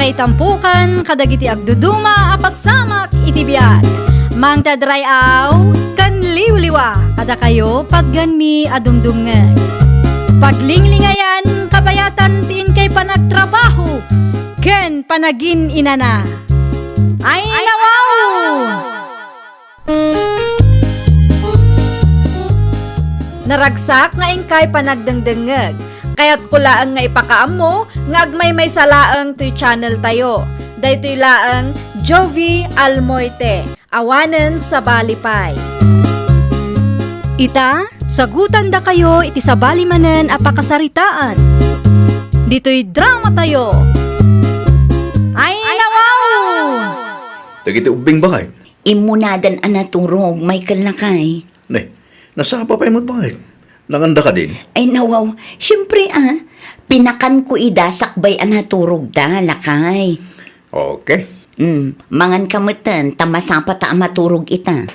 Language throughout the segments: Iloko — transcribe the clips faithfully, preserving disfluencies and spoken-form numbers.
Itampukan kadagiti agduduma a pasamak iti biag. Mangted ray-aw ken liwliwa kadakayo patgenmi a dumdumngeg. Paglinglingayan kabayatan ti inkay panagtrabaho ken panagin-inana. Ay, nawaw! Naragsak nga inkay panagdengdengngeg. Kayatko laeng nga ipakaammo nga agmaymaysa laeng toy channel tayo. Daytoy laeng Jovie Almoite, awanen sabali pay. Ita, sagutandakayo iti sabali manen a pakasaritaan. Ditoy drama tayo. Ay, nawaw! Dagiti ubbing, bakay? Immunadan a naturog, Michael, lakay. Ne, nasapa pay met, bakit? Nanganda kadin? Ay, nawaw. Siyempre, ah. Pinakanko ida sakbay a naturogda, lakay. Okay. Hmm, mangan ka metten, ta masapata a maturog ita.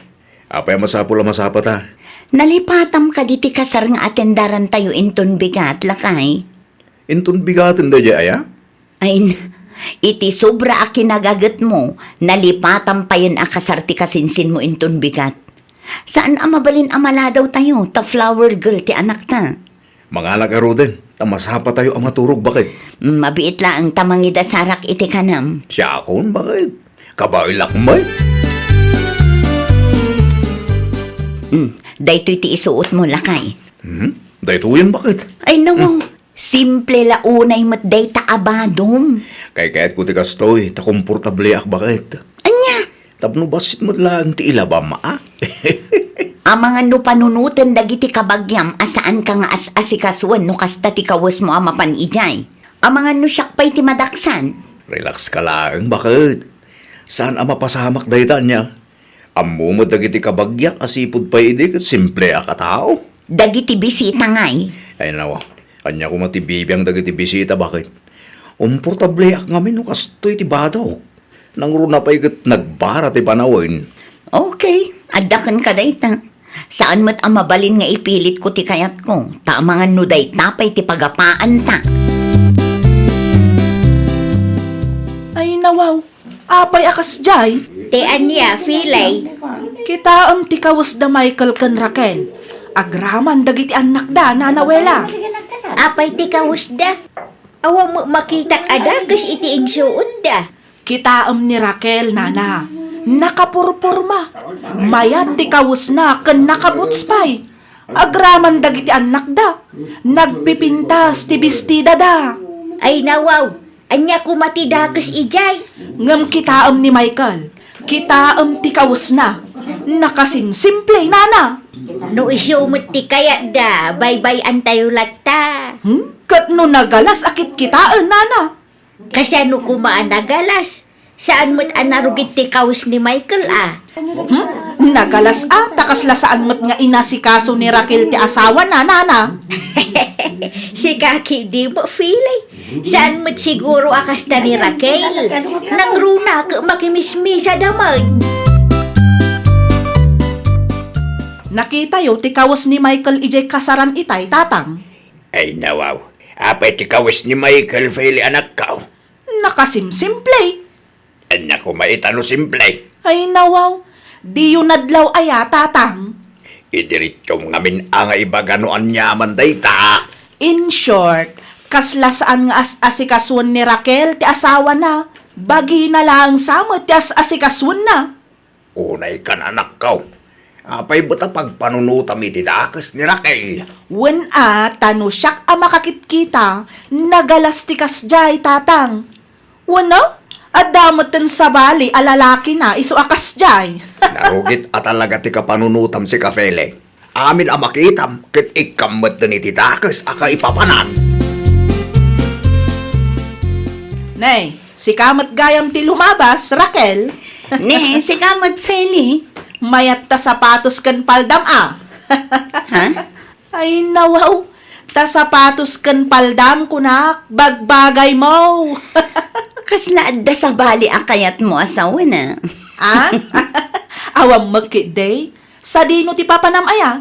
Apay a masapul a masapata? Nalipatam kadi ti kasar nga atendarantayo inton bigat, lakay. Inton bigaten daydiay aya? Ay, n-, iti sobra a kinagagetmo, nalipatam payen a kasar ti kasinsinmo inton bigat. Saan a mabalin a maladawtayo, ta flower girl ti anakta. Manganak garuden, ta masapatayo a maturog, bakit? Mm, mabiit laeng ta mangidasarak iti kanam. Siakon, bakit? Kabaelak met. Mm, daytoy ti isuotmo, lakay. Hmm? Daytoyen, bakit? Ay, nawaw. Hmm. Simple la unay met dayta a badom. Kaykayatko ti kastoy, ta komportableak, bakit? Ania? Tapno bassit met laeng ti ilabam, a? Amangan no panunoten dagiti kabagiam a saanka nga as-asikasuen no kasta ti kawesmo a mapan idiay. Amangan no siak pay ti madaksan. Relax ka laeng, bakit? Saan a mapasamak dayta, ania? Ammo met dagiti kabagiak a sipud pay idi ket simpleak a tao. Dagiti bisita ngay? Ay, nawa. Ania koma ti bibiang dagiti bisita, bakit? Komportableak ngamin no kastoy ti badok. Nangruna pay ket nagbara ti panawen. Okay, adda kenka dayta. Saan met a mabalin nga ipilitko ti kayatko, ta amangan no dayta pay ti pagapaanta. Ay, nawaw. Apay a kasdiay? Ti ania, Filay? Kitaem ti kawesda Michael ken Raquel. Agraman dagiti annakda, Nana Wela. Apay ti kawesda? Awan met makitak a dakes iti insuotda. Kitaem ni Raquel, Nana. Nakapurporma. Mayat ti kawesna ken nakaboots pay. Agraman dagiti annakda. Nagpipintas ti bestidada. Ay, nawaw. Ania koma ti dakes idiay? Ngem kitaem ni Michael, kitaem ti kawesna. Nakasimsimple, Nana. No isu met ti kayatda, baybay-antayo latta. Hmm? Ket no nagalas a kitkitaen, Nana? Kasano koma a nagalas? Saan met a narugit ti kawes ni Michael, a? Hmm? Nagalas a, ta kasla saan met nga inasikaso ni Raquel ti asawana, Nana. Sika ketdi met, Filay. Saan met siguro a kasta ni Raquel. Nangruna ket makimismisada met. Nakitayo ti kawes ni Michael idiay kasaran itay, Tatang. Ay, nawaw. Apay ti kawes ni Michael, Feli, anakko? Nakasimsimple. Ania koma ita no simple? Ay, nawaw. Diyo nadlaw aya, Tatang? Idiretsom ngamin a nga ibaga no aniaman dayta. In short, kasla saan nga as-asikasuen ni Raquel ti asawana. Bagina laeng sa met ti as-asikasuenna. Unay kan, anakko. Apay met a pagpanunotam iti dakes ni Raquel? Wen a, ta no siak a makakitkita, nagalas ti kasdiay, Tatang. Wen a, adda metten sabali a lalakina isu a kasdiay. Narugit a talaga ti kapanunotam, sika, Feli. Amin a makitam, ket ikkam metten iti dakes a kaipapanan. Ne, sika met gayam ti lumabas, Raquel. Ne, sika met, Feli. Mayat ta sapatos ken paldam a. Ha? Ay, nawaw. Ta sapatos ken paldam, kunak, bagbagaymo. Kasla adda sabali a kayatmo a sawen a? A? Awan met ketdi. Sadino ti papanam aya?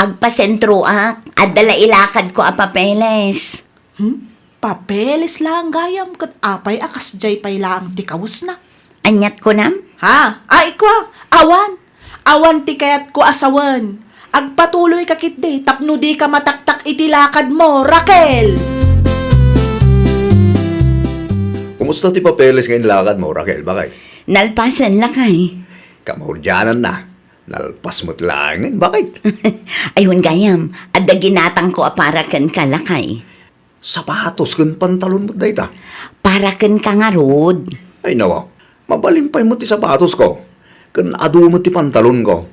Agpasentroak. Adda la ilakadko a papeles. Hmm? Papeles laeng gayam ket apay a kasdiay pay laeng ti kawesna? Aniat kunam? Ha? Ay, kua, awan. Awan ti kayatko a sawen. Agpatuloyka ketdi tapno dika mataktak iti lakadmo, Raquel! Kumusta ti papeles nga inlakadmo, Raquel? Bakit? Nalpasen, lakay. Kamaudiananna. Nalpas met laengen. Bakit? Ay, wen gayam, adda ginatangko a para kenka, lakay. Sapatos ken pantalon met dayta. Para kenka ngarud. Ay, nawa. Mabalin pay met ti sapatosko. Ken adu met ti pantalonko.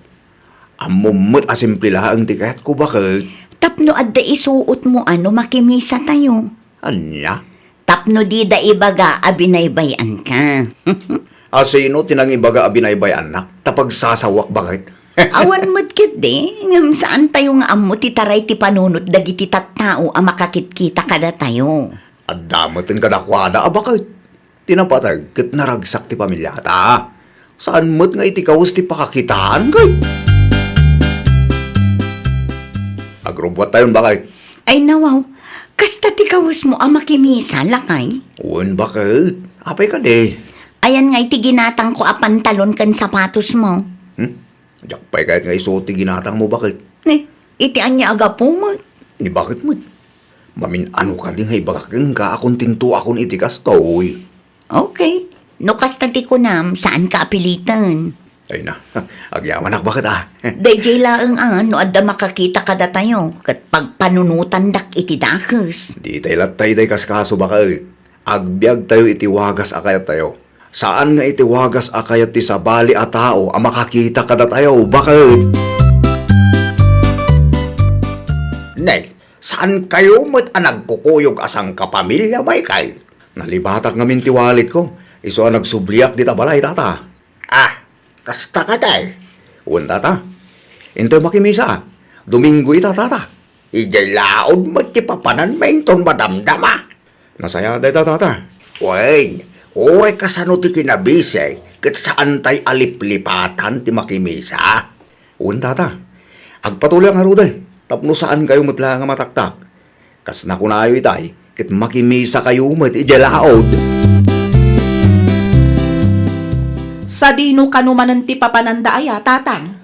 Ammom met a simple laeng ti kayatko, baket. Tapno adda isuotmo a no makimisatayo. Ania? Tapno dida ibaga a binaybay-anka. A sino ti nangibaga a binaybay-annak? Ta pagsasawak, baket? Awan met ketdi, ngem saantayo nga ammo ti taray ti panunot dagiti tattao a makakitkita kadatayo. Adda met kadakuada a baket. Ti napateg ket naragsak ti pamiliata. Saan met nga iti kawes ti pakakitaan, ket agrubbuattayon, baket. Ay, nawaw, kasta ti kawesmo a makimisa, lakay? Wen, baket. Apay kadi? Ayan nga iti ginatangko a pantalon ken sapatosmo. Hmm? Diak pay kayat nga isuot ti ginatangmo, baket. Ni, iti ania a gapu met? Ni baket met? Mamin-ano kadi nga ibagak kenka a kontentoakon iti kastoy? Okay. No kasta ti kunam, saanka a piliten. Ay na, agyamanak, baket, a. Daydiay laeng a, no adda makakita kadatayo, ket pagpanunotandak iti dakes. Ditay latta idiay kaskaso, baket. Agbiagtayo iti wagas a kayattayo. Saan nga iti wagas a kayat ti sabali a tao a makakita kadatayo, baket. Ne, saankayo met a nagkukuyog a sangkapamilya, Michael? Nalibatak ngamin ti walletko, isu a nagsubliak dita balay, tata. Ah, kasta kadi? Wen, tata. Intoy makimisa. Domingo ita, tata. Idiay laod met ti papananmi inton madamdama. Nasayaat dayta, tata. Wen, uray kasano ti kinabisi, ket saantay a liplipatan ti makimisa. Wen, tata. Agpatuloyak ngaruden, tapno saankayo met laeng a mataktak. Kas nakunayo itay, ket makimisakayo met idiay laod. Sadino kano manen ti papananda aya, tatang?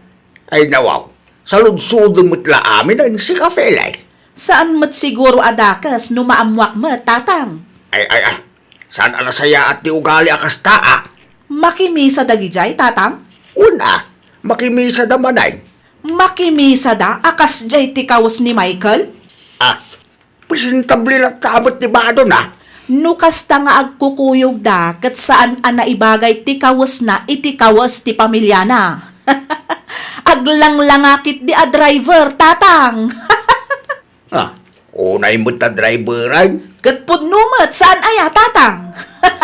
Ay, nawaw, saludsodem met la amin a insika, Felay. Saan met siguro a dakes no maammoak met, tatang? Ay, ay, ay, saan a nasayaat ti ugali a kasta, a? Makimisa dagidiay, tatang? Wen, a, makimisada manen. Makimisada a kasdiay ti kawes ni Michael? Ah, presentable latta met ti badona. No kasta nga agkukuyogda, ket saan a naibagay ti kawesna iti kawes ti pamiliana. Aglanglanga ketdi a driver, tatang. Ah, unay met a driveran? Ket pudno met, saan aya, tatang?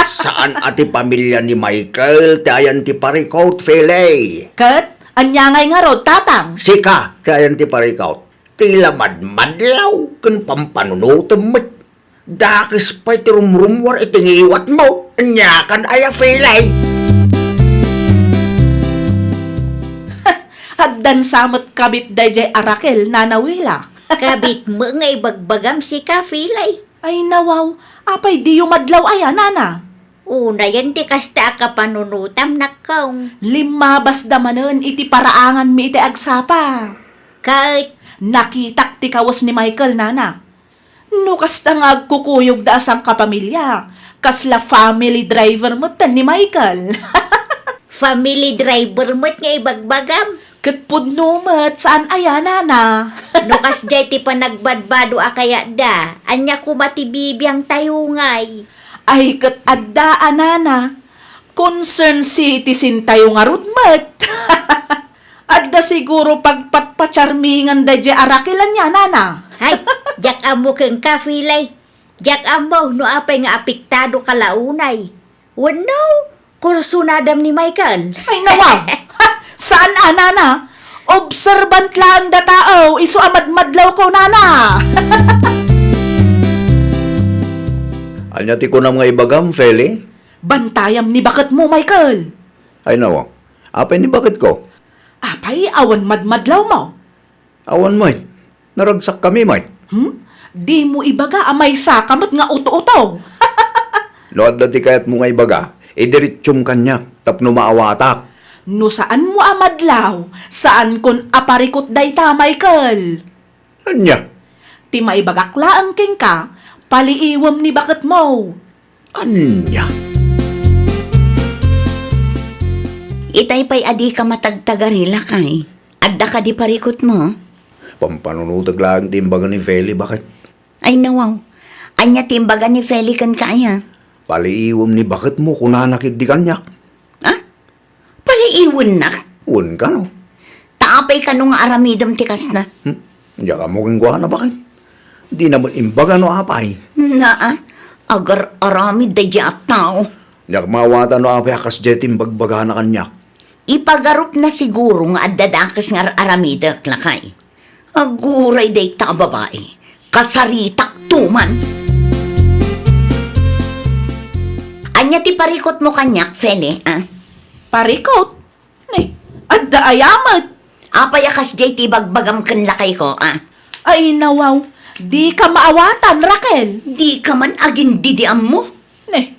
Saan a ti pamilia ni Michael ti ayan ti parikut, Felay. Ket ania ngay ngarud, tatang? Sika ti ayan ti parikut. Ti la madmadlaw ken pampanunotem met. Dakes pay ti rumrummuar iti ngiwatmo. Aniakan aya, Felay? Addan sa met kabit daydiay a Raquel, Nana Wila. Kabitmo nga ibagbagam sika, Felay. Ay, nawaw, apay diyo madlaw aya, nana? Unayen ti kasta a kapanunotam, nakkong. Limmabasda manen iti paraanganmi iti agsapa. Ket? Nakitak ti kawes ni Michael, nana. No kasta nga agkukuyogda a sangkapamilya, kasla family driver metten ni Michael. Family driver met nga ibagbagam? Ket pudno met, saan aya, nana? No kasdiay ti panagbadbado a kayatda, ania koma ti bibiangtayo ngay? Ay, ket adda a, nana. Concern citizen tayo ngarud met. Adda siguro pagpatpacharmingan daydiay a Raquel ania, nana? Hay, diak ammo kenka, Felay. Diak ammo no apay nga apektado ka la unay. Wenno, kursunadam ni Michael. Ay, nawaw! Saan a, nana? Observant laeng dataw, isu a madmadlawko, nana! Ania ti kunam nga ibagam, Feli? Bantayam ni baketmo, Michael. Ay, nawaw. Apay ni baketko? Apay, awan madmadlawmo? Awan met. Naragsakkami met. Hmm? Dimo ibaga a maysaka met nga uto-uto. No adda ti kayatmo nga ibaga, idiretsum kaniak tapno maawatak. No saanmo a madlaw, saankon a parikut dayta, Michael. Ania? Ti maibagak laeng kenka, paliiwem ni baketmo. Ania? Itay pay a dika matagtagari, lakay. Adda kadi parikutmo? Pampanunotek laeng ti imbaga ni Feli, baket. Ay, nawaw. Ania ti imbaga ni Feli kenka, aya? Paliiwem ni baketmo, kunana ketdi kaniak. Ah? Paliiwennak? Wen kano. Ta apay kano nga aramidem ti kasta? Hmm? Diak ammo kenkuana, baket. Dina met imbaga no apay. Naa, agar-aramid daydi a tao. Diak maawatan no apay a kasdiay ti imbagbagana kaniak. Ipagarupna siguro nga adda dakes nga ar-aramidek, lakay. Aguray dayta a babai. Kasaritak to man. Ania ti parikutmo kaniak, Feli, a? Parikut? Ni, adda aya met? Apay a kasdiay ti ibagbagam ken lakayko, a? Ay, nawaw. Dika maawatan, Raquel. Dika man agindidiammo. Ni,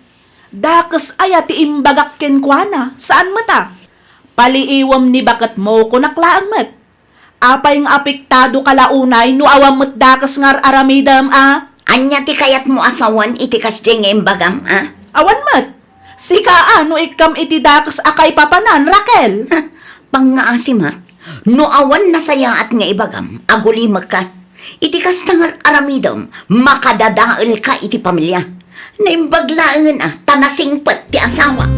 dakes aya ti imbagak kenkuana, saan met a? Paliiwem ni baketmo, kunak laeng met. Apay nga apektado ka la unay no awan met dakes nga ar-aramidem a? Ania ti kayatmo a sawen iti kasdiay nga imbagam, a? Awan met. Sika a no ikkam iti dakes a kaipapanan, Raquel. Pangngaasim a, no awan nasayaat nga ibagam, agulimekka. Iti kasta nga ar-aramidem, makadadaelka iti pamilia. Naimbag laengen a, ta nasingpet ti asawa.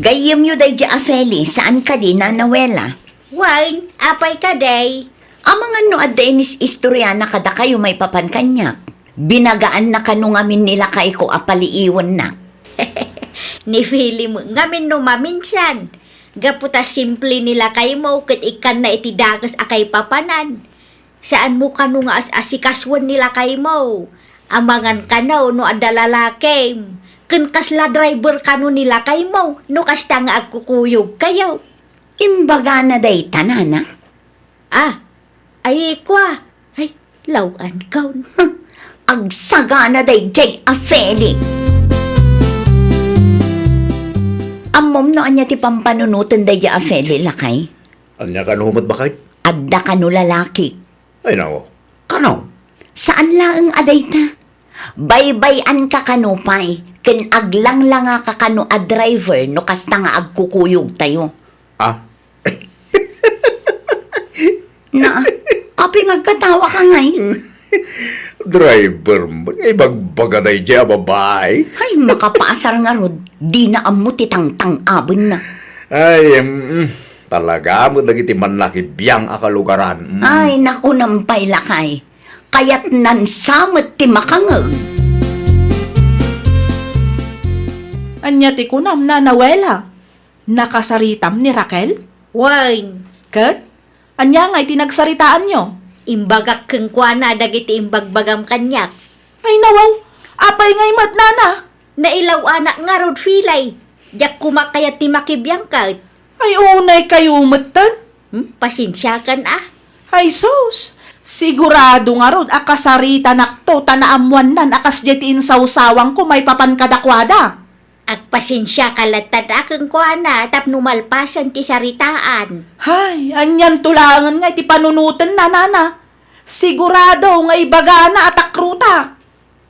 Gayyemyo daydi a Feli, saan kadi, Nana Wela? Wen, apay kadi? Amangan no adda inis-istoriana kadakayo maipapan kaniak. Binagaanna kano ngamin ni lakayko a paliiwennak. Ni Feli met ngamin no maminsan. Gapu ta simple ni lakaymo ket ikkanna iti dakes a kaipapanan. Saanmo kano nga as-asikasuen ni lakaymo. Amangan kano no adda lalakim. Ken kasla driver kano ni lakaymo no kasta nga agkukuyogkayo. Imbagana dayta, nana? Ah, ay, kua. Ay, law-ankaw. Agsagana daydiay a Feli. Ammom no ania ti pampanunoten daydiay a Feli, lakay? Ania kano met, baket? Adda kano lalaki. Ay, nao. Kano? Saan laeng a dayta. Baybay-anka kano pay, ken aglanglangaka kano a driver no kasta nga agkukuyogtayo. Ah? Na, apay nga agkatawaka ngay? Driver met nga ibagbaga daydiay a babai. Ay, makapaasar ngarud, dina ammo ti tangtang-abenna. Ay, em, talaga met dagiti mannakibiang a kalugaran. Mm. Ay, nakunam pay, lakay. Kayatnan sa met ti makangeg. Ania ti kunam, Nana Wela? Nakasaritam ni Raquel? Wen. Ket? Ania ngay ti nagsaritaanyo? Imbagak kenkuana dagiti imbagbagam kaniak. Ay, nawaw! Apay ngay met, nana? Nailaw-anak ngarud, Feli. Diak koma kayat ti makibiang ket. Ay, unay kayo metten? Hmm? Pasensiakan a. Ay, sus! Sigurado ngarud a kasaritanakto ta naammoannan a kasdiay ti insawsawangko maipapan kadakuada. Agpasensiaka latta a kenkuana tapno malpasen ti saritaan. Hay, anianto laengen nga iti panunotenna, nana? Sigurado nga ibagana a takrutak.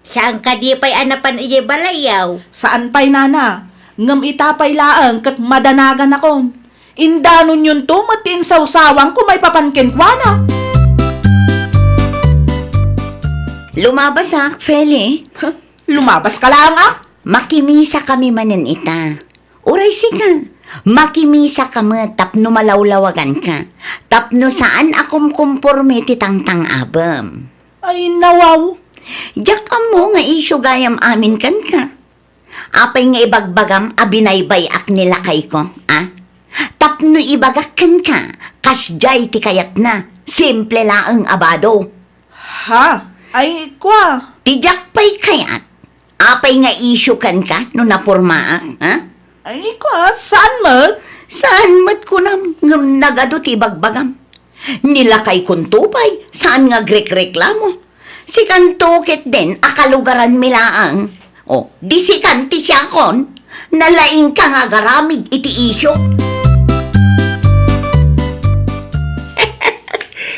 Saan kadi pay a napan idiay balayyo? Saan pay, nana. Ngem ita pay laeng ket madanaganakon. Indanonyonto met ti insawsawangko maipapan kenkuana. Lumabasak, Feli. Huh? Lumabaska laeng a? Makimisakami manen ita. Uray sika, makimisaka met tapno malawlawaganka, tapno saan a kumkumporme ti tangtang-abem. Ay, nawaw. Diak ammo nga isyu gayam amin kenka. Apay nga ibagbagam a binaybay-ak ni lakayko, a? Tapno ibagak kenka, kasdiay ti kayatna, simple laeng a bado. Ha? Ay, kua. Ti diak pay kayat, apay nga isyu kenka no napormaak, ha? Ay, kua, saan met? Saan met kunam, ngem nagadu ti ibagbagam. Ni lakaykonto pay, saan nga agrekreklamo. Sikanto ketdin a kalugaranmi laeng. O, di sikan ti siakon, nalaingka nga agaramid iti isyu.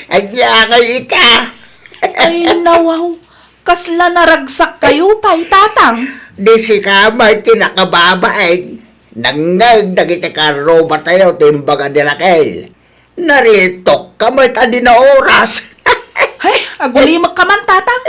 Ania ngay ita? Ay, nawaw. Kasla naragsak kayo pay, Tatang. Di sika met ti nakababain. Nangngeg dagiti karrubatayo ti imbaga ni Raquel. Naritokka met a di naoras. Ay, agulimekka man, Tatang.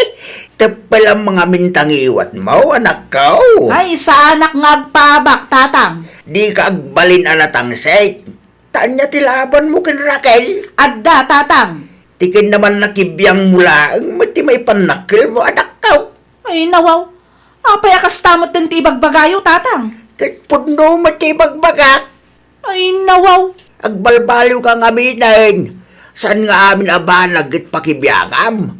Teppel a mangamin ta ngiwatmo, anakko. Ay, saanak nga agpaabak, Tatang. Dika agbalin a natangsit. Ta ania ti labanmo ken Raquel? Adda, Tatang. Ti kinnaman nakibiangmo laeng met ti maipannakkelmo, anakko. Ay, nawaw. Apay a kasta met ti ibagbagayo, Tatang? Ket pudno met ti ibagbagak. Ay, nawaw. Agbalbaliwka ngaminen. Saan nga amin a banag ket pakibiangam?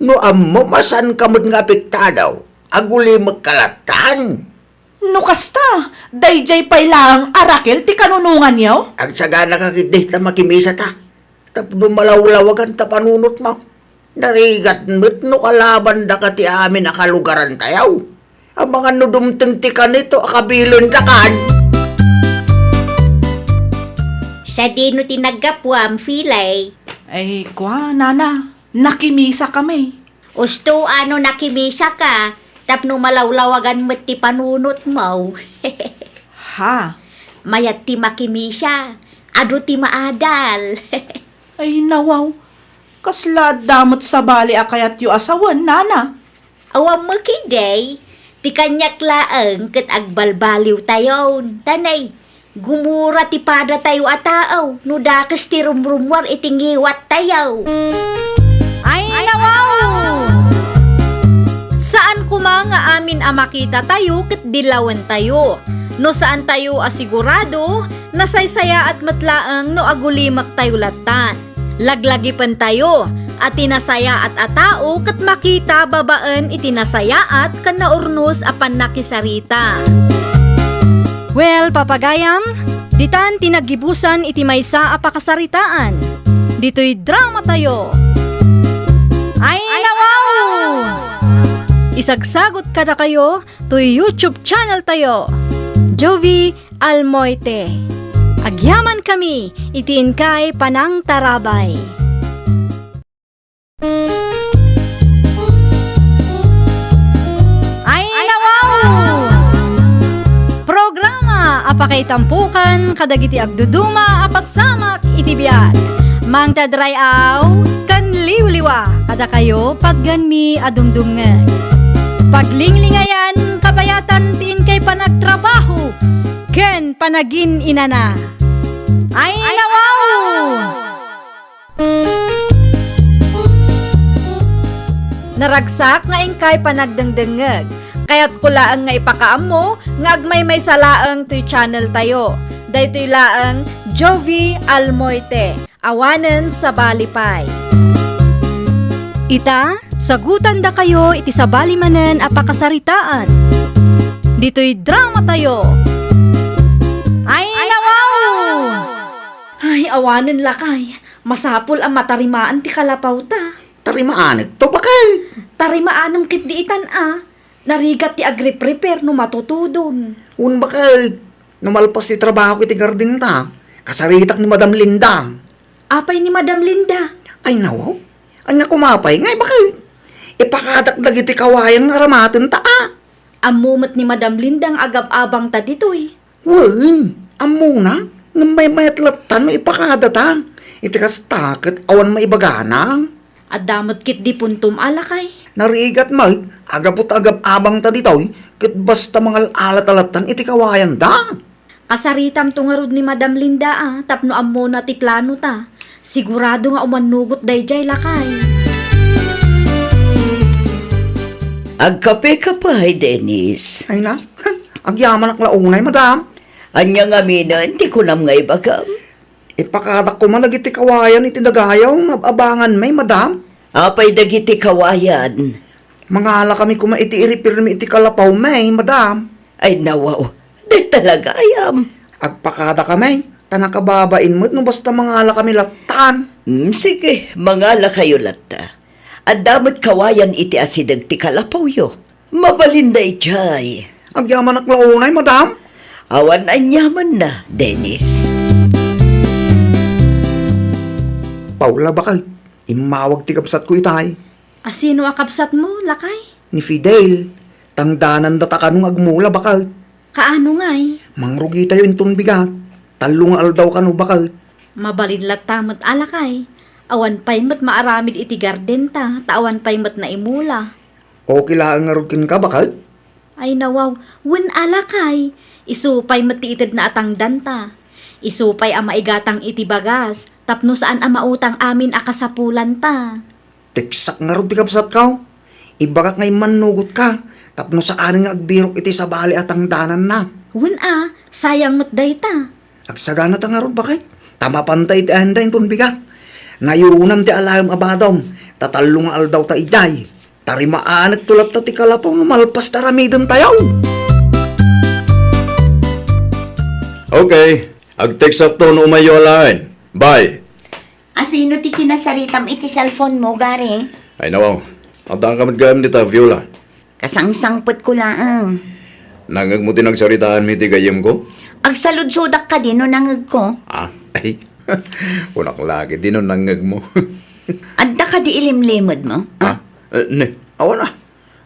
No ammom a saanka met nga apektado, agulimekka lattan. No kasta, daydiay pay laeng a Raquel ti kanunonganyo? Agsaganaka ketdi ta makimisata tapno malawlawagan ta panunotmo. Narigat met no kalabandaka ti amin a kalugarantayo. Amangan no dumteng ti kanito a kabilendakan. Sadino ti naggapuam, Filay? Ay, kua, Nana, nakimisakami. Usto a no nakimisaka, tapno malawlawagan met ti panunotmo. Ha? Mayat ti makimisa, adu ti maadal. Ay, nawaw. Kasla adda met sabali a kayatyo a sawen, Nana? Awan met ketdi, ti kaniak laeng ket agbalbaliwtayon. Tanay, gumura ti padatayo a tao no dakes ti rumrumuar iti ngiwattayo. Ay, nawaw! Saan koma nga amin a makitatayo ket dilawentayo. No saantayo a sigurado, nasaysayaat met laeng no agulimektayo lattan. Laglagipentayo a ti nasayaat a tao ket makita babaen iti nasayaat ken naurnos a pannakisarita. Well, papagayam, ditan ti naggibusan iti maysa a pakasaritaan. Ditoy dramatayo. Ay, nawaw! Isagsagot kadakayo toy YouTube channeltayo, Jovie Almoite. Agyamankami iti inkay panangtarabay. Ay, nawaw! Programa a pakaitampokan kadagiti agduduma a pasamak iti biag. Mangted ray-aw ken liwliwa kadakayo patgenmi a dumdumngeg. Paglinglingayan, kabayatan ti inkay panagtrabaho ken panagin-inana. Ay, nawaw! Naragsak nga inkay panagdengdengngeg. Kayatko laeng nga ipakaammo nga agmaymaysa laeng toy channeltayo. Daytoy laeng Jovie Almoite. Awanen sabali pay. Ita, sagutandakayo iti sabali manen a pakasaritaan. Ditoy dramatayo. Ay, nawaw! Ay, awanen lakay. Masapul a matarimaan ti kalapawta. Tarimaanekto, bakay? Tarimaanem ketdi itan a. Narigat ti agriprepare no matutudon. Wen, bakay, no malpas ti trabahok iti gardenta, kasaritak ni Madam Linda. Apay ni Madam Linda? Ay, nawaw. Ania koma pay ngay, bakay? Ipakadak dagiti kawayan nga aramatenta a. Ammo met ni Madam Linda nga agab-abangta ditoy. Wen, ammona, ngem maymayat latta no ipakadata. Iti kasta ket awan maibagana. Adda met ketdi puntom a lakay. Narigat met, agaput agab-abangta ditoy, ket basta mangal-alata lattan iti kawayanda. Kasaritamto ngarud ni Madam Linda a, tapno ammona ti planota. Sigurado nga umannugot daydiay lakay. Agkape ka pay, Dennis? Ay na, agyamanak la unay, madam. Ania ngaminen ti kunam nga ibagam? Ipakadak koma dagiti kawayan iti dagayaw nga ab-abanganmi, madam. Apay dagiti kawayan? Mangalakami koma iti iripirmi iti kalapawmi, madam. Ay, nawaw. Dayta la gayam. Agpakadakami, ta nakababain met no basta mangalakami lattan. Mm, sige, mangalakayo latta. Adda met kawayan iti asideg ti kalapawyo. Mabalin daydiay. Agyamanak la unay, madam. Awan aniamanna, Dennis. Paula, baket. Immawag ti kabsatko itay. A, sino a kabsatmo, lakay? Ni Fidel. Tangdananda ta kano nga agmula, baket. Kaano ngay? Mangrugitayo inton bigat. Tallo nga aldaw kano, baket. Mabalin latta met a, lakay. Awan pay met maaramid iti gardenta, ta awan pay met naimula. Okay laeng ngarud kenka, baket? Ay, nawaw, wen a, lakay. Isu pay met ti itedna a tangdanta. Isu pay a maigatang iti bagas, tapno saan a mautang amin a kasapulanta. Teksak ngarud ti kabsatko. Ibagak nga immannugotka, tapno saanen nga agbirok iti sabali a tangdananna. Wen a, sayang met dayta. Agsaganata ngarud, baket. Ta mapanta iti ayanna inton bigat. Nayunam ti alaem a badom, ta tallo nga aldaw ta idiay. Tarimaanekto latta ti kalapaw no malpas ti aramidentayo. Okay. Agteksakto no umayyo alaen. Bye. A, sino ti kinasaritam iti cellphone mo, Gary? Ay, nawaw. Adda ka met gayam dita, Viola. Kasangsangpetko laeng. Nangngegmo ti nagsaritaanmi iti gayyemko? Agsaludsodak kadi no nangngegko? Ah, ay. Kunak la ketdi no nangngegmo. Adda kadi ilimlimedmo? Ah? Eh, ne, awan a.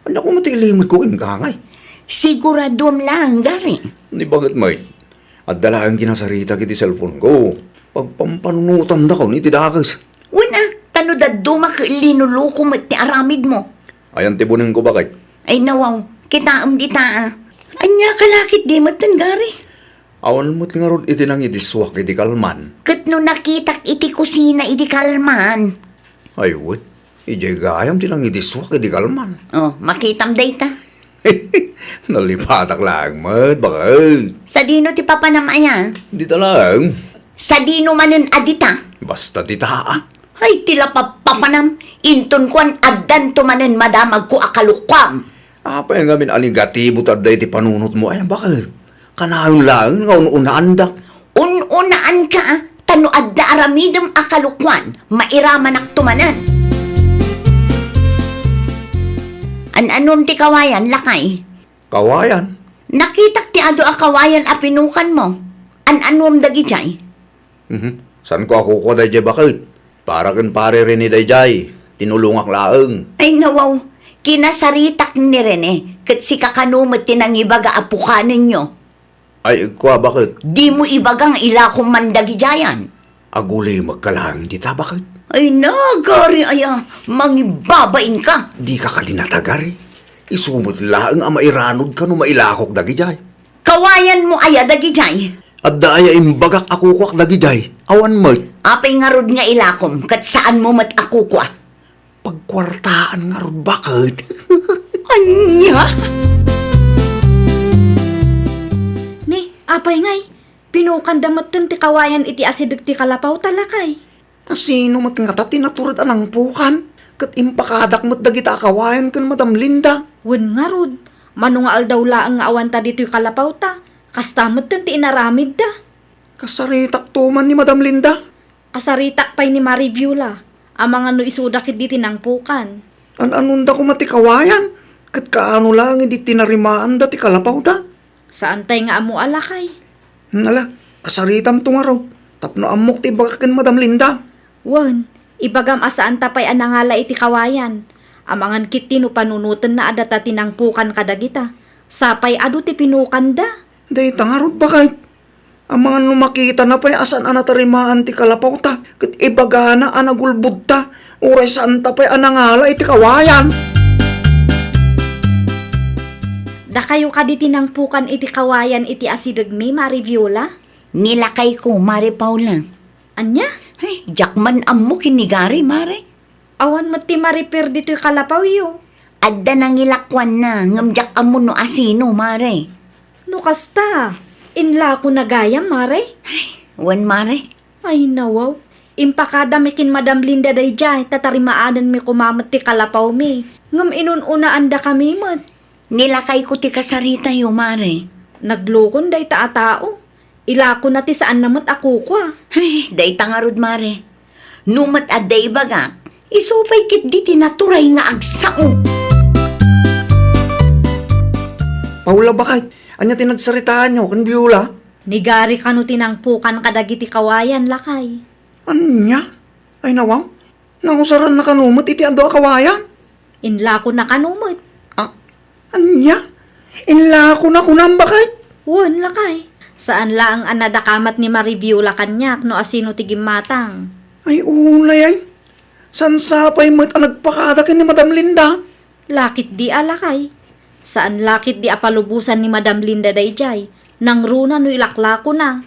Adda koma ti ilimedko kenka ngay. Siguradom laeng, Gary. Ni baket met. Adda laeng kinasaritak iti cellphone ko. Pagpampanunotandakon iti dakes. Wen a, ta no dadduma ket linuluko met ti aramidmo. Ayan ti bunengko, baket. Ay, nawaw, kitaem dita a. Ania ka la ketdi metten, Gary? Awan met ngarud iti nangidissuak idi kalman. Ket no nakitak iti kusina idi kalman. Ay, wen. Idiay gayam ti nangidissuak idi kalman. Oh, makitam dayta. Nalipatak laeng met, baket. Sadino ti papanam aya? Dita laeng. Sadino manen a dita? Basta dita a. Ay, ti la pappapanam, inton kuan addanto manen madamagko a kalukuam. Apay ngamin a negatibo ti adda iti panunotmo aya, baket? Kanayon laeng nga un-unaandak. Un-unaanka, a, ta no adda aramidem a kalukuan, mairamanakto manen. An-anom ti kawayan, lakay? Kawayan? Nakitak ti adu a kawayan a pinukanmo. An-anom dagidiay? Mhm. Saanko a kukua daydiay, baket? Para ken Pare Rene daydiay. Tinulongak laeng. Ay, nawaw. Kinasaritak ni Rene, ket sika kano met ti nangibaga a pukanenyo. Ay, kua, baket? Dimo ibaga nga ilakom man dagidiayan. Agulimekka laeng dita, baket? Ay, nagari aya, mangibabainka. Dika kadi natagari. Isu met laeng a mairanodka no mailakok dagidiay. Kawayanmo aya dagidiay? Adda aya imbagak a kukuak dagidiay? Awan met. Apay ngarud nga ilakom ket saanmo met a kukua? Pagkuartaan ngarud, baket. Ania? Ni, apay ngay, pinukanda metten ti kawayan iti asideg ti kalapaw ta, lakay. Asino met ngata ti natured a nangpukan? Ket impakadak met dagita a kawayan ken Madam Linda. Wen ngarud, mano nga aldaw laeng nga awanta ditoy kalapaw ta, kasta metten ti inaramidda. Kasaritakto man ni Madam Linda. Kasaritak pay ni Mari Viola, amangan no isuda ketdi ti nangpukan. An-anonda koma ti kawayan, ket kaano laeng idi tinarimaanda ti kalapawda? Saantay nga ammo a lakay. Hmm, ala, kasaritamto ngarud, tapno ammok ti ibagak ken Madam Linda. Wen, ibagam a saanta pay a nangala iti kawayan. Amangan ketdi no panunotenna a data ti nangpukan kadagita. Sapay adu ti pinukanda. Dayta ngarud, baket. Amangan no makitana pay a saan a natarimaan ti kalapawta, ket ibagana a nagulbodta, uray saanta pay a nangala iti kawayan. Dakayo kadi ti nangpukan iti kawayan iti asidegmi, Mari Viola? Ni lakayko, Mari Paula. Ania? Ay, diak man ammo ken ni Gary, Mare. Awan met ti mariper ditoy kalapawyo. Adda nangilakuanna, ngem diak ammo no asino, Mare. No kasta, inlakona gayam, Mare? Ay, wen, Mare. Ay, nawaw. Impakadami ken Madam Linda daydiay, ta tarimaanenmi koma met ti kalapawmi. Ngem inun-unaandakami met. Ni lakayko ti kasaritayo, Mare. Naglukon dayta a tao. Ilakona ti saanna met a kukua. Ay, dayta ngarud, Mare. No met adda ibagak, isu pay ketdi ti naturay nga agsao. Paula, baket, ania ti nagsaritaanyo ken Biola? Ni Gary kano ti nangpukan kadagiti kawayan, lakay. Ania? Ay, nawaw. Nausaranna kano met iti adu a kawayan? Inlakona kano met. Ah, ania? Inlakona kunam, baket? Wen, lakay. Saan laeng a nadakamat ni Marie Viola kaniak no asino ti gimmatang. Ay, unay ay. Saan sapay met a nagpakada ken ni Madam Linda? Laketdi a, lakay. Saan laketdi a palubosan ni Madam Linda daydiay. Nangruna no ilaklakona.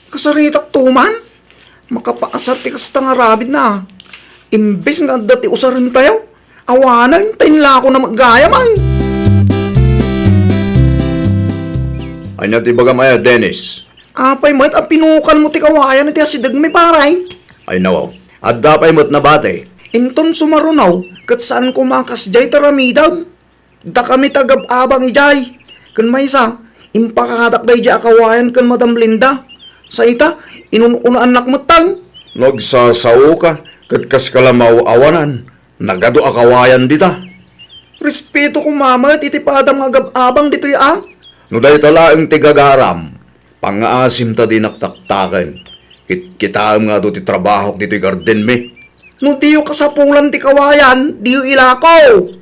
Kasaritak to man? Makapaasar ti kasta nga aramidna. Imbes nga adda ti usarentayo, awanen ta inlakona met gayam. Ania ti ibagam aya, Dennis? Apay met a pinukanmo ti kawayan iti asidegmi, pare? Ay, nawaw. Adda pay met nabati. Inton sumaruno, ket saan koma a kasdiay ti aramidem. Dakami ti agab-abang idiay. Ken maysa, impakadak daydiay a kawayan ken Madam Linda. Sa ita, inun-unaannak metten. No agsasaoka, ket kas kalamaw awanan, nagadu a kawayan dita. Respeto koma met iti padam nga agab-abang ditoy a. No dayta laeng ti gagaram, pangngaasim ta dinak taktaken. Kitkitaem nga adu ti trabahok ditoy gardenmi. No diyo kasapulan ti kawayan, diyo ilako.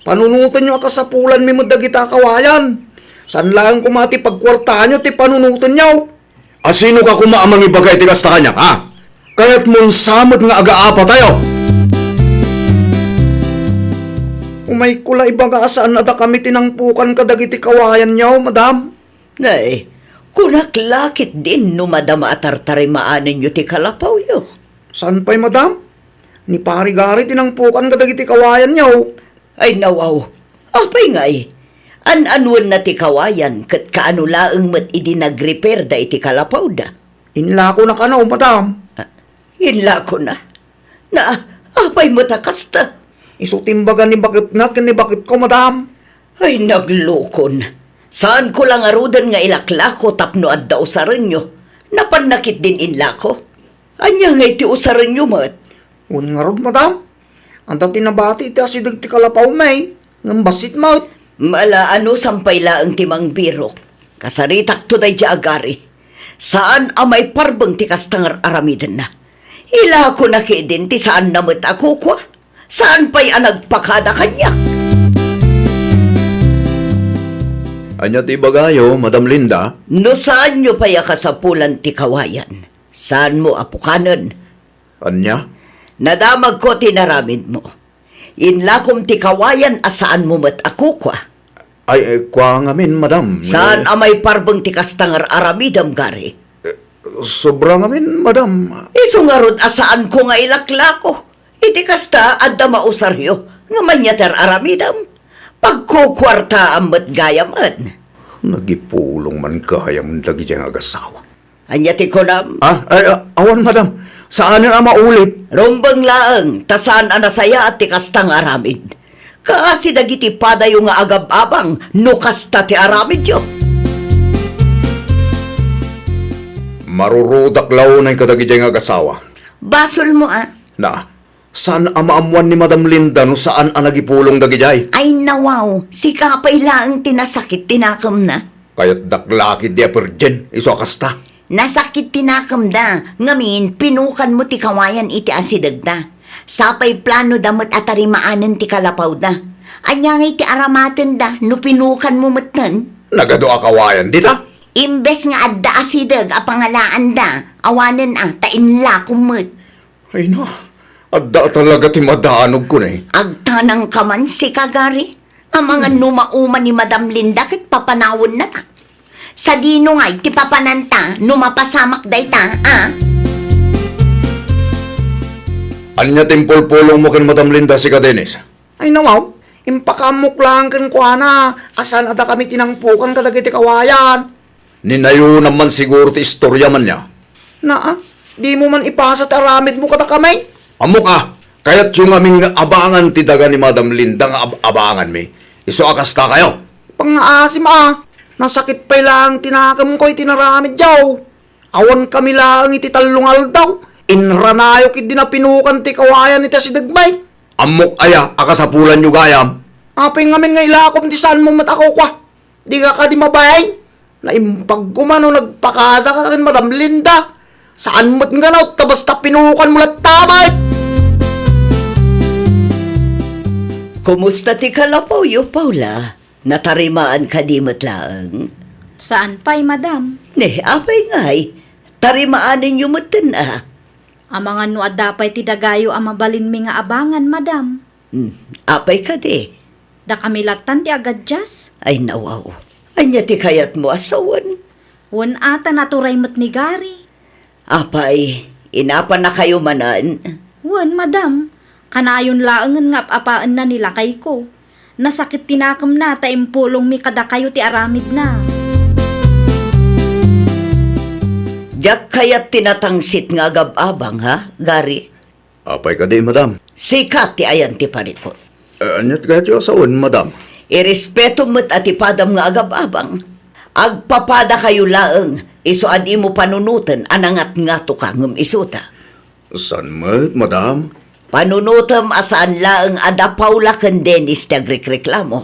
Panunotenyo a kasapulanmi met dagita a kawayan. Saan laeng koma ti pagkuartaanyo ti panunotenyo. Asinoka koma a mangibaga iti kasta kaniak, ha? Kayatmon sa met nga agaapatayo? Umayko la ibaga a saan a dakami ti nangpukan kadagiti kawayanyo, madam. Nay, kunak la ketdin no madama a tartarimaanenyo ti kalapawyo. Saan pay, madam? Ni Pari Gary ti nangpukan kadagiti kawayanyo. Ay, nawaw. Apay ngay? An-anuenna ti kawayan ket kaano laeng met idi nagrepairda iti kalapawda? Inlakona kano, madam. Ah, inlakona? Na, apay met a kasta? Isu ti imbaga ni baketna ken ni baketko, madam. Ay, naglukon. Saanko la ngaruden nga ilaklako tapno adda usarenyo. Napanna ketdin inlako. Ania ngay ti usarenyo met? Wen ngarud, madam. Adda ti nabati iti asideg ti kalapawmi, ngem bassit met. Ala, anusan pay laeng ti mangbirok. Kasaritakto daydiay a gari. Saan a maiparbeng ti kasta nga ar-aramidenna. Ilakona ketdin ti saanna met a kukua. Saan pay a nagpakada kaniak. Ania ti ibagayo, Madam Linda? No saanyo pay a kasapulan ti kawayan, saanmo a pukanen. Ania? Nadamagko ti inaramidmo. Inlakom ti kawayan a saanmo met a kukua. Ay, eh, kua ngamin, madam. Saan a maiparbeng ti kasta nga ar-aramidem, Gary? Eh, sobra ngamin, madam. Isu ngarud a saanko nga ilaklako. Iti kasta, adda mausaryo nga mania ti ar-aramidem. Pagkukuartaam met gayamen. Nagipulong man gayam dagidiay nga agasawa. Ania ti kunam? Ah, ay, ah, awan, madam. Saanen a maulit. Rumbeng laeng, ta saan a nasayaat ti kasta nga aramid. Kaasi dagiti padayo nga agab-abang no kasta ti aramidyo. Marurudak la unay kadagidiay nga agasawa. Basolmo, a. Na, saan a maammoan ni Madam Linda no saan a nagipulong dagidiay? Ay, nawaw, sika pay laeng ti nasakit ti nakemna. Kayatdak la ketdi a perdian, isu a kasta. Nasakit ti nakemda, ngamin, pinukanmo ti kawayan iti asidegda. Sapay planoda met a tarimaanen ti kalapawda. Ania ngay ti aramatenda no pinukanmo metten? Nagadu a kawayan dita? Imbes nga adda asideg a pangalaanda, awanen a, ta inlakom met. Ay na, adda talaga ti madanogko ne. Agtanangka man, sika, Gary. Amangan no mauma ni Madam Linda ket papanawennata. Sadino ngay ti papananta no mapasamak dayta, a? Ania ti impulpulongmo ken Madam Linda, sika, Dennis? Ay, nawaw, impakaammok laeng kenkuana a saan a dakami ti nangpukan kadagiti kawayan. Ninayonam man siguro ti istorya man nia. Naa, dimo man ipasa ti aramidmo kadakami? Ammok a, kayatyo ngamin nga abangan ti daga ni Madam Linda nga ab-abanganmi. Isu a kastakayo. Pangngaasim a, nasakit pay laeng ti nakemko iti naramidyo. Awan kami laeng iti tallo nga aldaw, Inranayo ketdi napinukan ti kawayan iti asidegmi. Ammok aya a kasapulanyo gayam? Apay ngamin nga ilakom ti saanmo met a kukua? Dika kadi mabain? Naimbag koma no nagpakadaka ken Madam Linda. Saan met nga naut ta basta pinukanmo latta met. Kumusta ti kalapawyo, Paula? Natarimaan kadi met laeng? Saan pay, madam. Ne, apay ngay? Tarimaanenyo metten a? Amangan no adda pay ti dagayo a mabalinmi nga abangan, madam. Hmm, apay kadi? Dakami lattan ti agadias. Ay, nawaw. Ania ti kayatmo a sawen? Wen a, ta naturay met ni Gary. Apay, inapannakayo manen? Wen, madam. Kanayon laengen nga ap-apaenna ni lakayko. Nasakit ti nakemna ta impulongmi kadakayo ti aramidna. Diak kayat ti natangsit nga agab-abang, ha, Gary? Apay kadi, madam? Sika ti ayan ti parikut. Eh, aniat kayatyo a sawen, madam? Irespetom met a ti padam nga agab-abang. Agpapadakayo laeng, isu a dimo panunoten a nangatngatoka ngem isuta. Saan met, madam? Panunotem a saan laeng a da Paula ken Dennis ti agrekreklamo.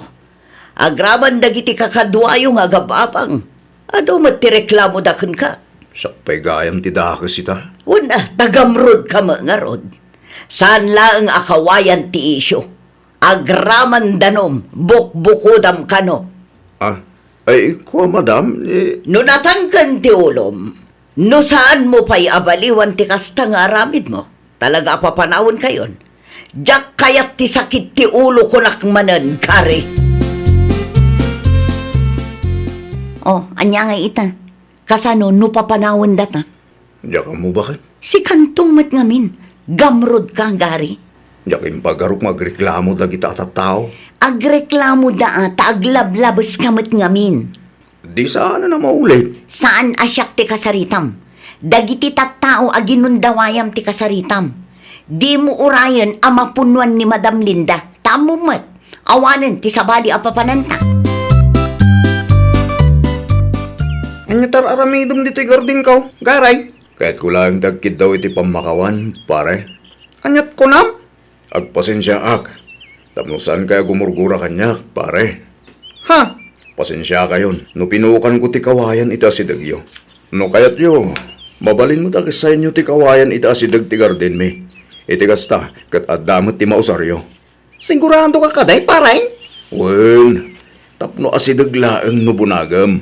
Agraman dagiti kakaduayo nga agab-abang, adu met ti reklamoda kenka. Siak pay gayam ti dakes ita. Wen a, tagamrod ka met ngarud. Saan laeng a kawayan ti isyu. Agraman danum, bukbukodam kano. Ah, ay, kua, madam, eh. No natangken ti ulom, no saanmo pay a baliwan ti kasta nga aramidmo, talaga a papanawenkayon. Diak kayat ti sakit ti ulo kunak manen, Gary. Oh, ania ngay ita? Kasano no papanawendata? Diak ammo baket. Sikanto met ngamin, gamrod ka, Gary. Diak impagarok nga agreklamo dagita a tattao. Agreklamoda a ta aglablabeska met ngamin. Di saan a maulit. Saan a siak ti kasaritam. Dagiti tattao a ginundawayam ti kasaritam. Dimo urayen a mapunoan ni Madam Linda. Ta ammom met, awanen ti sabali a papananta. Ania ti ar-aramidem ditoy gardinko, Garay? Kayatko laeng ti agkiddaw iti pammakawan, pare. Aniat kunam? Agpasensiaak tapno saankay a gumurgura kaniak, pare. Ha? Pasensiakayon no pinukanko ti kawayan iti asidegyo. No kayatyo, mabalin met a kessaenyo ti kawayan iti asideg ti gardenmi. Iti kasta, ket adda met ti mausaryo. Sigurado ka kadi, pare? Wen, tapno asideg laeng no bunagem.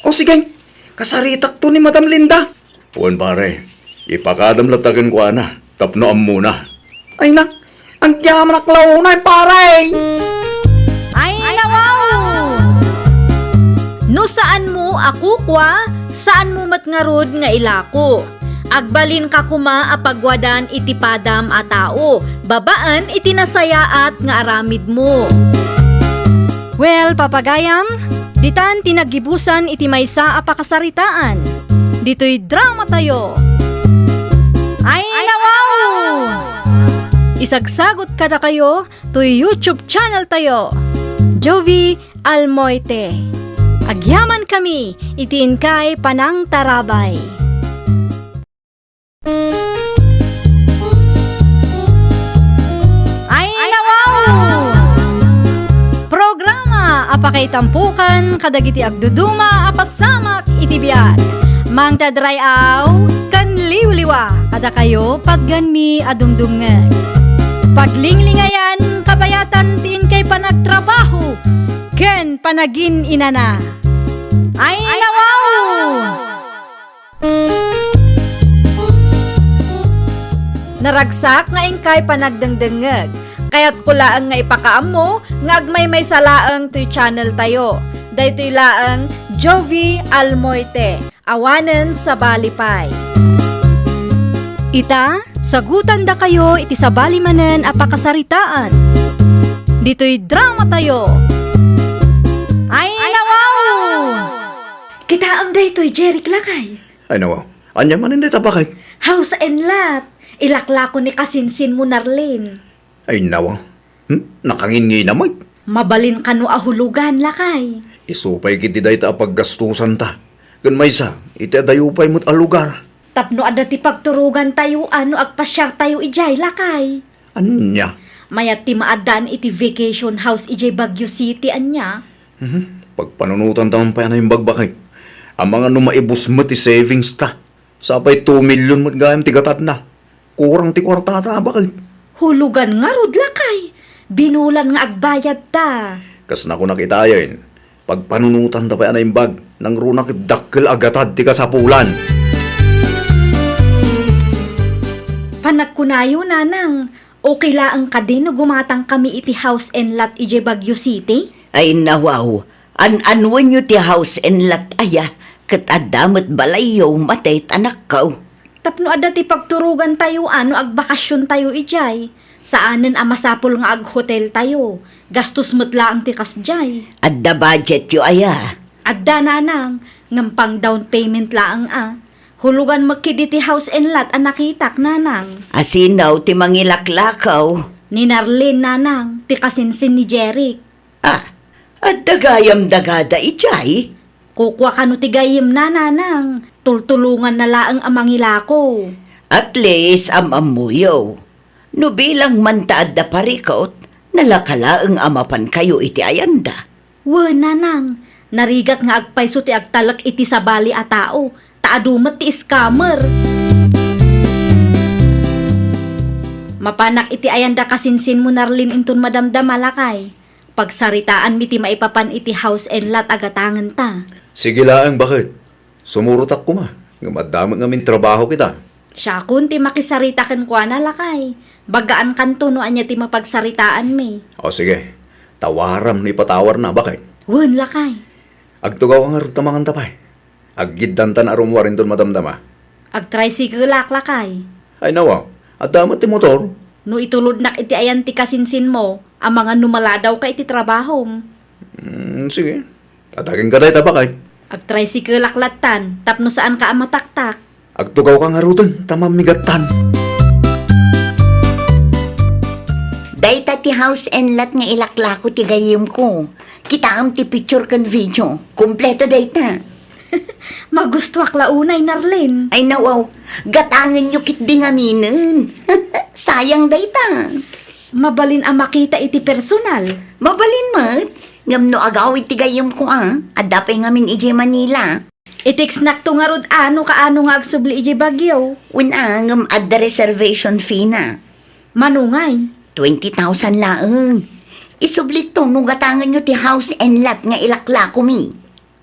O sige, kasaritakto ni Madam Linda. Wen, pare, ipakadam latta kenkuana tapno ammona. Ay na, agyamanak la unay, pare. Ay, nawaw! No saanmo a kukua, saanmo met ngarud nga ilako. Agbalinka koma a pagwadan iti padam a tao, babaen iti nasayaat nga aramidmo. Well, papagayam, ditan ti naggibusan iti maysa a pakasaritaan. Ditoy dramatayo. Ay, nawaw! Isagsagot kadakayo toy YouTube channel tayo, Jovie Almoite. Agyamankami iti inkay panangtarabay. Ay, nawaw! Programa a pakaitampokan kadagiti agduduma a pasamak iti biag. Mangted ray-aw ken liwliwa kadakayo patgenmi a dumdumngeg. Paglinglingayan, kabayatan ti inkay panagtrabaho ken panagin-inana. Ay, nawaw! Naragsak nga inkay panagdengdengngeg. Kayatko laeng nga ipakaammo nga agmaymaysa laeng toy channel tayo. Daytoy laeng Jovie Almoite, awanen sabali pay. Ita, sagutandakayo iti sabali manen a pakasaritaan. Ditoy dramatayo. Ay, nawaw! Kitaem daytoy, Jeric, lakay. Ay, nawaw. Ania manen dayta, baket? House and lot. Ilaklako ni kasinsinmo, Narlene. Ay, nawaw. Hmm? Nakangingina met. Mabalin kano a hulugan, lakay. Isu pay ketdi dayta a paggastusanta. Ken maysa, iti adayo pay met a lugar. Tapno adda ti pagturogantayo a no agpasiartayo idiay, lakay. Ania? Mayat ti maaddaan iti vacation house idiay Baguio City, ania? Mhm. Pagpanunotanta man pay a naimbag, baket. Amangan no maibus met ti savings ta. Sapay two million met gayam ti gatadna. Kurang ti kuartata, baket. Hulugan ngarud, lakay. Binulan nga agbayadta. Kas nakunak itayen, pagpanunotanta pay a naimbag, nangruna ket dakkel a gatad ti kasapulan. Panagkunayo, nanang, okay laeng kadi no gumatangkami iti house and lot idiay Baguio City? Ay, nawaw. An-anwenyo ti house and lot aya, ket adda met balayyo, matay ti anakko. Tapno adda ti pagturogantayo a no agbakasiontayo idiay, saanen a masapul nga aghoteltayo. Gastos met laeng ti kasdiay. Adda budgetyo aya? Adda, nanang, ngem pang down payment laeng a. Hulugan met ketdi ti house and lot a nakitak, nanang. Asino ti mangilaklako? Ni Narlene, nanang, ti kasinsin ni Jeric. Ah, adda gayam dagada idiay? Kukua kano ti gayyemna, nanang. Tultulonganna laeng a mangilako. At least, am-ammoyo. No bilang man ta adda parikut, nalaka laeng a mapankayo iti ayanda. Wen, nanang, narigat nga agpayso ti agtalek iti sabali a tao, ta adu met ti scammer. Mapanak iti ayanda kasinsinmo, Narlene, inton madamdama, lakay. Pagsaritaanmi ti maipapan iti house and lot a gatangenta. Sige laeng, baket. Sumurotak koma, ngem adda met ngamin trabaho kita. Siakon ti makisarita kenkuana, lakay. Bagaan kanto no ania ti mapagsaritaanmi. O sige, tawaram no ipatawarna, baket. Wen, lakay. Agtugaw ka ngarud ta manganta pay. Aggiddantan a rummuar inton madamdama. Agtricycle-ak, lakay. Ay, nawa, adda met ti motor. No itulodnak iti ayan ti kasinsinmo, amangan no maladawka iti trabahom. Mm, sige. Atagenka dayta, baket. Agtricycle-ak lattan, tapno saanka a mataktak. Agtugaw ka ngaruden, ta mammigattan. Dayta ti house and lot nga ilaklako ti gayyemko. Kitaem ti picture ken video. Kompleto dayta. Magustuak la unay, Narlene. Ay, nawaw. Gatangenyo ketdi ngaminen. Sayang dayta. Mabalin a makita iti personal. Mabalin met. Ngem no agawid ti gayyemko a, adda pay ngamin idiay Manila. I-textnakto ngarud a no kaano nga agsubli idiay Baguio. Wen a, ngem adda reservation fee na. Mano ngay? Twenty thousand laeng. Isublikto no gatangenyo ti house and lot nga ilaklakomi.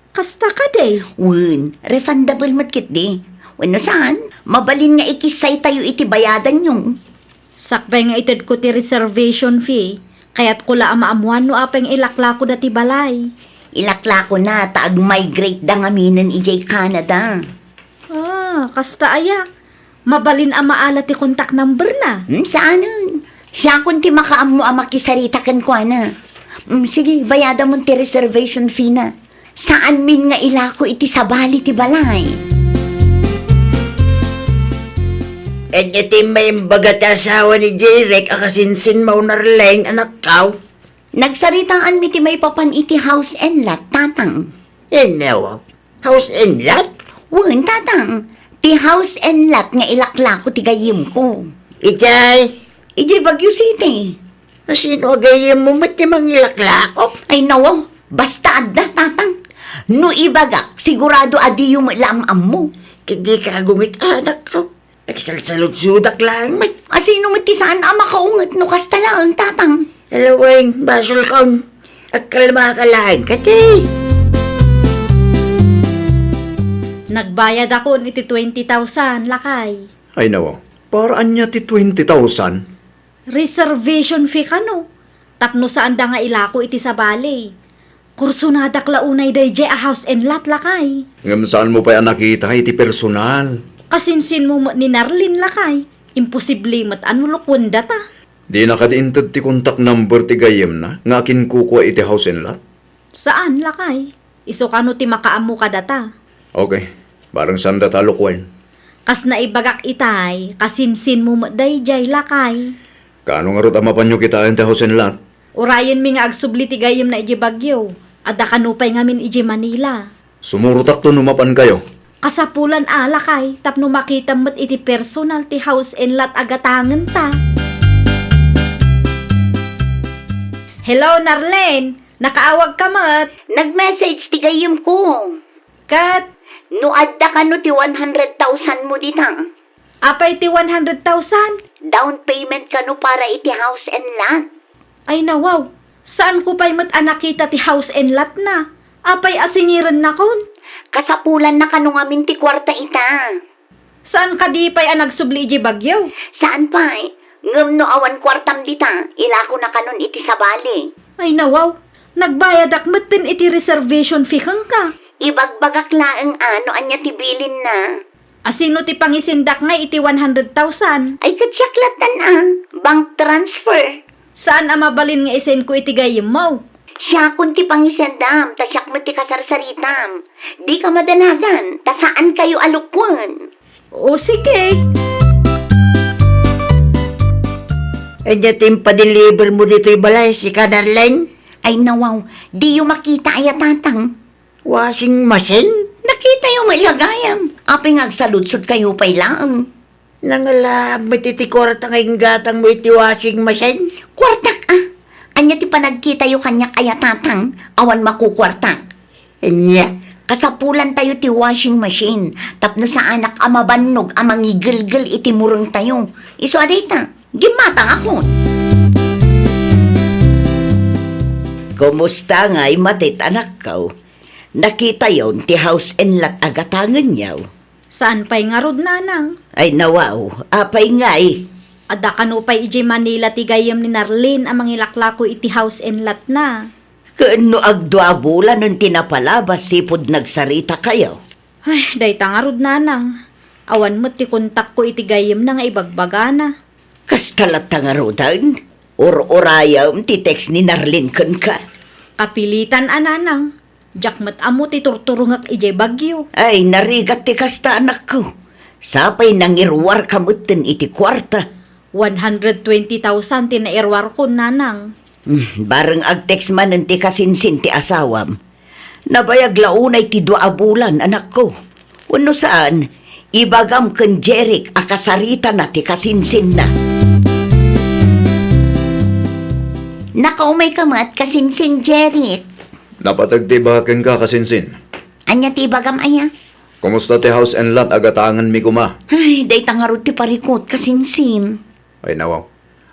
Kasta kadi? Wen, refundable met ketdi. Wenno saan, mabalin nga ikissaytayo iti bayadanyo. Sakbay nga itedko ti reservation fee, kayatko la a maammuan no apay nga ilaklakoda ti balay. Ilaklakona ta agmigrate da ngaminen idiay Canada. Ah, kasta aya? Mabalin a maala ti contact number na? Hmm, saanen? Siakon ti makaammo a makisarita kenkuana. Hmm, sige, bayadamon ti reservation fee na. Saanmin nga ilako iti sabali ti balay. Ania ti maimbag ti asawa ni Jeric a kasinsinmo, Narlene, anakko? Nagsaritaanmi ti maipapan iti house and lot, tatang. Ania? House and lot? Wen, tatang. Ti house and lot nga ilaklako ti gayyemko. Idiay? Idiay Baguio City. Asino a gayyemmo met ti mangilaklako? Ay, nawaw. Basta adda, tatang. No ibagak, sigurado a diyo met la am-ammo. Ket dika agunget, anakko. Agsalsaludsodak laeng met. Asino met ti saan a makaunget no kasta laeng, tatang? Ala wen, basolkon. Agkalmaka laeng kadi. Nagbayadakon iti twenty thousand, lakay. Ay, nawa. Para ania ti twenty thousand? Reservation fee kano? Tapno saanda nga ilako iti sabali. Kursonadak la unay daydiay a house and lot, lakay. Ngem saanmo pay a nakita iti personal? Kasinsinmo met ni Narlene, lakay. Imposible met a no lukuendata. Dina kadi inted ti contact number ti gayyemna nga akinkukua iti house and lot? Saan, lakay. Isu kano ti makaammo kadata. Okay. Bareng saandata a lukuen. Kas naibagak itay, kasinsinmo met daydiay, lakay. Kaano ngarud a mapanyo kitaen ti house and lot? Urayenmi nga agsubli ti gayyemna idiay Baguio. Adda kano pay ngamin idiay Manila. Sumurotakto no mapankayo. Kasapulan a, lakay, tapno makitam met iti personal ti house and lot a gatangenta. Hello, Narlene! Nakaawagka met? Nag-message ti gayyemko. Ket? No adda kano ti one hundred thousand mo dita. Apay ti one hundred thousand? Down payment kano para iti house and lot. Ay nawaw, saanko pay met a nakita ti house and lot na. Apay a singirennakon? Kasapulanna kano ngamin ti kuarta ita. Saan kadi pay a nagsubli idiay Baguio? Saan pay. Ngem no awan kuartam dita, ilakona kanon iti sabali. Ay nawaw, nagbayadak metten iti reservation fee kenka. Ibagbagak laeng a no ania ti bilinna. Asino ti pangisendak ngay iti one hundred thousand? Ay, ket siak lattan a, bank transfer. Saan a mabalin nga isendko iti gayyemmo? Siakon ti pangisendam, ta siak met ti kasarsaritam. Dika madanagan, ta saankayo a lukwen. O, sige. Ania ti impadeliver mo ditoy balay, sika, Narlene? Ay, nawaw, diyo makita aya, Tatang? Washing machine? Nakitayo met la gayam. Apay nga agsaludsodkayo pay laeng? Nangala met iti kuarta nga inggatangmo iti washing machine? Kuartak a? Ania ti panagkitayo kaniak aya, Tatang? Awan makukuartak. Ania? Kasapulantayo ti washing machine tapno saanak a mabannog a mangigelgel iti murengtayo. Isu a dayta, gimmatangakon. Kumusta ngay, Matet, anakko? Nakitayon ti house and lot a gatangenyo? Saan pay ngarud, nanang? Ay, nawaw, apay ngay? Adda kano pay idiay Manila ti gayyem ni Narlene a mangilaklako iti house and lot na. Ken no agdua a bulanen ti napalabas sipud nagsaritakayo? Ay, dayta ngarud, nanang. Awan met ti kontakko iti gayyemna nga ibagbagana. Kasta latta ngaruden? Ur-urayem ti text ni Narlene kenka. Kapilitan a, nanang. Diak met ammo ti turturongek idiay Baguio. Ay, narigat ti kasta, anakko. Sapay nangiruarka metten iti kuarta. One hundred twenty thousand ti nairuarkon, nanang. Hmm, bareng agtext manen ti kasinsin ti asawam. Nabayag la unay ti dua a bulan, anakko. Wenno saan, ibagam ken Jeric a kasaritana ti kasinsinna. Nakaumayka met, kasinsin Jeric. Napateg ti ibagak kenka, kasinsin. Ania ti ibagam aya? Kumusta ti house and lot a gatangenmi koma? Ay, dayta ngarud ti parikut, kasinsin. Ay, nawaw.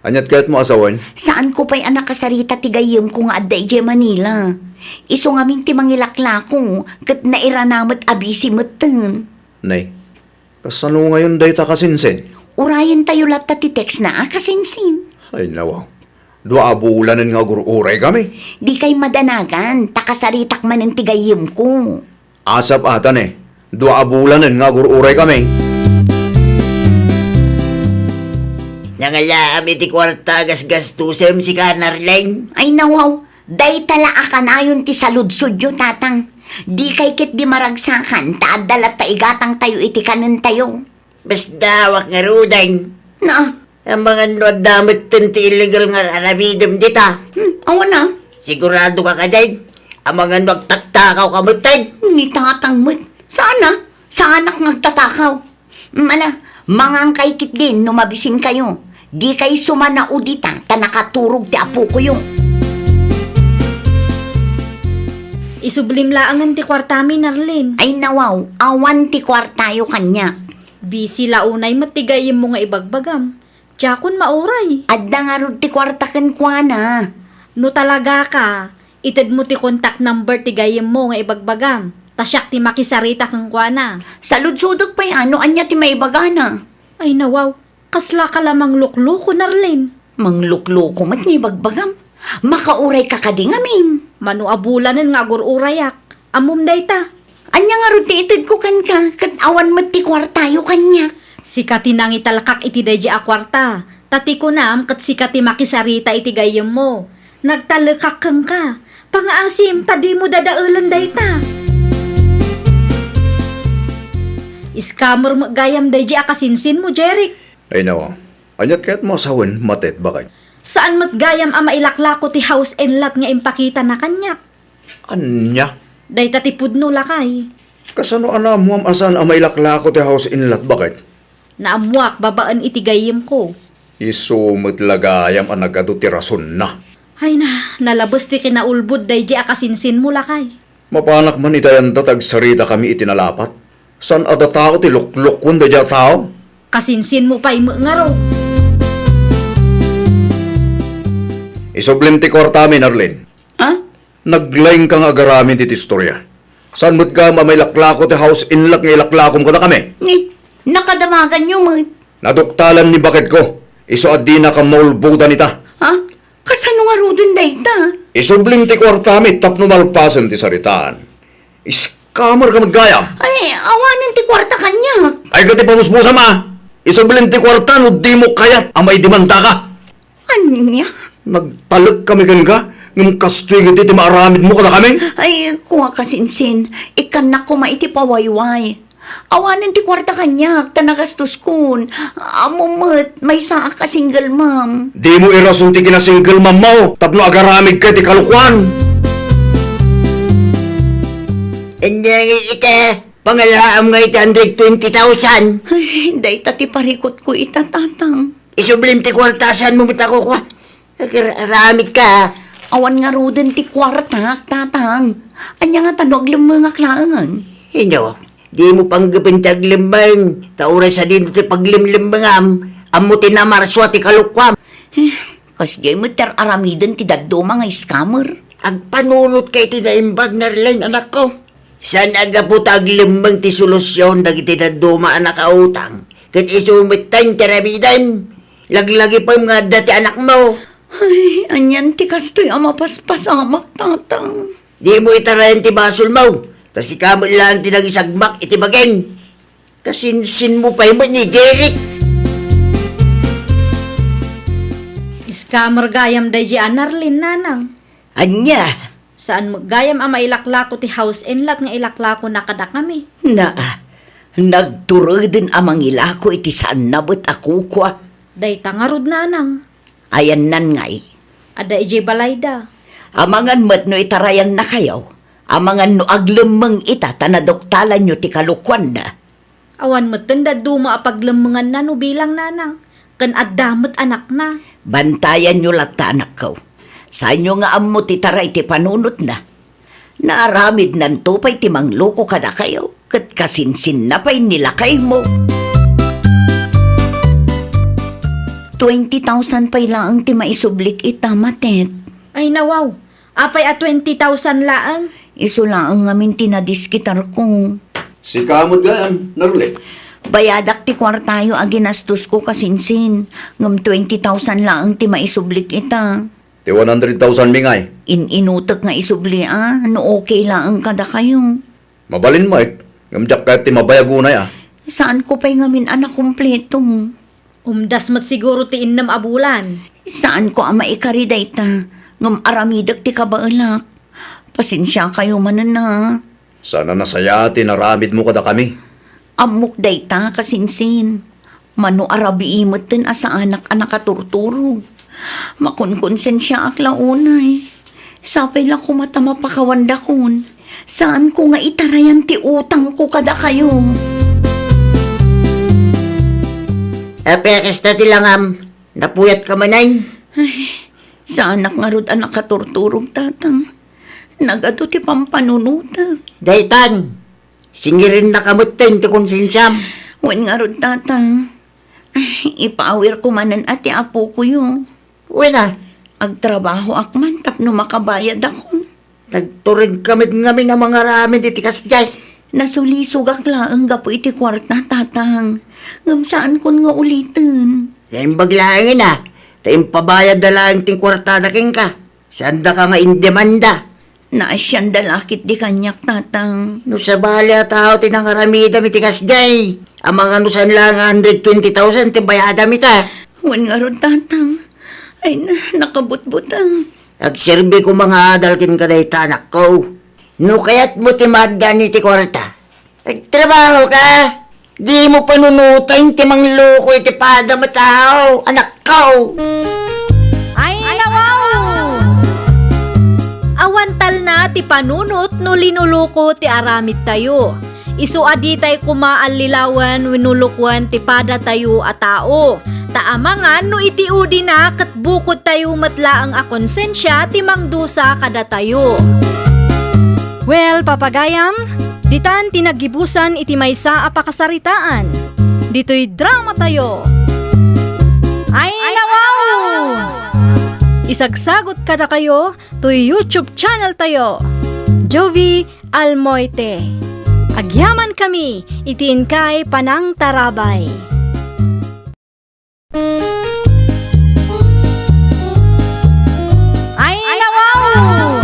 Aniat kayatmo a sawen? Saanko pay a nakasarita ti gayyemko nga adda idiay Manila. Isu ngamin ti mangilaklako, ket nairana met a busy metten. Nay, kasano ngayon dayta, kasinsin? Urayentayo latta ti text na a, kasinsin. Ay, nawaw. Dua a bulanen nga agur-uraykami. Dikay madanagan, ta kasaritak manen ti gayyemko. Asap a ta ne, dua a bulanen nga agur-uraykami. Nangalaam iti kuarta a gasgastusem, sika, Narlene? Ay, nawaw, dayta la a kanayon ti saludsodyo, Tatang. Dikay ketdi maragsakan, ta adda latta igatangtayo iti kanentayo. Basdawak ngaruden. Na? Amangan no adda metten ti illegal nga aramidem dita. Hmm, awan a. Siguradoka kadi? Amangan no agtatakawka metten. Ni Tatang met. Saan a? Saanak nga agtatakaw. Hmm, ala, mangankay ketdin no mabisinkayo. Dikay sumanao dita, ta nakaturog ti apokoyo. Isublim laengen ti kuartami, Narlene. Ay, nawaw, awan ti kuartayo kaniak. Busy la unay met ti gayyemmo nga ibagbagam. Diakon mauray. Adda ngarud ti kuarta kenkuana. No talagaka, itedmo ti contact number ti gayyemmo nga ibagbagam, ta siak ti makisarita kenkuana. Saludsodek pay a no ania ti maibagana. Ay, nawaw, kaslaka la manglukloko, Narlene. Manglukloko met nga ibagbagam. Makaurayka kadi ngamin. Mano a bulanen nga agur-urayak. Ammom dayta. Ania ngarud ti itedko kenka, ket awan met ti kuartayo kaniak? Sika ti nangitalkak iti daydi a kuarta, ta ti kunam ket sika ti makisarita iti gayyemmo. Nagtalekak kenka. Pangaasim ta dimo dadaelen dayta. Scammer met gayam daydi a kasinsinmo, Jeric. Ay, nawa. Aniat kayatmo a sawen, Matet, baket? Saan met gayam a mailaklako ti house and lot nga impakitana kaniak? Ania? Dayta ti pudno, lakay. Kasano a naammuam a saan a mailaklako ti house and lot, baket? Naammuak babaen iti gayyemko. Isu met la gayam a nagadu ti rasonna. Ay na, nalabes ti kinaulbod daydi a kasinsinmo, lakay. Mapanak man iti ayanda ta agsaritakami iti nalapat. Saan a datao ti luklukon daydi a tao? Kasinsinmo pay met ngarud. Isublim ti kuartami, Narlene. Ah? Naglaingka nga agaramid iti istorya. Saan met gayam a mailaklako ti house and lot nga ilaklakom kadakami? Ni, nakadamaganyo met. Naduktalan ni baketko. Isu a dinakam maulbodan ita. Ha? Kasano ngaruden dayta? Isublim ti kuartami tapno malpasen ti saritaan. Scammer ka met gayam. Ay, awanen ti kuarta kaniak. Ay, ket ipamusmusam a. Isublim ti kuarta no dimo kayat a maidemandaka. Ania? Nagtalek kami kenka, ngem kastoy gayam ti maaramidmo kadakami. Ay, kua, kasinsin, ikkannak koma iti pawayway. Awanen ti kuarta kaniak, ta nagastoskon. Ammom met, maysaak a single mom. Dimo irason ti kina-single mom mo, tapno agaramidka iti kalokuan. Ania ngay ita, pangalaam nga iti hundred twenty thousand. Ay, dayta ti parikutko ita, tatang. Isublim ti kuarta, saanmo met a kukua. Agar-, aramidka. Awan ngaruden ti kuartak, tatang. Ania ngata no aglemmengak laeng? Ino, dimo panggepen ti aglemmeng, ta uray sadino ti paglemlemmengam, ammo ti namarsua ti kalokuam. Eh, kasdiay met ti ar-aramiden ti dadduma nga scammer. Agpanunotka iti naimbag, Narlene, anakko. Saan a gapu ta aglemmeng ti solusion dagiti dadduma a nakautang, ket isu metten ti aramidem. Laglagipem nga adda ti anakmo. Ay, anian ti kastoy a mapaspasamak, tatang? Dimo itarayan ti basolmo, ta sika met laeng ti nangisagmak iti bagim. Kasinsinmo pay met ni Derek. Scammer gayam daydi a Narlene, nanang. Ania? Saan met gayam a mailaklako ti house and lot nga ilaklakona kadakami. Naa, nagtureden a mangilako iti saanna met a kukua. Dayta ngarud, nanang. Ayannan ngay? Adda idiay balayda. Amangan met no itarayannakayo. Amangan no aglemmeng ita ta naduktalanyo ti kalokuanna. Awan metten dadduma a paglemmenganna no bilang, nanang, ken adda met anakna. Bantayanyo latta, anakko. Saanyo nga ammo ti taray ti panunotna. Naaramidnanto pay ti mangloko kadakayo, ket kasinsinna pay ni lakaymo. Twenty thousand pay laeng ti maisublik ita, Matet. Ay, nawaw. Apay a twenty thousand laeng? Isu laeng ngamin ti nadiskitarko. Sika met gayam, Narlene. Bayadak ti kuartayo a ginastosko, kasinsin, ngem twenty thousand laeng ti maisublik ita. Ti one hundred thousand mi ngay? In-inutek nga isubli a, no okay laeng kadakayo. Mabalin met, ngem diak kayat ti mabayag unay a. Saanko pay ngamin a nakumpleto. Umdas met siguro ti innem a bulan. Saanko a maikari dayta, ngem aramidek ti kabaelak. Pasensiakayo manen a. Saan a nasayaat ti inaramidmo kadakami. Ammok dayta, kasinsin. Mano a rabii metten a saanak a nakaturturog. Makonkonsensiaak la unay. Sapay la koma ta mapakawandakon. Saanko nga itarayan ti utangko kadakayo. Apay a kasta ti langam? Napuyatka manen? Ay, saanak ngarud a nakaturturog, Tatang. Nagadu ti pampanunotek. Daytan, singirennaka metten ti konsensiam. Wen ngarud, Tatang. Ay, ipaawirko manen a ti apokoyo. Wen a? Agtrabahoak man tapno makabayadakon. Nagturedka met ngamin a mangaramid iti kasdiay. Nasulisogak laeng gapu iti kuarta, Tatang. Ngem saankon nga uliten. Naimbag laengen a, ta impabayadda laeng ti kuartada kenka. Saandaka nga indemanda. Naasianda la ketdi kaniak, Tatang. No sabali a tao ti nangaramidam iti kasdiay, amangan no saan laeng a hundred twenty thousand ti bayadam ita. Wen ngarud, Tatang. Ay na, nakabutbuteng. Agserbi koma nga adal kenka dayta, anakko. No kayatmo ti maaddaan iti kuarta, agtrabahoka. Dimo panunoten ti mangloko iti padam a tao, anakko. Ay, nawaw! Awan talna ti panunot no linuloko ti aramidtayo. Isu a ditay koma allilawen wenno lukwen ti padatayo a tao. Ta amangan no iti udina ket bukodtayo met laeng a konsensia ti mangdusa kadatayo. Well, papagayam, ditan ti naggibusan iti maysa a pakasaritaan. Ditoy dramatayo. Ay, nawaw! Isagsagot kadakayo toy YouTube channel tayo, Jovie Almoite. Agyamankami iti inkay panangtarabay. Ay, nawaw!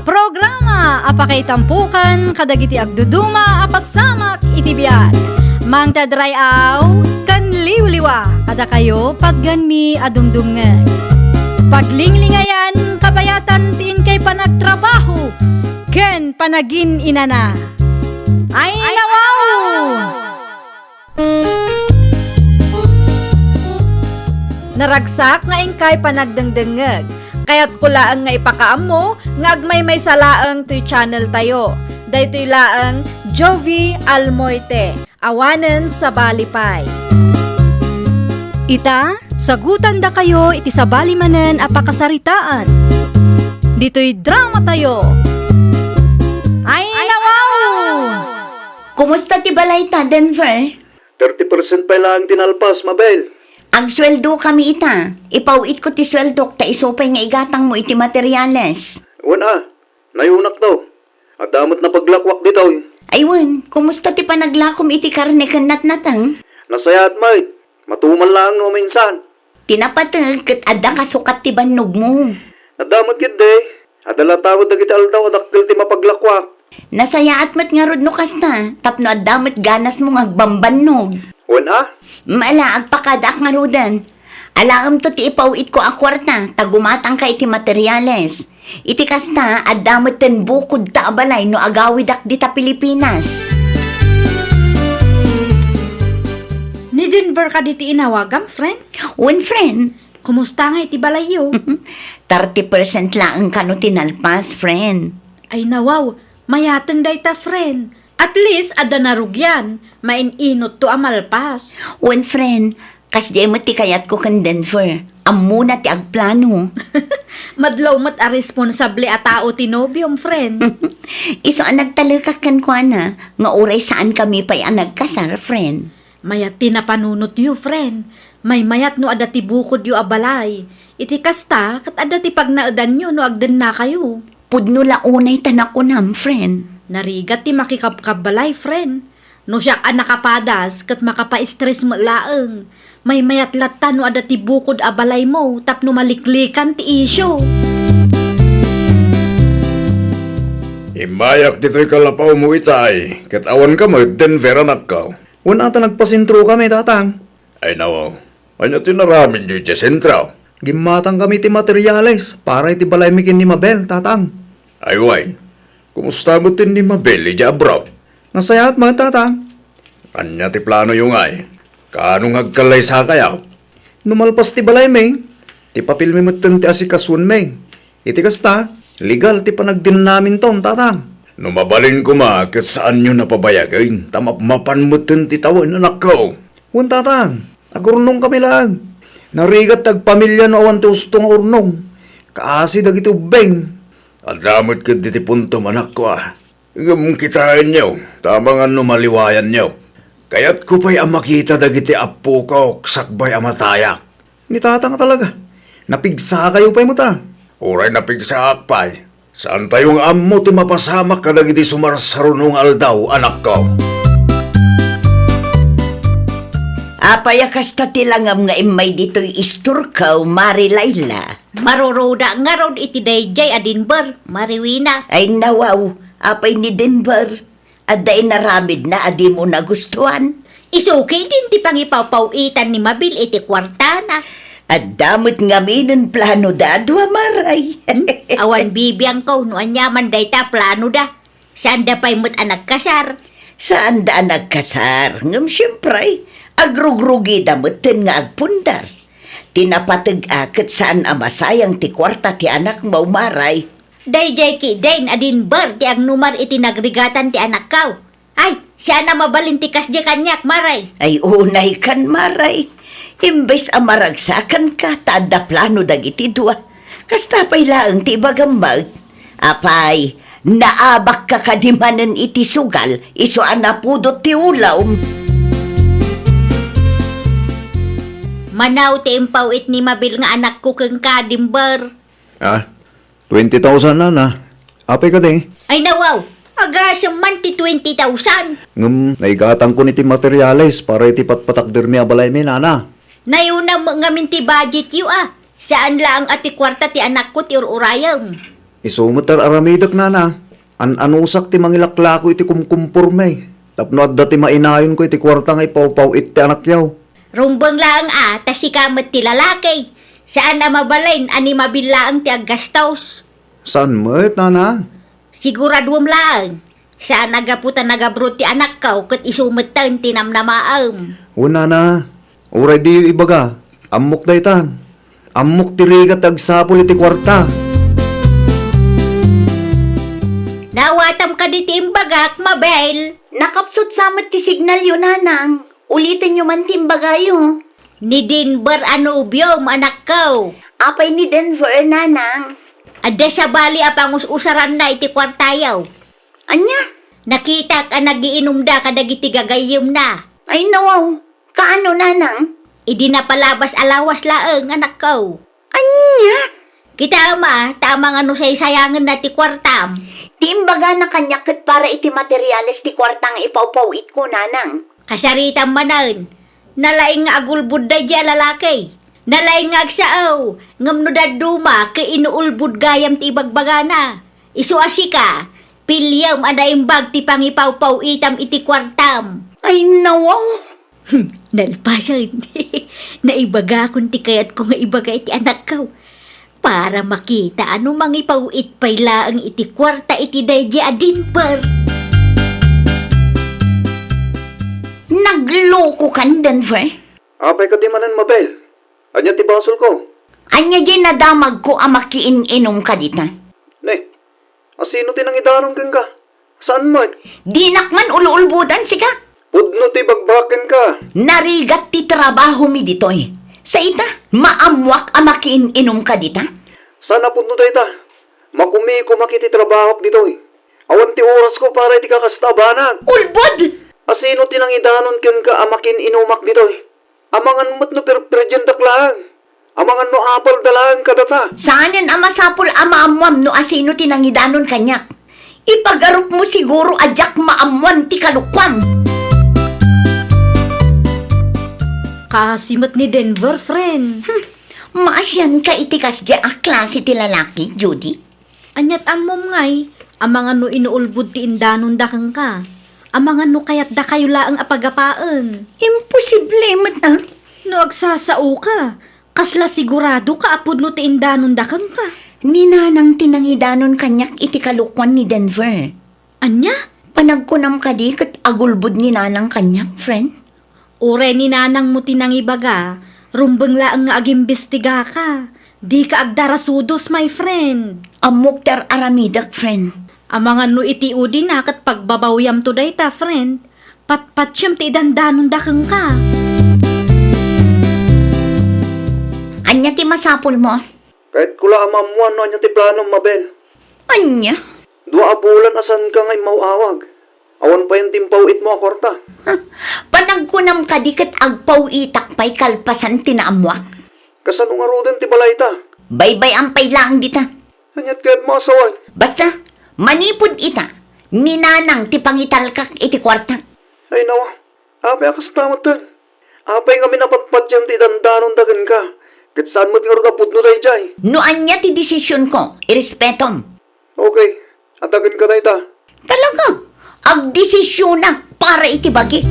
Programa a pakaitampukan kadagiti agduduma a pasamak iti biag. Mangted ray-aw ken liwliwa kadakayo patgenmi a dumdumngeg. Paglinglingayan, kabayatan ti inkay panagtrabaho ken panagin-inana. Ay, nawaw! Naragsak nga inkay panagdengdengngeg. Kayatko laeng nga ipakaammo nga agmaymaysa laeng toy channel tayo. Daytoy laeng Jovie Almoite. Awanen sabali pay. Ita, sagutandakayo iti sabali manen a pakasaritaan. Ditoy dramatayo. Ay, nawaw! Kumusta ti balayta, Denver? Thirty percent pay laeng ti nalpas, Mabel. Agsueldokami ita. Ipaw-itko ti sueldok ta isu pay nga igatangmo iti materyales. Wen a, nayonakto. Adda met napaglakuak ditoy. Ay wen, kumusta ti panaglakom iti karne ken natnateng? Nasayaat met. Matumal laeng no maminsan. Ti napateg ket adda kasukat ti bannogmo. Adda met ketdi. Adda latta met dagiti aldaw a dakkel ti mapaglakuak. Nasayaat met ngarud no kasta, tapno adda met ganasmo nga agbambannog. Wen a? Mala, agpakadaak ngaruden. Alaemto ti ipaw-itko a kuarta, ta gumatangka iti materyales. Iti kasta, adda metten bukodta a balay no agawidak dita Pilipinas. Ni Denver kadi ti inawagam, friend? Wen, friend. Kumusta nga iti balayyo? Thirty percent laeng kano ti nalpas, friend. Ay nawaw, mayateng dayta, friend. At least, adda narugian, main-inotto a malpas. Wen, friend, kasdiay met ti kayatko ken Denver. Ammona ti agplano. Madlaw met a responsable a tao ti nobiom, friend. Isu a nagtalekak kenkuana, nga uray saankami pay a nagkasar, friend. Mayat ti napanunotyo, friend. Maymayat no adda ti bukodyo a balay. Iti kasta, ket adda ti pagnaedanyo no agdennakayo. Pudno la unay ta nakunam, friend. Narigat ti makikabkabbalay, friend. No siak a nakapadas, ket makapa-stress met laeng. Maymayat latta no adda ti bukod a balaymo tapno maliklikan ti isyu. Immayak ditoy kalapawmo itay, ket awanka met Denver, anakko. Wen a ta nagpasentrokami, tatang. Ay nawaw, ania ti inaramidyo idiay sentro? Gimmatangkami ti materyales para iti balaymi ken ni Mabel, tatang. Ay wen, kumusta met ni Mabel idiay abroad? Nasayaat met, tatang. Ania ti planoyo ngay? Kaano nga agkallaysakayo? No malpas ti balaymi, ti papelmi metten ti asikasuenmi. Iti kasta, legal ti panagdinnaminton, tatang. No mabalin koma ket saanyo napabayagen, ta mapmapan metten ti tawen, anakko. Wen, tatang, agurnongkami laeng. Narigat ti agpamilia no awan ti usto nga urnong. Kaasi dagiti ubbing. Adda met ketdi ti puntom, anakko, a. Ngem kitaenyo, ta amangan no maliwayanyo. Kayatko pay a makita dagiti appokok sakbay a matayak. Ni tatang talaga. Napigsakayo pay met a. Uray napigsaak pay. Saantayo nga ammo ti mapasamak kadagiti sumarsaruno nga aldaw, anakko. Apay a kasta ti langam nga immay ditoy istorko, Mari Laila? Maruruda ngarud iti daydiay a Denver, Mari Wina. Ay nawaw, apay ni Denver? Adda inaramidna a dimo nagustuan? Isu ketdin ti pangipawpaw-itan ni Mabel iti kuartana. Adda met ngaminen plano da a dua, Maray. Awan bibiangko no aniaman dayta a planoda. Saanda pay met a nagkasar. Saanda a nagkasar, ngem siempre, agrugrugida metten nga agpundar. Ti napateg a ket saan a masayang ti kuarta ti anakmo, Maray. Daydiay ketdin a Denver ti agnumar iti nagrigatan ti anakko. Saan a mabalin ti kasdi kaniak, Maray. Ay, unay kan, Maray. Imbes a maragsakan ka, ta adda plano dagiti dua. Kasta pay laeng ti ibagam met. Apay, naabakka kadi manen iti sugal, isu a napudot ti ulawm. Manaw ti impaw-it ni Mabel nga anakko kenka, Denver. Ah, twenty thousand, nana. Apay kadi? Ay, nawaw. Agasem man ti twenty thousand. Ngem, naigatangkon iti materiales para iti patpatakdermi a balaymi, nana. Nayuna met ngamin ti budgetyo, a. Saan laeng a ti kuarta ti anakko ti ur-urayem. Isu met ti ar-aramidek, nana. An-anusak ti mangilaklako iti kumkumporme. Tapno adda ti mainayonko iti kuarta nga ipawpaw-it ti anakyo. Rumbeng laeng a, ta sika met ti lalaki. Saan a mabalin a ni Mabel laeng ti aggastos. Saan met, nana? Siguraduem laeng. Saan a gapu ta nagabroad ti anakko ket isu metten ti namnamaem. Wen, nana, uray diyo ibaga, ammok dayta. Ammok ti rigat ti agsapul iti kuarta. Naawatam kadi ti imbagak, Mabel? Nakapsut sa met ti signalyo, nanang. Ulitenyo man ti imbagayo. Ni Denver a nobiom, anakko. Apay ni Denver, nanang? Adda sabali a pangus-usaranna iti kuartayo. Ania? Nakitak a nagiinumda kadagiti gagayyemna. Ay, nawaw. Kaano, nanang? Idi napalabas a lawas laeng, anakko. Ania? Kitaem a, ta amangan no saysayangenna ti kuartam. Ti imbagana kaniak ket para iti materiales ti kuarta nga ipawpaw-itko, nanang. Kasaritam manen. Nalaing nga agulbod daydi a lalaki. Nalaing nga agsao, ngem no dadduma ket inuulbod gayam ti ibagbagana. Isu a sika, piliem a naimbag ti pangipawpaw-itam iti kuartam. Ay, nawaw. Hmm, nalpasen. Naibagakon ti kayatko nga ibaga iti anakko. Para makita a no mangipaw-it pay laeng iti kuarta iti daydi a Denver. Naglokokan, Denver? Apay kadi manen, Mabel? Ania ti basolko? Ania diay nadamagko a makiin-inumka dita? Ne, asino ti nangidanon kenka? Saan met? Dinak man ululbodan sika. Pudno ti bagbakenka. Narigat ti trabahomi ditoy. Sa ita, maammoak a makiin-inumka dita? Saan a pudno dayta? Makumikoma iti trabahok ditoy. Awan ti orasko para iti kakasta a banag. Ulbod! Asino ti nangidanon kenka a makiin-inumak ditoy? Amangan met no perperdiendak laeng. Amangan no apalda laeng kadata. Saanen a masapul a maammoam no asino ti nangidanon kaniak. Ipagarupmo siguro a diak maammoan ti kalokuam. Kaasi met ni Denver, friend. Hmm, maasianka iti kasdiay a klase ti lalaki, Judy? Aniat ammom ngay, amangan no inuulbod ti indanonda kenka. Amangan no kayatdakayo laeng a pagapaen. Imposible met, a? No agsasaoka, kasla siguradoka a pudno ti indanonda kenka? Ni Nanang ti nangidanon kaniak iti kalokuan ni Denver. Ania? Panagkunam kadi ket agulbod ni Nanang kaniak, friend? Uray ni Nanangmo ti nangibaga, rumbeng laeng nga agimbestigaka. Dika agdarasudos, my friend. Ammok ti ar-aramidek, friend. Amangan no iti udina ket pagbabawyamto dayta, friend. Patpatiem ti idandanonda kenka. Ania ti masapulmo? Kayatko la a maammoan no ania ti planom, Mabel. Ania? Dua a bulan a saanka nga immaw-awag. Awan payen ti impaw-itmo a kuarta. Ha? Panagkunam kadi ket agpaw-itak pay kalpasan ti naammoak? Kasano ngaruden ti balayta? Baybay-am pay laeng dita. Aniat kayatmo a sawen? Basta, manipud ita, ni Nanang ti pangitalkak iti kuarta. Ay, nawa. Apay a kasta metten? Apay ngamin a patpatiem ti idandanonda kenka, ket saan met ngarud a pudno daydiay? No ania ti desisionko, irespetom. Okay, adagenka dayta. Talaga? Agdesisionak para iti bagi.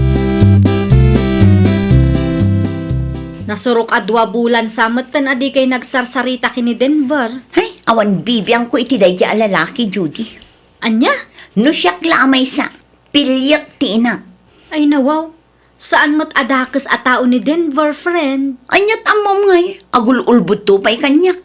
Nasurok a dua bulan sa metten a dikay nagsarsarita ken ni Denver. Hay, awan bibiangko iti daydiay a lalaki, Judy. Ania? No siak la a maysa, piliek ti inak. Ay, nawaw. Saan met a dakes a tao ni Denver, friend? Aniat ammom ngay, agul-ulbodto pay kaniak.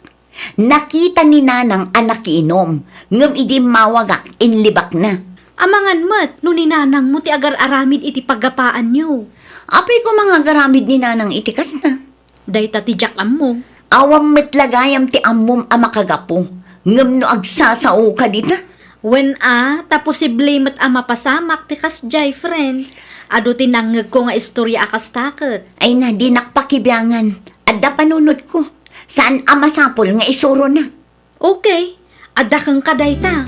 Nakita ni Nanang a nakiinom, ngem idi immawagak, inlibakna. Amangan met no ni nanangmo ti agar-aramid iti paggapaanyo. Apay koma nga agaramid ni nanang iti kasta? Dayta ti diak ammo. Awan met la gayam ti ammom a makagapu, ngem no agsasaoka dita? Wen a, ta posible met a mapasamak ti kasdiay, friend. Adu ti nangngegko nga istorya a kasta ket. Ay na, dinak pakibiangan. Adda panunotko. Saan a masapul nga isuronak? Okay. Adda kenka dayta.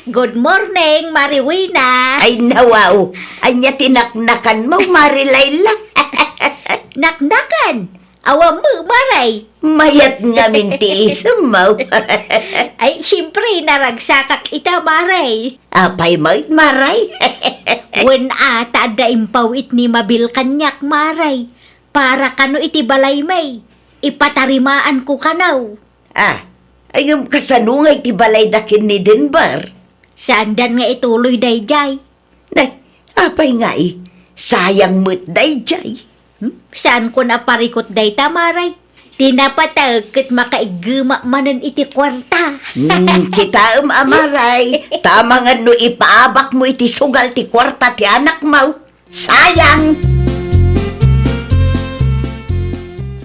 Good morning, Mari Wina. Ay, nawaw. Ania ti naknakanmo, Mari Laila? Naknakan? Awan mo, Maray. Mayat ngamin ti isemmo. Ay, siyempre, naragsakak ita, Maray. Apay met, Maray? Wen a, ta adda impawit ni Mabel kaniak, Maray. Para kano iti balay, may ipatarimaanko kano. Ah, ay ngem kasano nga iti balayda ken ni Denver? Saandan nga ituloy daydiay. Nay, apay nga i? Sayang met daydiay. Hmm? Saanko a parikut dayta, Maray? Ti napateg ket makaiggema manen iti kuarta. Hmm, kitaem a, Maray. Tama nga no ipaabakmo iti sugal ti kuarta ti anakmo. Sayang!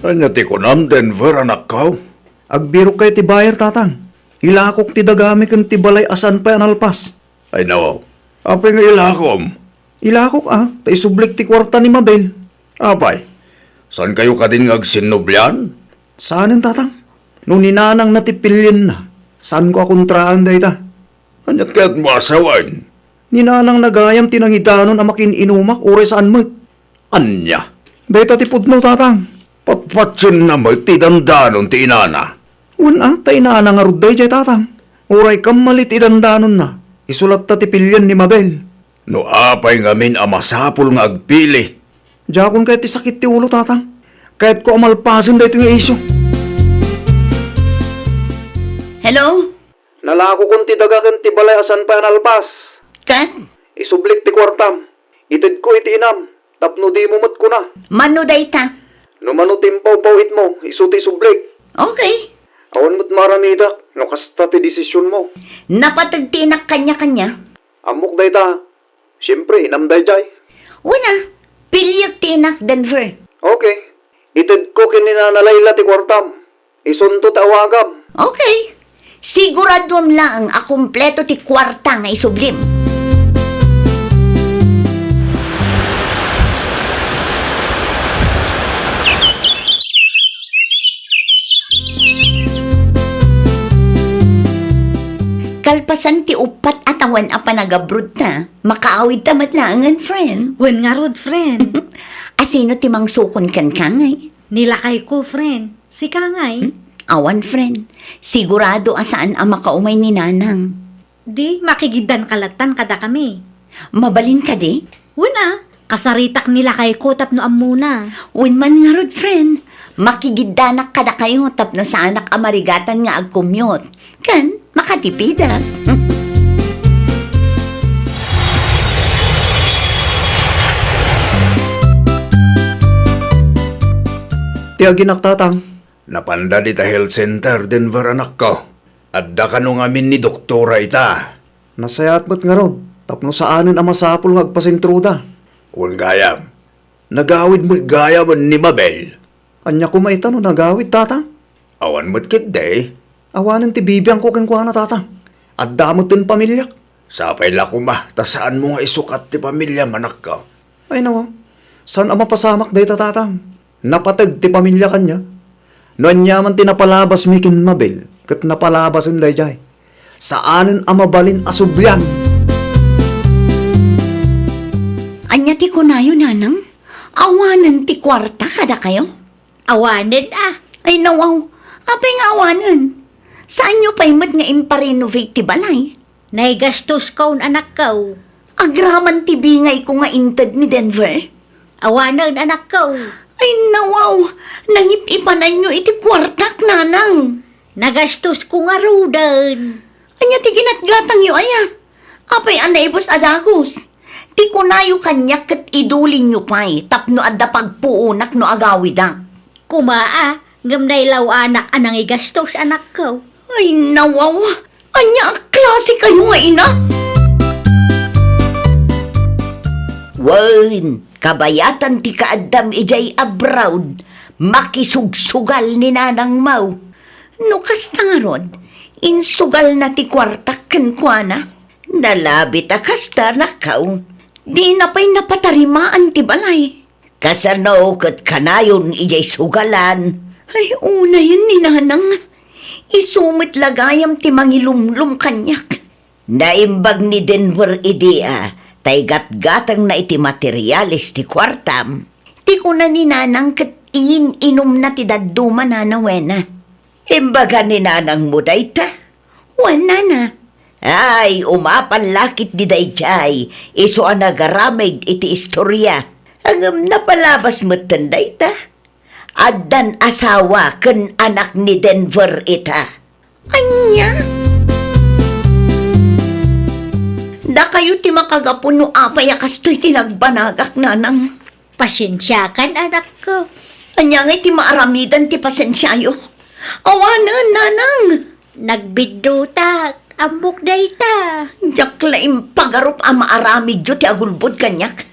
Ania ti kunam, Denver, anakko? Agbirokkayo ti buyer, Tatang. Ilakok ti dagami ken ti balay a saan pay a nalpas. Ay, nawaw. Apay nga ilakom? Ilakok, a, ta isublik ti kuarta ni Mabel. Apay, saankayo kadin nga agsinnublian? Saanen, Tatang. No ni nanangna ti pilienna, saanko a kontraan dayta. Aniat kayatmo a sawen? Ni nanangna gayam ti nangidanon a makin-inumak uray saan met. Ania? Dayta ti pudno, Tatang. Patpatienna met ti dandanon ti inana. Wen a, ta inana ngarud daydiay, Tatang. Uray kammali ti dandanonna, isu latta ti pilien ni Mabel. No apay ngamin a masapul nga agpili? Diakon kayat ti sakit ti ulo, Tatang. Kayatko a malpasen daytoy nga isyu. Hello? Nalakokon ti daga ken ti balay a saan pay a nalpas. Ket? Isublik ti kuartam. Itedko iti inam, tapno dimo met kuna. Mano dayta? No mano ti impawpawitmo, isu ti isublik. Okay. Awan met maaramidak no kasta ti desisionmo. Napateg ti inak kaniak. Ammok dayta. Siempre, inam daydiay. Wen a, piliek ti inak, Denver. Okay. Itedko ken ni Nana Layla ti kuartam. Isunto ti awagam. Okay. Siguraduem laeng a kompleto ti kuarta nga isublim. Kalpasan ti uppat a tawen a panagabrodta, makaawidta met laengen, friend. Wen ngarud, friend. A, sino ti mangsukon kenka, ngay? Ni lakayko, friend. Sika, ngay? Hmm? Awan, friend. Sigurado a saan a makaumay ni Nanang. Di, makigiddanka lattan kadakami. Mabalin kadi? Wen a, kasaritak ni lakayko tapno ammona. Wen man ngarud, friend. Makigiddanak kadakayo tapno saanak a marigatan nga agcommute. Ken, makatipidak. Ti aginak, Tatang. Napanda dita health center, Denver, anakko. Adda kano ngamin ni doktora ita? Nasayaat met ngarud, tapno saanen a masapul nga agpasentroda. Wen gayam. Nagawid met gayam ni Mabel. Ania koma ita no nagawid, Tatang? Awan met ketdi. Awanen ti bibiangko kenkuana, Tatang. Adda met ti pamiliak. Sapay la koma, ta saanmo nga isukat ti pamiliam, anakko. Ay, nawaw. Saan a mapasamak dayta, Tatang. Napateg ti pamilia kaniak. No aniaman ti napalabasmi ken Mabel, ket napalabasen daydiay. Saanen a mabalin a sublian. Ania ti kunayo, Nanang? Awanen ti kuarta kadakayo? Awanen a. Ay, nawaw. Apay nga awanen? Saanyo pay met nga imparenovate ti balay? Naigastoskon, anakko. Agraman ti bingayko nga inted ni Denver? Awanen, anakko. Ay, nawaw. Nangip-ipananyo iti kuartak, Nanang. Nagastosko ngaruden. Ania ti ginatgatangyo aya? Apay a naibus a dagus? Ti kunayo kaniak ket idulinyo pay tapno adda pagpuonak no agawidak. Koma a, ngem nailaw-anak a nangigastos, anakko. Ay, nawaw! Ania a klase kayo nga ina? Wen, kabayatan ti kaaddam idiay abroad, makisugsugal ni nanangmo. No kasta ngarud, insugalna ti kuartak kenkuana. Nalabit a kasta, nakaw. Dina pay napatarimaan ti balay. Kasano ket kanayon idiay sugalan? Ay, unayen ni nanang. Isu met la gayam ti mangilumlom kaniak. Naimbag ni Denver idi a, ta igatgatengna iti materiales ti kuartam. Ti kuna ni nanang ket iin-inumna ti dadduma, nana, wena. Imbaga ni nanangmo dayta? Wen, nana. Ay, umapan la ketdi daydiay, isu a nagaramid iti istoria. Ngem napalabas metten dayta. Addan asawa ken anak ni Denver ita. Ania? Dakayo ti makagapu no apay a kastoy ti nagbanagak, nanang. Pasiensiakan, anakko. Ania ngay ti maaramidan ti pasiensiayo? Awanen, nanang. Nagbiddutak, ammok dayta. Diak la impagarup a maaramidyo ti agulbod kaniak.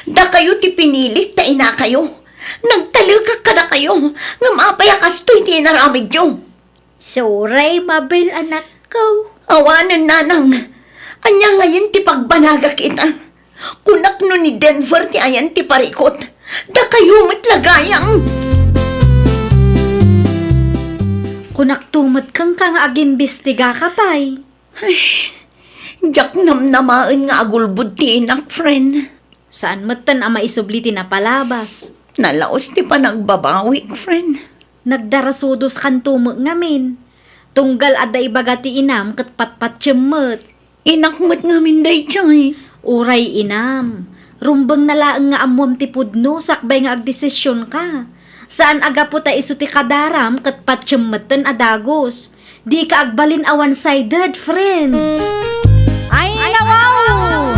Dakayo ti pinilik ta inakayo. Nagtalekak kadakayo, ngem apay a kastoy ti inaramidyo? Sorry, Mabel, anakko. Awanen, nanang. Ania ngayen ti pagbanagak ita? Kunak no ni Denver ti ayan ti parikut, dakayo met la gayam. Kunakto met kenka nga agimbistigaka pay. Ay, diak namnamaen nga agulbod ti inak, friend. Saan metten a maisubli ti napalabas. Nalaos ti panagbabawik, friend. Nagdarasudoskanto met ngamin. Tunggal adda ibaga ti inam ket patpatiem met. Inak met ngamin daytoy. Uray inam, rumbengna laeng nga ammoam ti pudno sakbay nga agdesisionka. Saan a gapu ta isu ti kadaram ket patiem metten a dagus. Dika agbalin a one-sided, friend. Ay, nawaw!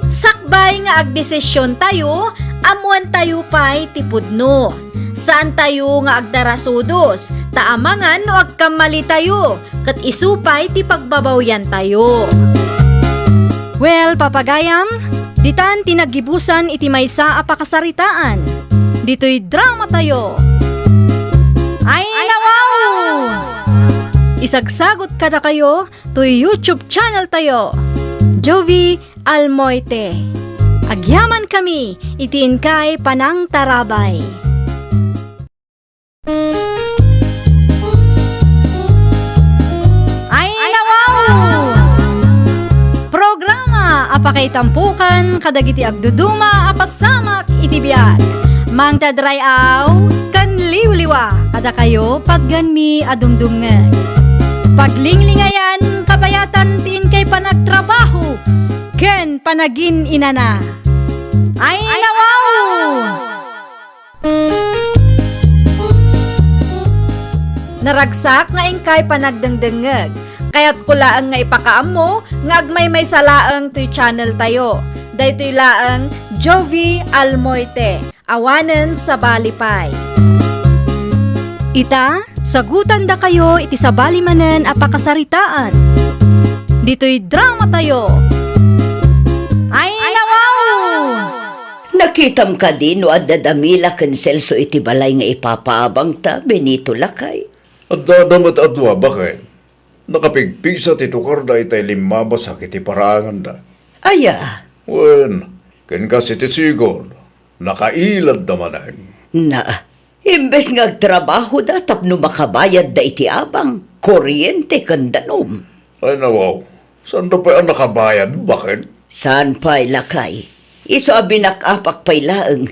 Sakbay nga agdesisiontayo, ammoantayo pay ti pudno. Saantayo nga agdarasudos, ta amangan no agkammalitayo, ket isu pay ti pagbabawyantayo. Well, papagayam, ditan ti naggibusan iti maysa a pakasaritaan. Ditoy dramatayo. Ay, nawaw! Isagsagot kadakayo toy YouTube channeltayo, Jovie Almoite. Agyamankami iti inkay panangtarabay. Ay, nawaw! Programa a pakaitampokan kadagiti agduduma a pasamak iti biag. Mangted ray-aw ken liwliwa kadakayo, patgenmi a dumdumngeg. Paglinglingayan, kabayatan ti inkay panagtrabaho ken panagin-inana. Ay, nawaw! Naragsak nga inkay panagdengdengngeg. Kayatko laeng nga ipakaammo nga agmaymaysa laeng toy channeltayo. Daytoy laeng Jovie Almoite, awanen sabali pay. Ita, sagutandakayo iti sabali manen a pakasaritaan. Ditoy dramatayo. Ay, nawaw! Nakitam kadi no adda da Mila ken Celso iti balay nga ipapaabangta, Benito, lakay? Adda, adda met a dua, baket. Nakapigpigsa ti tukarda itay limmabasak iti paraanganda. Aya? Wen, ken kas iti sigud, nakailadda manen. Na, imbes nga agtrabahoda tapno makabayadda iti abang, kuryente, ken danum. Ay, nawaw. Saanda pay a nakabayad, baket? Saan pay, lakay. Isu a binak-apak pay laeng.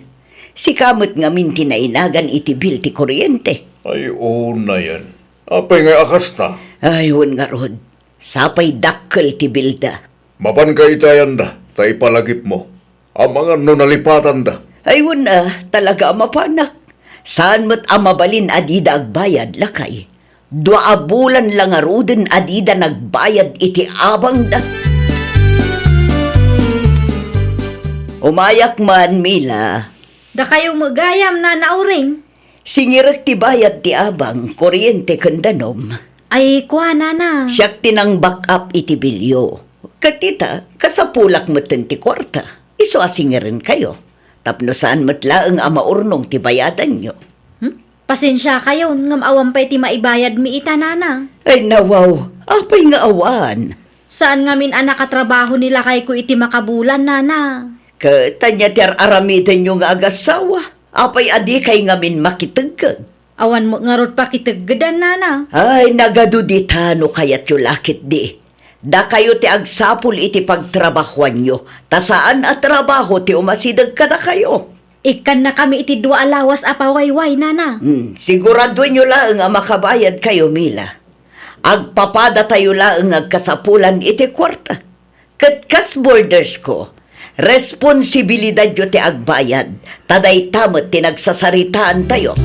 Sika met ngamin ti nainagan iti bil ti kuryente. Ay, unayen. Apay ngay a kasta? Ay, wen ngarud. Sapay dakkel ti bilda. Mapanka itayanda, ta ipalagipmo. Amangan no nalipatanda. Ay, wen a, talaga a mapanak. Saan met a mabalin a dida agbayad, lakay. Dua a bulan la ngaruden a dida nagbayad iti abangda. Umayak man, Mila. Dakayo met gayam, Nana Uring. Singirek ti bayad ti abang, kuryente ken danum. Ay, kua, nana. Siak ti nang-back up iti bilyo. Ket ita, kasapulak metten ti kuarta. Isu a singirenkayo. Tapno saan met laeng a maurnong ti bayadanyo. Hmm? Pasensiakayon, ngem awan pay ti maibayadmi ita, nana. Ay, nawaw. Apay nga awan? Saan ngamin a nakatrabaho ni lakayko iti makabulan, nana. Ket ania ti ar-aramidenyo nga agassawa? Apay a dikay ngamin makitegged? Awan met ngarud pakiteggedan, nana. Ay, nagadu dita no kayatyo la ketdi. Dakayo ti agsapul iti pagtrabahoanyo, ta saan a trabaho ti umasideg kadakayo. Ikkannakami iti dua a lawas a pawayway, nana. Hmm, siguraduenyo laeng a makabayadkayo, Mila. Agpapadatayo laeng nga agkasapulan iti kuarta. Ket kas bordersko, responsibilidadyo ti agbayad, ta dayta met ti nagsasaritaantayo.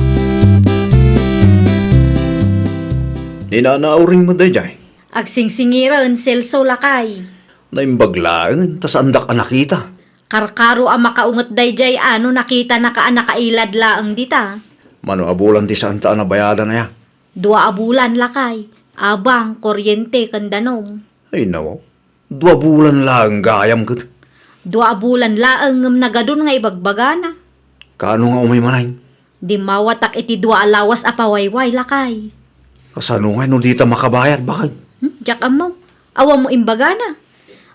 Ni Nana Auring met daydiay? Agsingsingiren, Celso, lakay. Naimbag laeng, ta saandak a nakita. Karkaro a makaunget daydiay a no nakitanaka a nakailad laeng dita. Mano a bulan ti saanta a nabayadan aya? Dua a bulan, lakay. Abang, kuryente, ken danum. Ay, nawaw. Dua bulan laeng gayam ket. Dua a bulan laeng ngem nagadun nga ibagbagana. Kaano nga umay manen? Dimmawatak iti dua a lawas a pawayway, lakay. Kasano ngay no dita makabayad, baket? Hmm, diak ammo. Awan mo imbagana.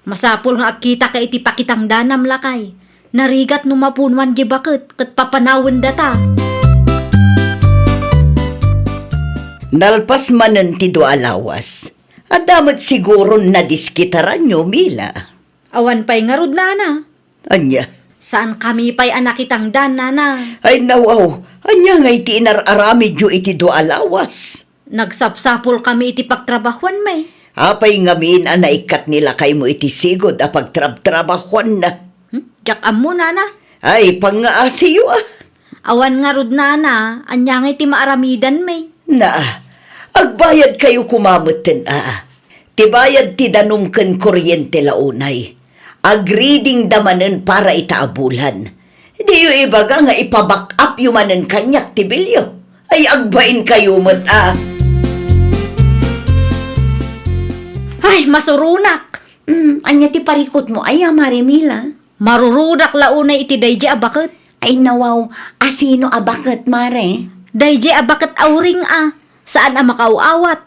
Masapul nga agkitaka iti pakitangdanam, lakay. Narigat no mapunuan di baket ket papanawendata. Nalpas manen ti dua a lawas. Adda met siguron nadiskitaranyo, Mila. Awan pay ngarud, nana. Ania? Saankami pay a nakitangdan, nana. Ay, nawaw. Ania ngay ti inar-aramidyo iti dua a lawas? Nagsapsapulkami iti pagtrabahuanmi. Apay ngamin a naikkat ni lakaymo iti sigud a pagtrabtrabahuanna? Hmm? Diak ammo, nana. Ay, pangngaasiyo, a. Awan ngarud, nana, ania ngay ti maaramidanmi? Naa, agbayadkayo koma metten, a. Ti bayad ti danum ken kuryente la unay. Agreadingda manen para ita a bulan. Diyo ibaga nga ipa-back up yo manen kaniak ti bilyo. Ay, agbainkayo met, a. Ay, masuronak! Hmm, ania ti parikutmo aya, Mare Mila? Marurodak la unay iti daydi a baket. Ay, nawaw, asino a baket, Mare? Daydi a baket, Auring, a. Saan a makaaw-awat.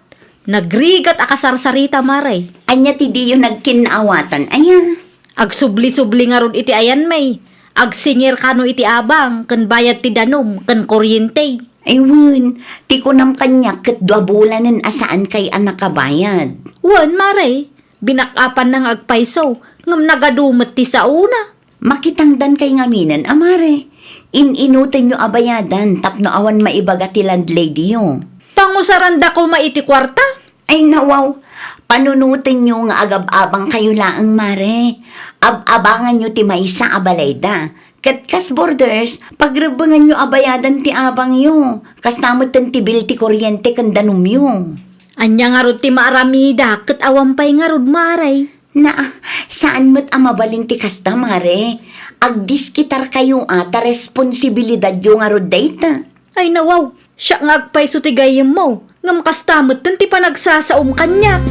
Nagrigat a kasarsarita, Mare. Ania ti diyo nagkinnaawatan, aya? Agsubli-subli ngarud iti ayanmi. Agsingir kano iti abang, ken bayad ti danum, ken kuryente. Ay, wen, ti kunam kaniak ket dua bulanen a saankay a nakabayad. Wen, Mare. Binak-apanna nga agpayso, ngem nagadu met ti saona. Makitangdankay ngaminen a, Mare. In-inutenyo a bayadan tapno awan maibaga ti landladyyo. Pangusaranda koma iti kuarta? Ay, nawaw. Panunotenyo nga agab-abangkayo laeng, Mare. Ab-abanganyo ti maysa a balayda. Ket kas borders, pagrebbenganyo a bayadan ti abangyo. Kasta metten ti bill ti kuryente ken danumyo. Ania ngarud ti maaramida ket awan pay ngarud, Mare? Naa, saan met a mabalin ti kasta, Mare. Agdiskitarkayo a ta responsibilidadyo ngarud dayta. Ay, nawaw, siak nga agpayso ti gayyemmo, ngem kasta metten ti panagsasaom kaniak.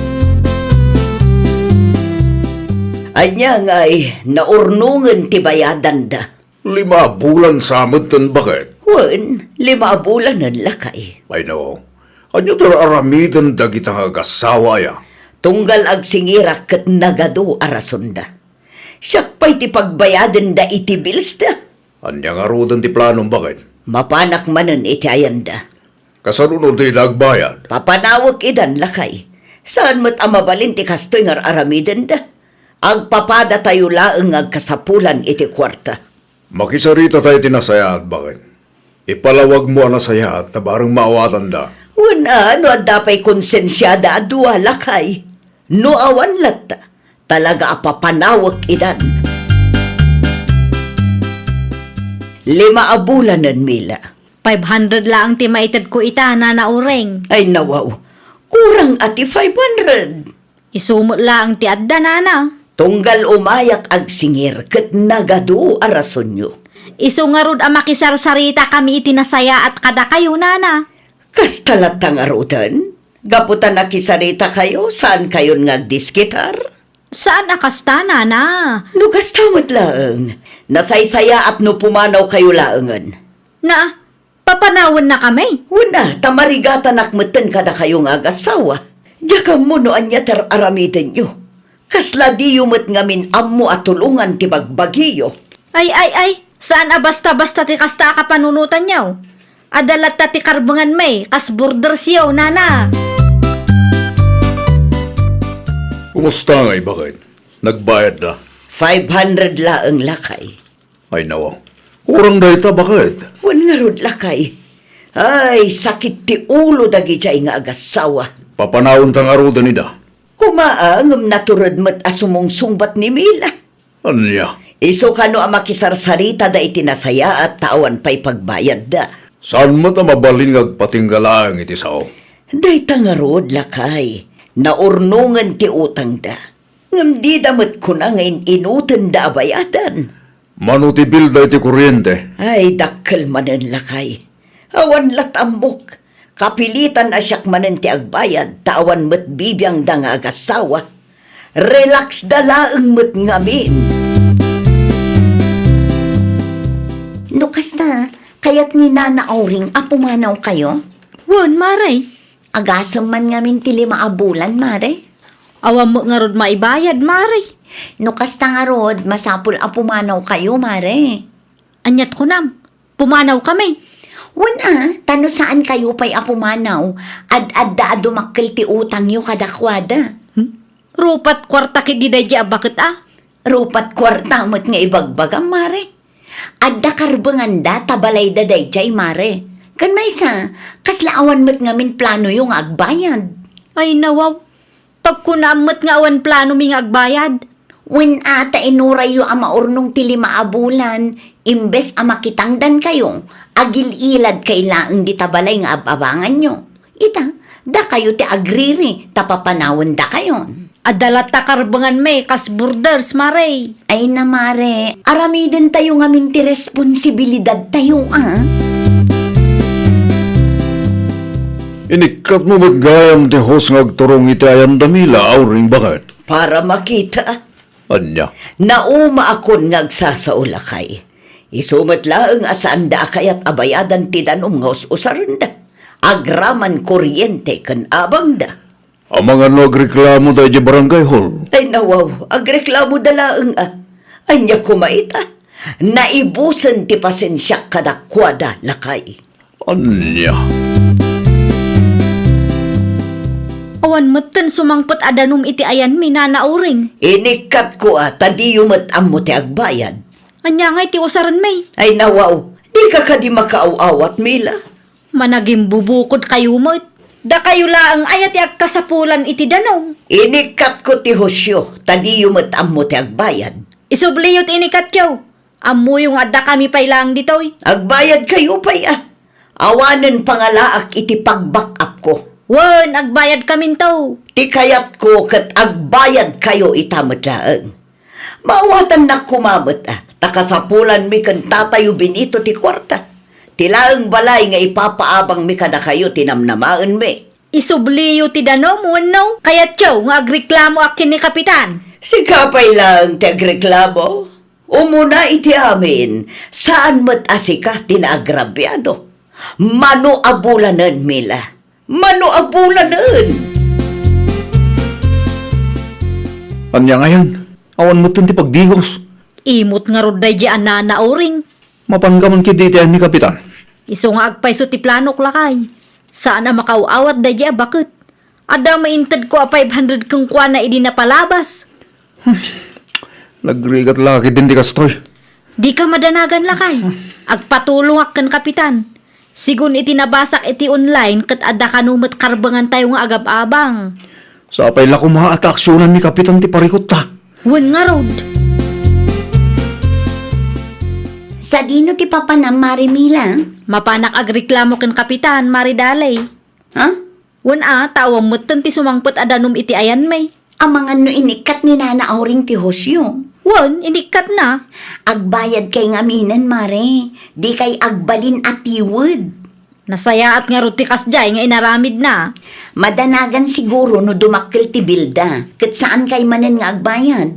Ania ngay, naurnongen ti bayadanda? Lima a bulan sa metten, baket? Wen, lima a bulanen, lakay. Ay, no. Ania ti aramiden dagita nga agassawa aya? Tunggal agsingirak ket nagadu a rasonda. Siak pay ti pagbayadenda iti bilsda. Ania ngaruden ti planom, baket? Mapanak manen iti ayanda. Kasano no dida agbayad? Papanawek idan, lakay. Saan met a mabalin ti kastoy nga ar-aramidenda. Agpapadatayo laeng nga agkasapulan iti kuarta. Makisarita tayo iti nasayaat, baket. Ipalawagmo a nasayaat ta bareng maawatanda. Wen a, no adda pay konsensiada a dua, lakay. No awan latta, talaga a papanawek idan. Lima a bulanen, Mila. Five hundred laeng ti maitedko ita, Nana Uring. Ay, nawaw. Kurang a ti five hundred. Isu met laeng ti adda, nana. Tunggal umayak agsingir ket nagadu a rasonyo. Isu ngarud a makisarsaritakami iti nasayaat kadakayo, nana. Kasta latta ngaruden? Gapu ta nakisaritakayo, saankayon nga agdiskitar? Saan a kasta, nana. No kasta met laeng, nasaysayaat no pumanawkayo laengen. Na, papanawennakami? Wen a, ta marigatanak metten kadakayo nga agassawa. Diak ammo no ania ti ar-aramidenyo. Kasla diyo met ngamin ammo a tulongan ti bagbagiyo. Ay, ay, ay, saan a basta-basta ti kasta a kapanunotanyo. Adda latta ti karbenganmi, kas bordersyo, nana. Kumusta ngay, baket? Nagbayadda? Five hundred laeng, lakay. Ay, nawaw. Kurang dayta, baket? Wen ngarud, lakay. Ay, sakit ti ulo dagidiay nga agassawa. Papanawenta ngaruden ida. Kumaa, ngem natured met a sumungsungbat ni Mila. Ania? Isu kano a makisarsaritada iti nasayaat ta awan pay pagbayadda. Saan met a mabalin nga agpatingga laeng iti sao? Dayta ngarud, lakay. Naurnongen ti utangda. Ngem dida met kuna nga in-inutenda a bayadan. Mano ti bilda iti kuryente? Ay, dakkel manen, lakay. Awan lat ammok. Kapilitan a siak manen ti agbayad, ta awan met bibiangda nga agassawa. Relax da laeng met ngamin. No kasta, kayat ni Nana Auring a pumanawkayo? Wen, mare. Agasem man ngamin ti lima a bulan, mare. Awan met ngarud maibayad, mare. No kasta ngarud, masapul a pumanawkayo, mare. Aniat kunam? Pumanawkami? Wen a, ta no saankayo pay a pumanaw, ad-adda a dumakkel ti utangyo kadakuada. Hmm? Rupat kuarta ketdi daydi a baket a? Rupat kuarta met nga ibagbagam, mare. Adda karbenganda ta balayda daydiay, mare. Ken maysa, kasla awan met ngamin planoyo nga agbayad? Ay, nawaw. Pagkunaam met nga awan planomi nga agbayad. Wen a, ta inurayyo a maurnong ti lima a bulan, imbes a makitangdankayo, agil-iladkay laeng dita balay nga ab-abanganyo. Ita, dakayo ti agriri, ta papanawendakayon. Adda latta karbenganmi kas borders, mare. Ay na, mare, aramidentayo ngamin ti responsibilidadtayo, a? Inikkatmo met gayam ti hose nga agturong iti ayanda, Mila, Auring, baket? Para makita. Ania? Naumaakon nga agsasao, lakay. Isu met laeng a saanda a kayat a bayadan ti danum nga us-usarenda, agraman kuryente ken abangda. Amangan no agreklamo daydi barangay hall? Ay, nawaw, agreklamoda laeng a. Ania koma ita? Naibusen ti pasensiak kadakuada, lakay. Ania? Awan metten sumangpet a danum iti ayanmi, Nana Uring. Inikkatko a ta diyo met ammo ti agbayad. Ania ngay ti usarenmi? Ay, nawaw, dika kadi makaaw-awat, Mila? Managimbubukodkayo met. Dakayo laeng aya ti agkasapulan iti danum? Inikkatko ti hosyo, ta diyo met ammo ti agbayad. Isubliyo ti inikkatyo. Ammoyo nga addakami pay laeng ditoy. Agbayadkayo pay a. Awanen pangalaak iti pag-back up-ko. Wen, agbayadkaminto. Ti kayatko ket agbayadkayo ita met laeng. Maawatannak koma met a, ta kasapulanmi ken Tatayo Benito ti kuarta. Ti laeng balay nga ipapaabangmi kadakayo ti namnamaenmi. Isubliyo ti danum wenno kayatyo nga agreklamoak ken ni Kapitan? Sika pay laeng ti agreklamo. Umuna iti amin, saan met a sika ti naagrabiado. Mano a bulanen, Mila. Mano a bulanen! Ania ngayen? Awan metten ti pagdigos. Imot ngarud daydi a Nana Uring. Mapanka man ketdi iti ayan ni Kapitan? Isu nga agpayso ti planok, lakay. Saan a makaaw-awat daydi a baket. Adda maintedko a five hundred kenkuana idi napalabas. Nagrigat la ketdin ti kastoy. Dika madanagan, lakay. Agpatulongak ken Kapitan. Sigun iti nabasak iti online ket adda kano met karbengantayo nga agab-abang. Sapay la koma a ta aksionan ni Kapitan ti parikutta. Wen ngarud. Sadino ti papanam, Mare Mila? Mapanak agreklamo ken Kapitan, Mare Daley. Ha? Wen a, ta awan metten ti sumangpet a danum iti ayanmi. Amangan no inikkat ni Nana Auring ti hosyo. Wen, inikkatna. Agbayadkay ngaminen, Mare. Dikay agbalin a tiwed. Nasayaat ngarud ti kasdiay nga inaramidna. Madanagan siguro no dumakkel ti bilda, ket saankay manen nga agbayad.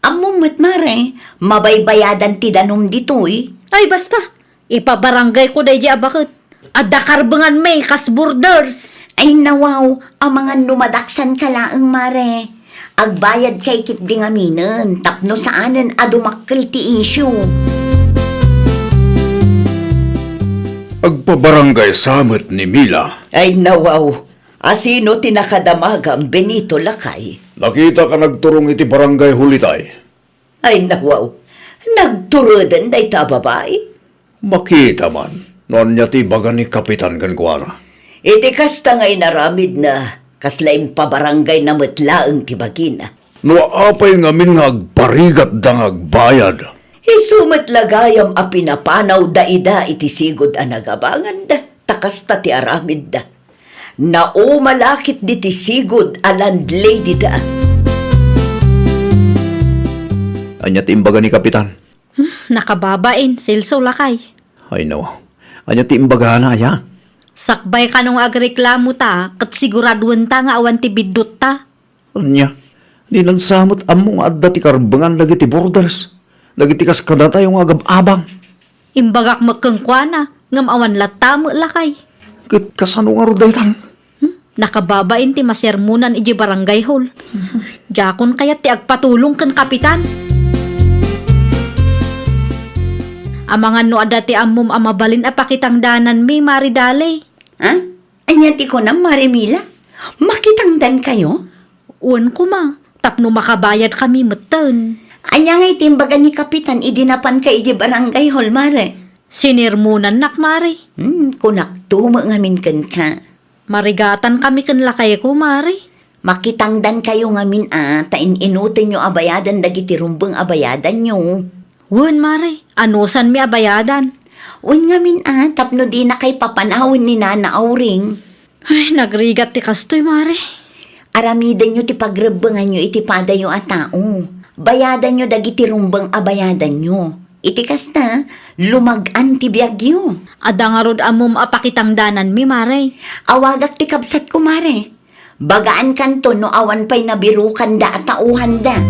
Ammom met, mare, mabaybayadan ti danum ditoy. Ay, basta. Ipabarangayko daydi a baket. Adda karbenganmi kas borders. Ay, nawaw, amangan no madaksanka laeng, mare. Agbayadkay ketdi ngaminen tapno saanen a dumakkel ti issue. Agpabarangay sa met ni Mila. Ay, nawaw. Asino ti nakadamagam, Benito, lakay? Nakitak a nagturong iti barangay hall itay. Ay, nawaw. Nagtureden dayta a babai? Makita man no ania ti ibaga ni Kapitan kenkuana. Iti kasta nga inaramidna, kasla impabarangayna met laeng ti bagina. No apay ngamin nga agparigatda nga agbayad? Isu met la gayam a pinapanawda ida iti sigud a nagabanganda, ta kasta ti aramidda. Nauma la ketdi ti sigud a landladyda. Ania ti imbaga ni Kapitan? Hmm, nakababain, Celso, lakay. Ay, no. Ania ti imbagana, aya? Sakbay kano nga agreklamo ta, ket siguraduenta nga awan ti biddutta. Ania? Di nagsamet ammo nga adda ti karbengan dagiti borders, dagiti kas kadatayo nga agab-abang. Imbagak met kenkuana, ngem awan latta met, lakay. Ket kasano ngarud daytan? Hmm? Nakababain ti masermonan idiay barangay hall. Diakon kayat ti agpatulong ken Kapitan. Amangan no adda ti ammom a mabalin a pakitangdananmi, Mari Dali. Ha? Ania ti kunam, Mari Mila? Makitangdankayo? Wen koma, tapno makabayadkami metten. Ania ngay ti imbaga ni Kapitan idi napanka idiay barangay hall, Mare? Sinermonannak, Mare. Hmm, kunakto met ngamin kenka. Marigatankami ken lakayko, Mare. Makitangdankayo ngamin a, ta in-inutenyo a bayadan dagiti rumbeng a bayadanyo. Wen, Mare, anusanmi a bayadan. Wen ngamin a, tapno dinakay papanawen ni Nana Auring. Ay, nagrigat ti kastoy, Mare. Aramidenyo ti pagrebbenganyo iti padayo a tao. Bayadanyo dagiti rumbeng a bayadanyo. Iti kasta, lumag-an ti biagyo. Adda ngarud ammom a pakitangdananmi, Mare. Awagak ti kabsatko, Mare. Bagaankanto no awan pay nabirokanda a taohanda.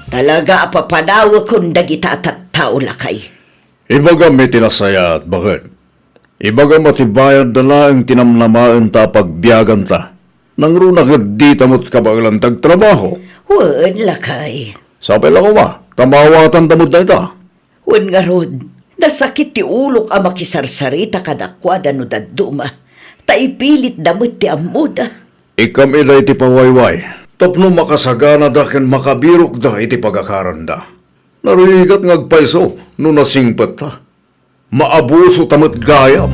Talaga a papanawekon dagita a tattao, lakay. Ibagam iti nasayaat, baket. Ibagam a ti bayadda laeng ti namnamaenta a pagbiaganta. Nangruna ket dita met kabaelan ti agtrabaho. Wen, lakay. Sapay la koma, ta maawatanda met dayta. Wen ngarud, nasakit ti ulok a makisarsarita kadakuada no dadduma, ta ipilitda met ti ammoda. Ikkam ida iti pawayway, tapno makasaganada ken makabirokda iti pagakaranda. Narigat nga agpayso no nasingpetta. Maabusota met gayam.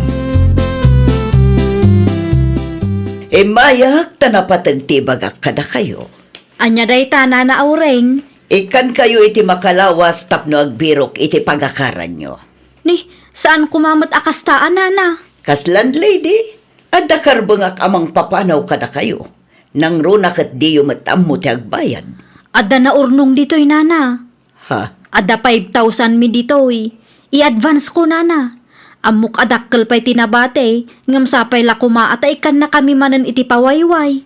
Immayak ta napateg ti ibagak kadakayo. Ania dayta, Nana Auring? Ikkankayo iti makalawas tapno agbirok iti pagakaranyo. Ni, saan koma met a kasta a, Nana? Kas landlady, adda karbengak a mangpapanaw kadakayo. Nangruna ket diyo met ammo ti agbayad. Adda naurnong ditoy, Nana. Ha? Adda five thousand mi ditoy. I-advance ko, Nana. Ammok a dakkel pay ti nabati, ngem sapay la koma a ta ikkannakami manen iti pawayway.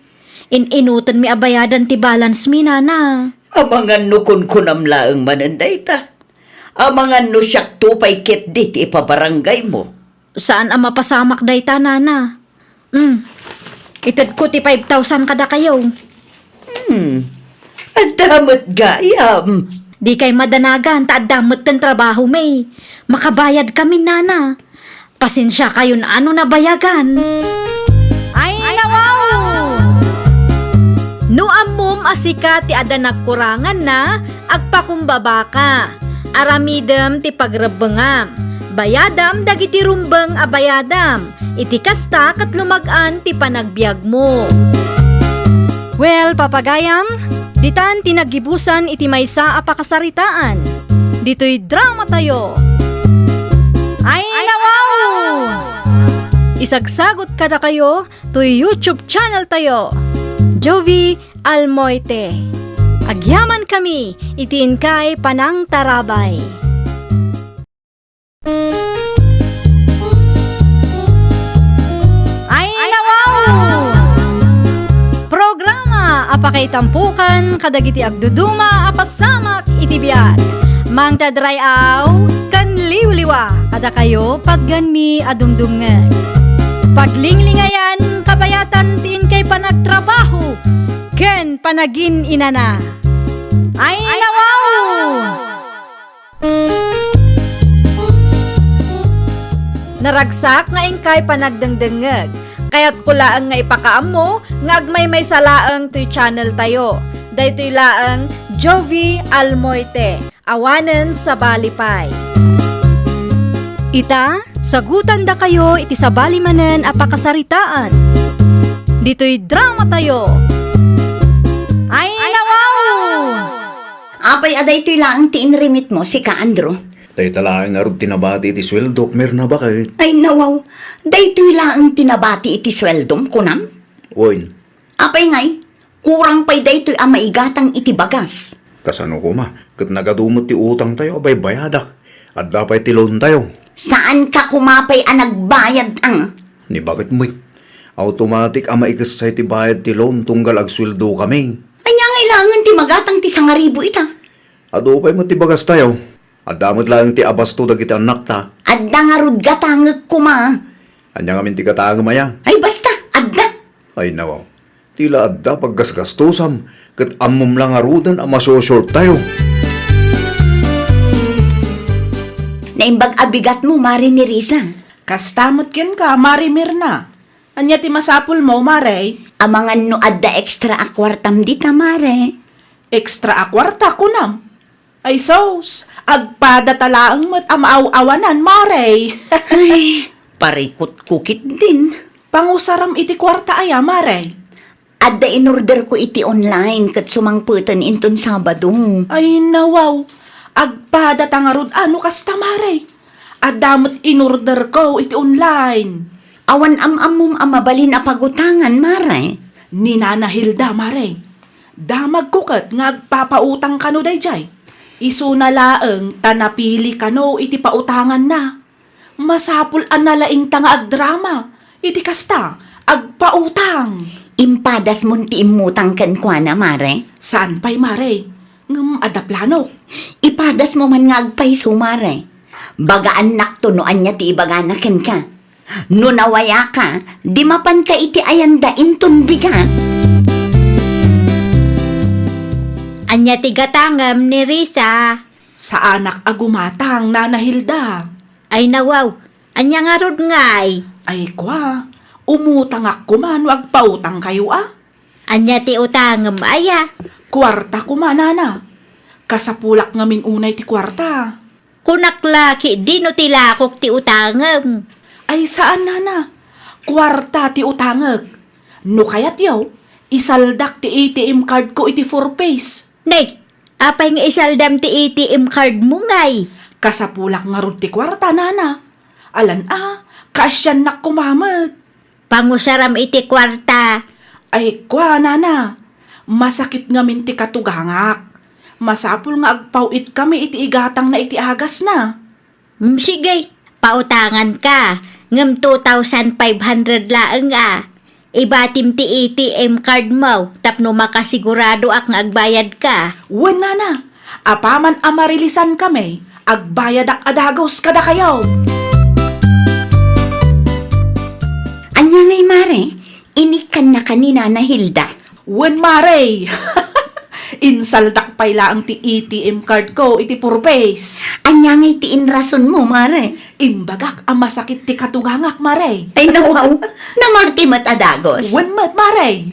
In-inutenmi a bayadan ti balance mi, Nana. Amangan no kunkunam laeng manen dayta. Amangan no siakto pay ketdi ti ipabarangaymo. Saan a mapasamak dayta, Nana. Hmm. Itedko ti five thousand kadakayo. Hmm. Adda met gayam. Dikay madanagan ta adda metten trabahomi. Makabayadkami, Nana. Pasensiakayon a no nabayagan. Ay, nawaw! No ammom a sika ti adda nagkuranganna, agpakumbabaka. Aramidem ti pagrebbengam. Bayadam dagiti rumbeng a bayadam. Iti kasta, ket lumag-an ti panagbiagmo. Well, papagayam, ditan ti naggibusan iti maysa a pakasaritaan. Ditoy dramatayo. Ay, nawaw! Isagsagot kadakayo toy YouTube channel tayo, Jovie Almoite. Agyamankami iti inkay panangtarabay. Pakaitampokan kadagiti agduduma a pasamak iti biag. Mangted ray-aw ken liwliwa kadakayo patgenmi a dumdumngeg. Paglinglingayan, kabayatan ti inkay panagtrabaho ken panagin-inana. Ay, nawaw! Naragsak nga inkay panagdengdengngeg. Kayatko laeng nga ipakaammo nga agmaymaysa laeng toy channel tayo. Daytoy laeng Jovi Almoite, awanen sabali pay. Ita, sagutandakayo iti sabali manen a pakasaritaan. Ditoy drama tayo. Ay, nawaw! Apay a daytoy laeng ti inrimitmo, sika, Andrew? Dayta laeng ngarud ti nabati iti sueldok, Mirna, baket. Ay, nawaw. Daytoy laeng ti nabati iti sueldom, kunam? Wen. Apay ngay, kurang pay daytoy a maigatang iti bagas. Kasano koma? Ket nagadu met ti utangtayo a baybayadak. Adda pay ti loantayo. Saanka koma pay a nagbayad, a? Ni baket met. Automatic a maikessay ti bayad ti loan tunggal agsueldokami. Ania ngay laengen ti magatang ti sangaribu ita? Adu pay met ti bagastayo. Adda met laeng ti abasto dagiti annakta. Adda ngarud gatangek koma. Ania ngamin ti gatangem aya? Ay, basta, adda. Ay, nawaw. Ti la adda paggasgastosam, ket ammom la ngaruden a masosorttayo. Naimbag a bigatmo, Mare Nerissa. Kasta met kenka, Mare Mirna. Ania ti masapulmo, Mare? Amangan no adda extra a kuartam dita, Mare. Extra a kuarta, kunam? Ay sus, agpadata laeng met a maaw-awanan, Mare. Ay, parikutko ketdin. Pangusaram iti kuarta aya, Mare? Adda inorderko iti online ket sumangpeten inton Sabado. Ay, nawaw. Agpadata ngarud a no kasta, Mare. Adda met inorderko iti online. Awan am-ammom a mabalin a pagutangan, Mare? Ni Nana Hilda, Mare. Damagko ket nga agpapautang kano daydiay. Isuna laeng ta napili kano iti pautanganna. Masapul a nalaingta nga agdrama iti kasta, agpautang. Impadasmon ti immutang kenkuana, Mare? Saan pay, Mare. Ngem adda planok. Ipadasmo man nga agpayso, Mare. Bagaannakto no ania ti ibagana kenka. No nawayaka, di mapanka iti ayanda inton bigat. Ania ti gatangem, Nerissa? Saanak a gumatang, Nana Hilda. Ay, nawaw, ania ngarud ngay? Ay, kua, umutangak koma no agpautangkayo a. Ania ti utangem aya? Kuarta koma, Nana. Kasapulak ngamin unay ti kuarta. Kunak la ketdi no ti lakok ti utangem. Ay, saan, Nana. Kuarta ti utangek. No kayatyo, isaldak ti A T M card ko iti Four Ps. Nay, apay nga isaldam ti A T M card mo ngay? Kasapulak ngarud ti kuarta, Nana. Alan a, kaasiannak koma met. Pangusaram iti kuarta. Ay, kua, Nana. Masakit ngamin ti katugangak. Masapul nga agpaw-itkami iti igatangna iti agasna. Mm, sige, pautanganka. Ngem two thousand five hundred laeng a. Ibatim ti A T M card mo tapno makasiguradoak nga agbayadka. Wen, Nana. Apaman a marilisankami, agbayadak a dagus kadakayo. Ania ngay, Mare? Inikkannaka ni Nana Hilda? Wen, Mare. Insaldak pay laeng ti A T M card ko iti Four Ps. Ania ngay ti inrasonmo, Mare? Imbagak a masakit ti katugangak, Mare. Ay, nawaw. Namati met a dagus. Wen met, Mare.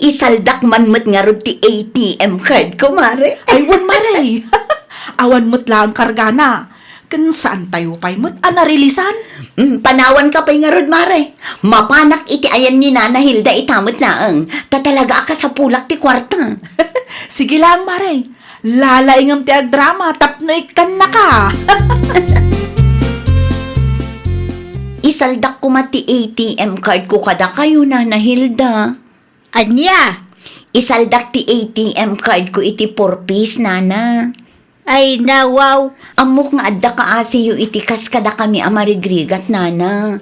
Isaldak man met ngarud ti A T M card ko, Mare. Ay, wen, Mare. Awan met laeng kargana. Ken saantayo pay met a narilisan? Mm, panawanka pay ngarud, Mare. Mapanak iti ayan ni Nana Hilda ita met laeng. Ta talaga a kasapulak ti kuarta. Sige laeng, Mare. Lalaingem ti agdrama tapno ikkannaka. Isaldak koma ti A T M card ko kadakayo, Nana Hilda. Ania? Isaldak ti A T M card ko iti Four Ps, Nana. Ay, nawaw. Ammok nga adda kaasiyo iti kas kadakami a marigrigat, nana.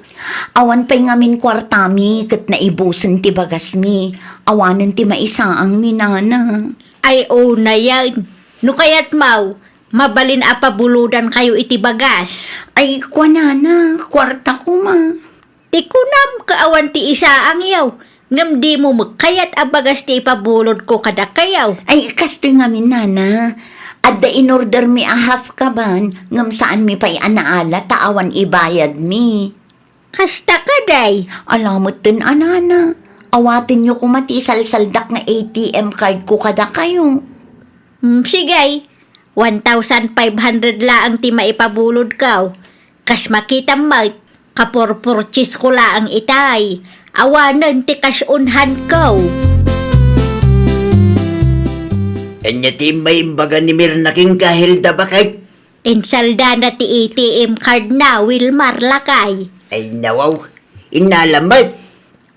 Awan pay ngamin kuartami ket naibusen ti bagasmi. Awanen ti maisaangmi, nana. Ay, unayen. No kayatmaw, mabalin a pabulodankayo iti bagas. Ay, kuanana, kuarta koma. Ti kunam, kaawan ti isaangyo, ngem dimo met kayat a bagas ti ipabulodko kadakayo. Ay, kastoy ngamin, nana. Adda inordermi a half kaban, ngem saanmi pay a naala ta awan ibayadmi. Kasta kadi? Ala metten a, nana. Awatenyo koma ti isalsaldak nga A T M cardko kadakayo. Hmm, sige. One thousand five hundred laeng ti maipabulodko. Kas makitam met, kapurpurchesko laeng itay. Awanen ti kas-onhanko. Ania ti immay imbaga ni Mirna kenka, Hilda, baket? Insaldana ti A T M cardna, Wilmar, lakay. Ay, nawaw. Innalam met.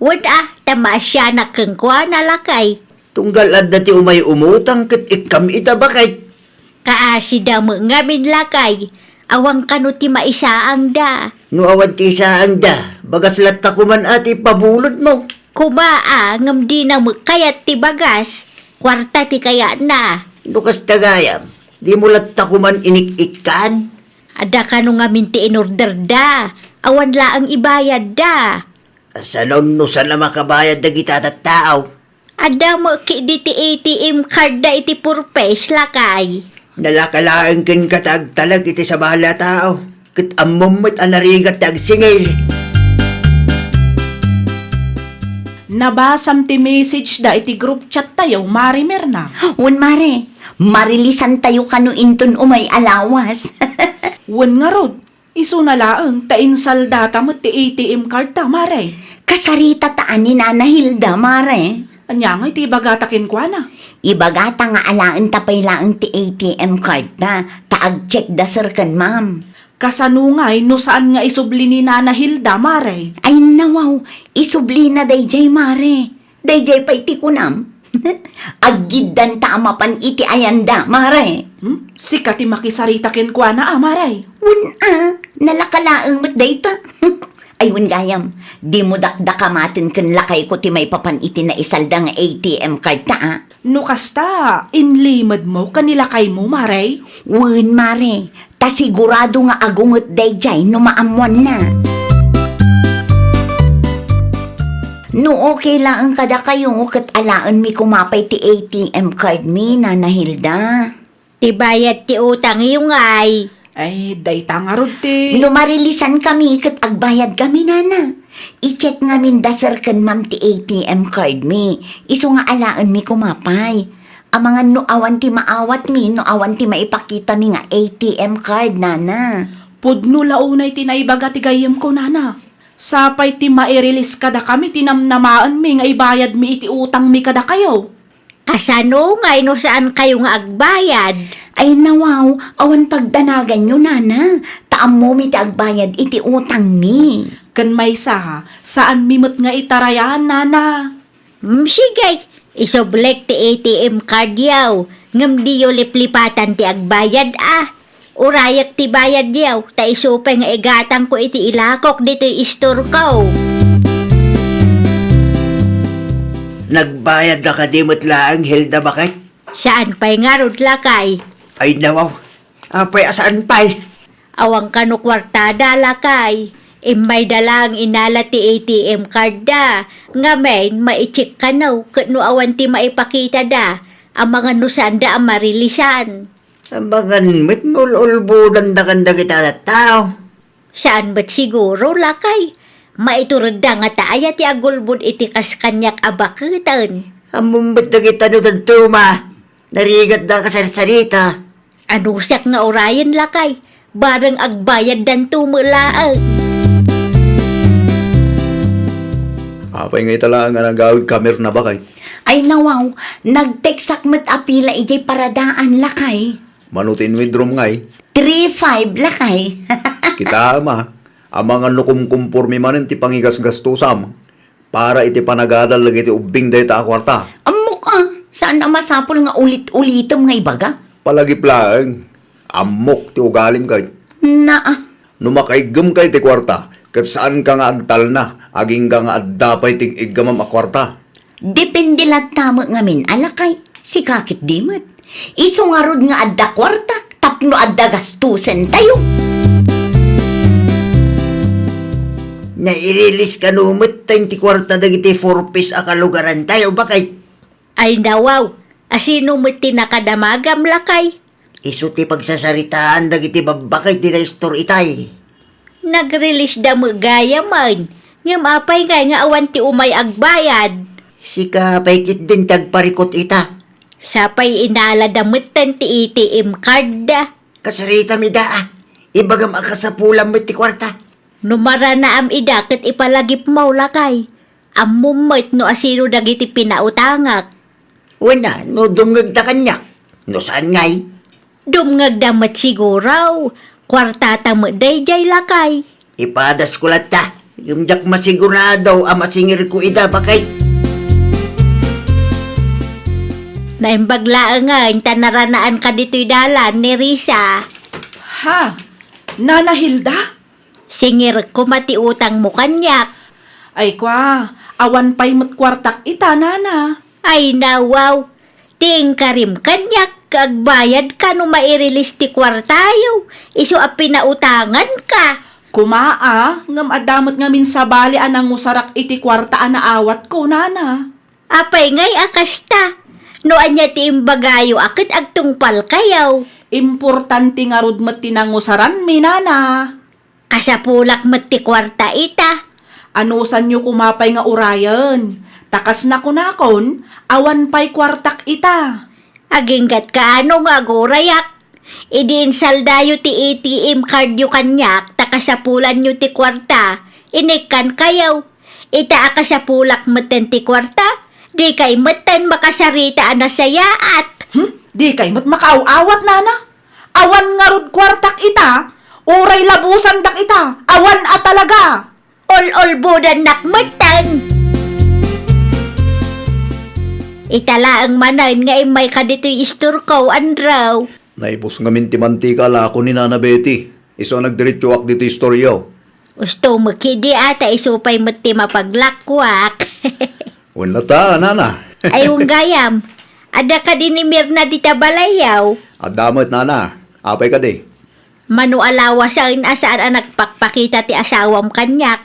Wen a, ta maasianak kenkuana, lakay. Tunggal adda ti umay umutang ket ikkam ita, baket? Kaasida met ngamin, lakay. Awan kano ti maisaangda. No awan ti isaangda, bagas latta koman a ti ipabulodmo. Koma a, ngem dina met kayat ti bagas. Kuarta ti kayatna. No kasta gayam, dimo latta koman inik-ikkan? Adda kano ngamin ti inorderda. Awan laeng ibayadda. Kasano no saan a makabayad dagita tattao? Adda met ketdi ti A T M cardda iti purpose, lakay. Nalaka laeng kenka ti agtalek iti sabali a tao, ket ammom met a narigat ti agsingir. Nabasam ti message da iti group chat tayo, Mare Mirna. Wen, Mare, marilisantayo kano inton umay a lawas. Wen ngarud, isuna laeng ta insaldata met ti A T M card ta, Mare. Kasarita ta a ni Nana Hilda, Mare. Ania ngay ti ibagata kenkuana? Ibagata nga alaenta pay laeng ti A T M card ta, ta ag-check da sir ken ma'am. Kasano ngay no saan nga isubli ni Nana Hilda, Mare? Ay, nawaw, isublina dayjay, Mare. Dayjay pay ti kunam. Aggiddanta a mapan iti ayanda, Mare. Hmm? Sika ti makisarita kenkuana a, Mare? Wen a, nalaka laeng met dayta. Ay, wen gayam, dimo dakdakamaten ken lakayko ti maipapan iti naisalda nga A T M card ta a. No kasta, inlimedmo ken ni lakaymo, Mare? Wen, Mare. Ta sigurado nga agunget dayjay no maammoanna. No okay laeng kadakayo, ket alaenmi koma pay ti A T M card mi, Nana Hilda. Ti bayad ti utangyo ngay. Ay, dayta ngarud ti. No marilisan kami, ket agbayad kami, Nana. I-check ngamin da sir ken ma'am ti A T M card mi. Isu nga alaenmi koma pay. Amangan no awan ti maawatmi, no awan ti maipakitami nga A T M card, nana. Pudno la unay ti naibaga ti gayyemko, nana. Sapay ti mairilis kadakami ti namnamaenmi nga ibayadmi iti utangmi kadakayo. Kasano ngay no saankayo nga agbayad? Ay, nawaw, awan pagdanaganyo, nana. Ta ammomi ti agbayad iti utangmi. Ken maysa, saanmi met nga itarayaan, nana. Mm, sige, isublek ti A T M card yaw, ngem diyo liplipatan ti agbayad, a. Urayek ti bayad yaw, ta isu pay nga igatangko iti ilakok ditoy istorko. Nagbayad da kadi met laeng, Hilda, baket? Saan pay ngarud, lakay? Ay, nawaw. Apay a saan pay? Awan kano kuartada, lakay. Immayda laeng inala ti A T M card da. Ngamin, maicheck kano ket no awan ti maipakita da. Amangan no saanda a marilisan. Amangan met no ul-ulbodan da kan dagita a tattao. Saan met siguro, lakay. Maituredda ngata aya ti agulbod iti kas kaniak a baketen. Ammom met dagita no dadduma. Narigatda a kasarsarita. Anusiak nga urayen, lakay. Bareng agbayaddanto met laeng. Apay nga ita laeng a nagawid ka, Mirna, baket? Ay, nawaw. Nag-textak met a pila idiay paradaan, lakay. Mano ti inwidrom ngay? Three five, lakay. Kitaem a. Amangan no kumkumpormi manen ti pangigasgastosam para iti panagadal dagiti ubbing dayta a kuarta. Ammok a, saan a masapul nga ulit-ulitem nga ibaga? Palagip laeng, Ammok ti ugalim, kay. Naa. No makaiggem kay ti kuarta, ket saanka nga agtalna, agingga nga adda pay ti iggamam a kuarta. Depende latta met ngamin a lakay, sika ket di met. Isu ngarud nga adda kuarta tapno adda gastusen tayo. Nairilis kano met ti kuarta dagiti four Ps a kalugaran tayo, bakay? Ay nawaw, asino met ti nakadamagam, lakay? Isu ti pagsasaritaan dagiti babbakay ti naistor itay. Nagrilisda met gayamen, ngem apay ngay nga awan ti umay agbayad? Sika pay ketdin ti agparikut ita. Sapay inalada metten ti A T M card da. Kasaritam ida, ah. Ibagam a kasapulam met ti kuarta. No maranaam ida ket ipalagipmo, lakay. Ammom met no asino dagiti pinautangak. Wen a, no dumngegda kaniak. No saan ngay? Dumngegda met siguro. Kuartata met daydiay, lakay. Ipadasko latta. Ngem diak masigurado a masingirko ida, bakay. Naimbag laengen ta naranaanka ditoy dalan ni Risa. Ha? Nana Hilda? Singirek koma ti utangmo kaniak. Ay kua, awan pay met kuartak ita, nana. Ay nawaw, ti inkarim kaniak, agbayadka no mairilis ti kuartayo, isu a pinautanganka. Kuma a, ngem adda met ngamin sabali a nangusarak iti kuarta a naawatko, nana. Apay ngay a kasta? No ania ti imbagayo a ket agtungpalkayo? Importante ngarud met ti nangusaranmi, nana. Kasapulak met ti kuarta ita. Anusanyo koma pay nga urayen. Ta kas nakunakon, awan pay kuartak ita. Aginggatka ano nga agurayak? Idi insaldayo ti A T M cardyo kaniak ta kasapulanyo ti kuarta, inikkankayo. Ita a kasapulak metten ti kuarta, dikay metten makasarita a nasayaat. Hmm? Dikay met makaaw-awat, nana? Awan ngarud kuartak ita, uray labusandak ita, awan a talaga. Ol-olbudannak metten. Ita laeng manen nga immayka ditoy istorko, Andrew. Naibus ngamin ti mantika a lako ni Nana Betty. Isu a nagdiretsoak ditoy istoryo. Usto met kidi a ta isu pay met ti mapaglakoak. Wen latta, nana. Ay, wen gayam. Adda kadi ni Mirna dita balayyo? Adda met, nana. Apay kadi? Mano a lawasen a saan a nagpakpakita ti asawam kaniak?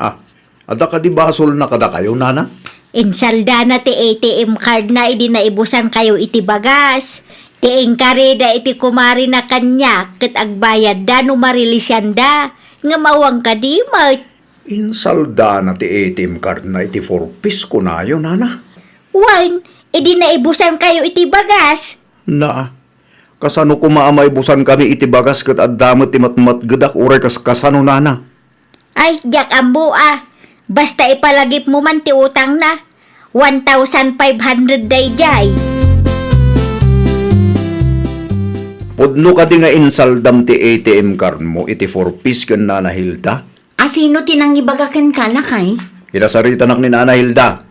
Ah, adda kadi basolna kadakayo, nana? Insaldana ti A T M cardna idi naibusankayo iti bagas. Ti inkarida iti kumarina kaniak ket agbayadda no marilisianda. Ngem awan kadi met. Insaldana ti A T M cardna iti four Ps kunayo, nana? Wen, idi naibusankayo iti bagas. Naa, kasano koma a maibusankami iti bagas ket adda met ti matmatgedak uray kas-, kasano, nana? Ay, diak ammo a. Basta ipalagipmo man ti utangna. One thousand five hundred daydiay. Pudno kadi nga insaldam ti A T M cardmo iti four Ps ken Nana Hilda? Asino ti nangibaga kenka, lakay? Kinasaritanak ni Nana Hilda.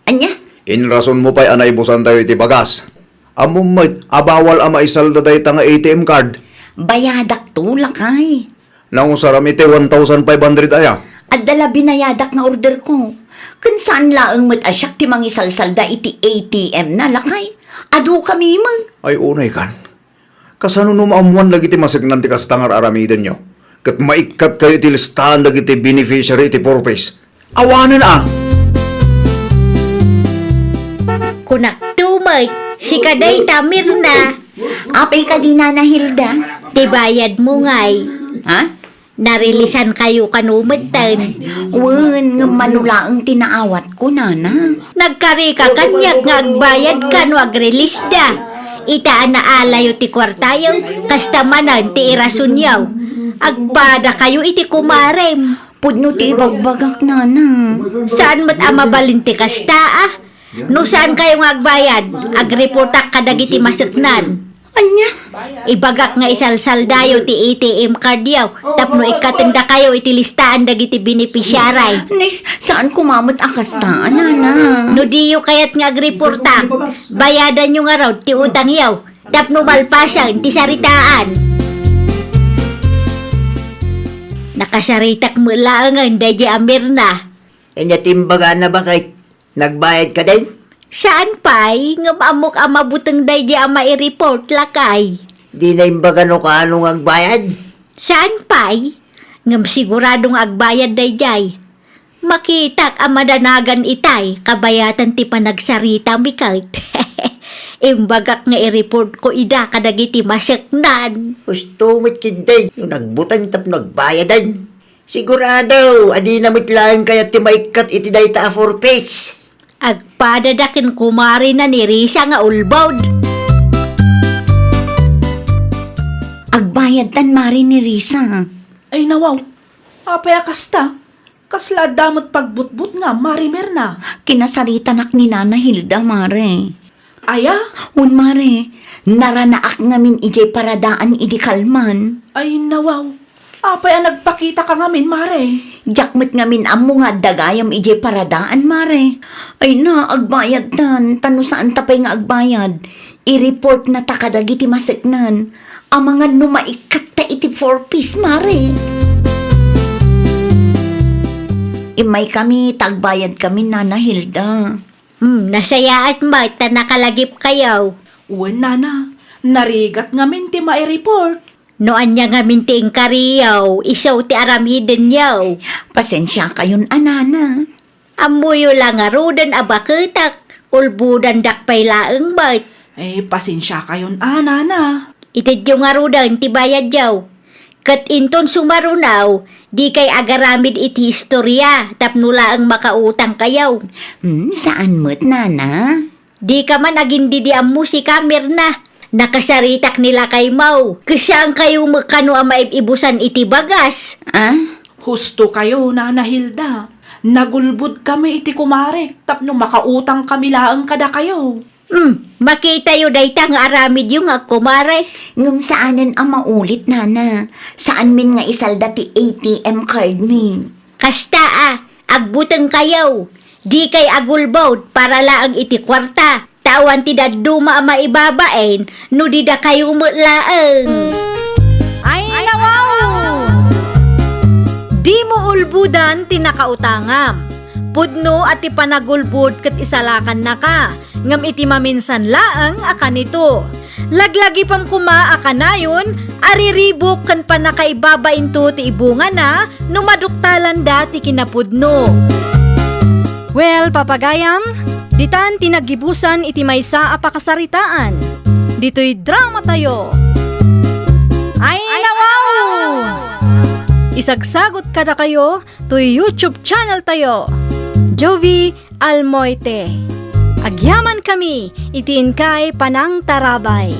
Ania? Inrasonmo pay a naibusantayo iti bagas. Ammom met a bawal a maisalda dayta nga A T M card. Bayadak to, lakay. Nangusaram iti one thousand five hundred aya? Adda la binayadak nga order ko. Ken saan laeng met a siak ti mangisalsalda iti A T M na, lakay. Adu kami met. Ay, unay kan. Kasano no maammoan dagiti maseknan ti kasta nga ar-aramidenyo? Ket maikkat kayo iti listaan dagiti beneficiary iti four Ps? Awanen a! Kunak to met, sika dayta, Mirna. Apay kadi, Nana Hilda? Ti bayadmo ngay. Ha? Narilisan kayo kano metten. Wen, ngem mano laeng ti naawatko, nana. Nagkarika kaniak nga agbayad kano agrilisda. Ita a naalayo ti kuartayo, kasta manen ti irasonyo. Agpada kayo iti kumarem. Pudno ti ibagbagak, nana. Saan met a mabalin ti kasta, a? No saan kayo nga agbayad, agreportak kadagiti maseknan. Ania? Ibagak nga isalsaldayo ti A T M cardyo tapno ikkatendakayo iti listaan dagiti beneficiary. Ni, saan koma met a kasta, nana? No diyo kayat nga agreportak, bayadanyo ngarud ti utangyo. Tapno malpasen ti saritaan. Nakasaritak met laengen daydiay a Mirna. Ania ti imbagana, baket? Nagbayad kadin? Saan pay, ngem ammok a mabuteng daydiay a maireport, lakay. Dina imbaga no kaano nga agbayad? Saan pay, ngem sigurado nga agbayad daydiay. Makitak a madanagan itay, kabayatan ti panagsarita mi ket. Imbagak nga i-report ko ida kadagiti maseknan. Husto met ketdi, no nagbuteng tapno agbayadan. Sigurado, adina met laeng kayat ti maikkat iti dayta a four Ps. Agpadada ken kumarina ni Risa nga ulbod. Agbayadtan, Mare, ni Risa. Ay, nawaw. Apay a kasta? Kasla adda met pagbutbutngam, Mare Mirna? Kinasaritanak ni Nana Hilda, Mare. Aya? Wen, Mare, naranaak ngamin idiay paradaan idi kalman. Ay, nawaw. Apay a nagpakitaka ngamin, Mare? Diak met ngamin ammo nga adda gayam idiay paradaan, Mare. Ay na, agbayadtan, ta no saanta pay nga agbayad, i-report nata kadagiti maseknan. Amangan no maikkatta iti four Ps, Mare. Immaykami, ta agbayadkami, Nana Hilda. Hmm, nasayaat met ta nakalagipkayo. Wen, Nana, narigat ngamin ti maireport. No ania ngamin ti inkariyo, isu ti aramidenyo. Pasensiakayon a, Nana. Ammoyo la ngaruden a baketak, ulbodandak pay laeng met. Eh, pasensiakayon a, Nana. Itedyo ngaruden ti bayadyo. Ket inton sumaruno, dikay agaramid iti istoria tapno laeng makautangkayo. Hmm, saan met, Nana? Dika man agindidi ammo sika, Mirna. Nakasaritak ni lakaymo. Ket saankayo met kano a maib-ibusan iti bagas? Ah? Hustokayo, Nana Hilda. Nagulbodkami iti kumarek tapno makautangkami laeng kadakayo. Hmm, makitayo dayta nga aramidyo nga agkumare. Ngem saanen a maulit, Nana. Saanmin nga isalda ti A T M card mi. Kasta a, agbutengkayo. Dikay agulbod para laeng iti kuarta. Ta awan ti dadduma a maibabain no di dakayo met laeng. Ay, nawaw! Dimo ulbodan ti nakautangam. Pudno a ti panagulbod ket isalakannaka, ngem iti maminsan laeng a kanito. Laglagipem koma a kanayon a riribuk ken pannakaibabainto ti ibungana no maduktalanda ti kinapudno. Well, papagayam, ditan ti naggibusan iti maysa a pakasaritaan. Ditoy dramatayo. Ay, nawaw! Isagsagot kadakayo toy YouTube channel tayo, Jovie Almoite. Agyamankami iti inkay panangtarabay.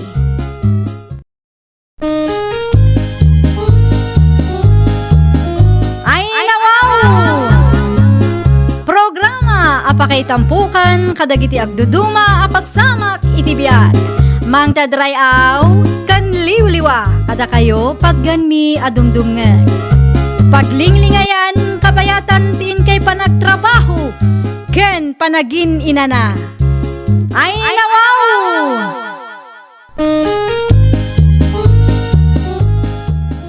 Ay, nawaw! Programa a pakaitampokan kadagiti agduduma a pasamak iti biag. Mangted ray-aw ken liwliwa kadakayo patgenmi a dumdumngeg. Paglinglingayan, kabayatan ti inkay panagtrabaho ken panagin-inana. Ay, nawaw!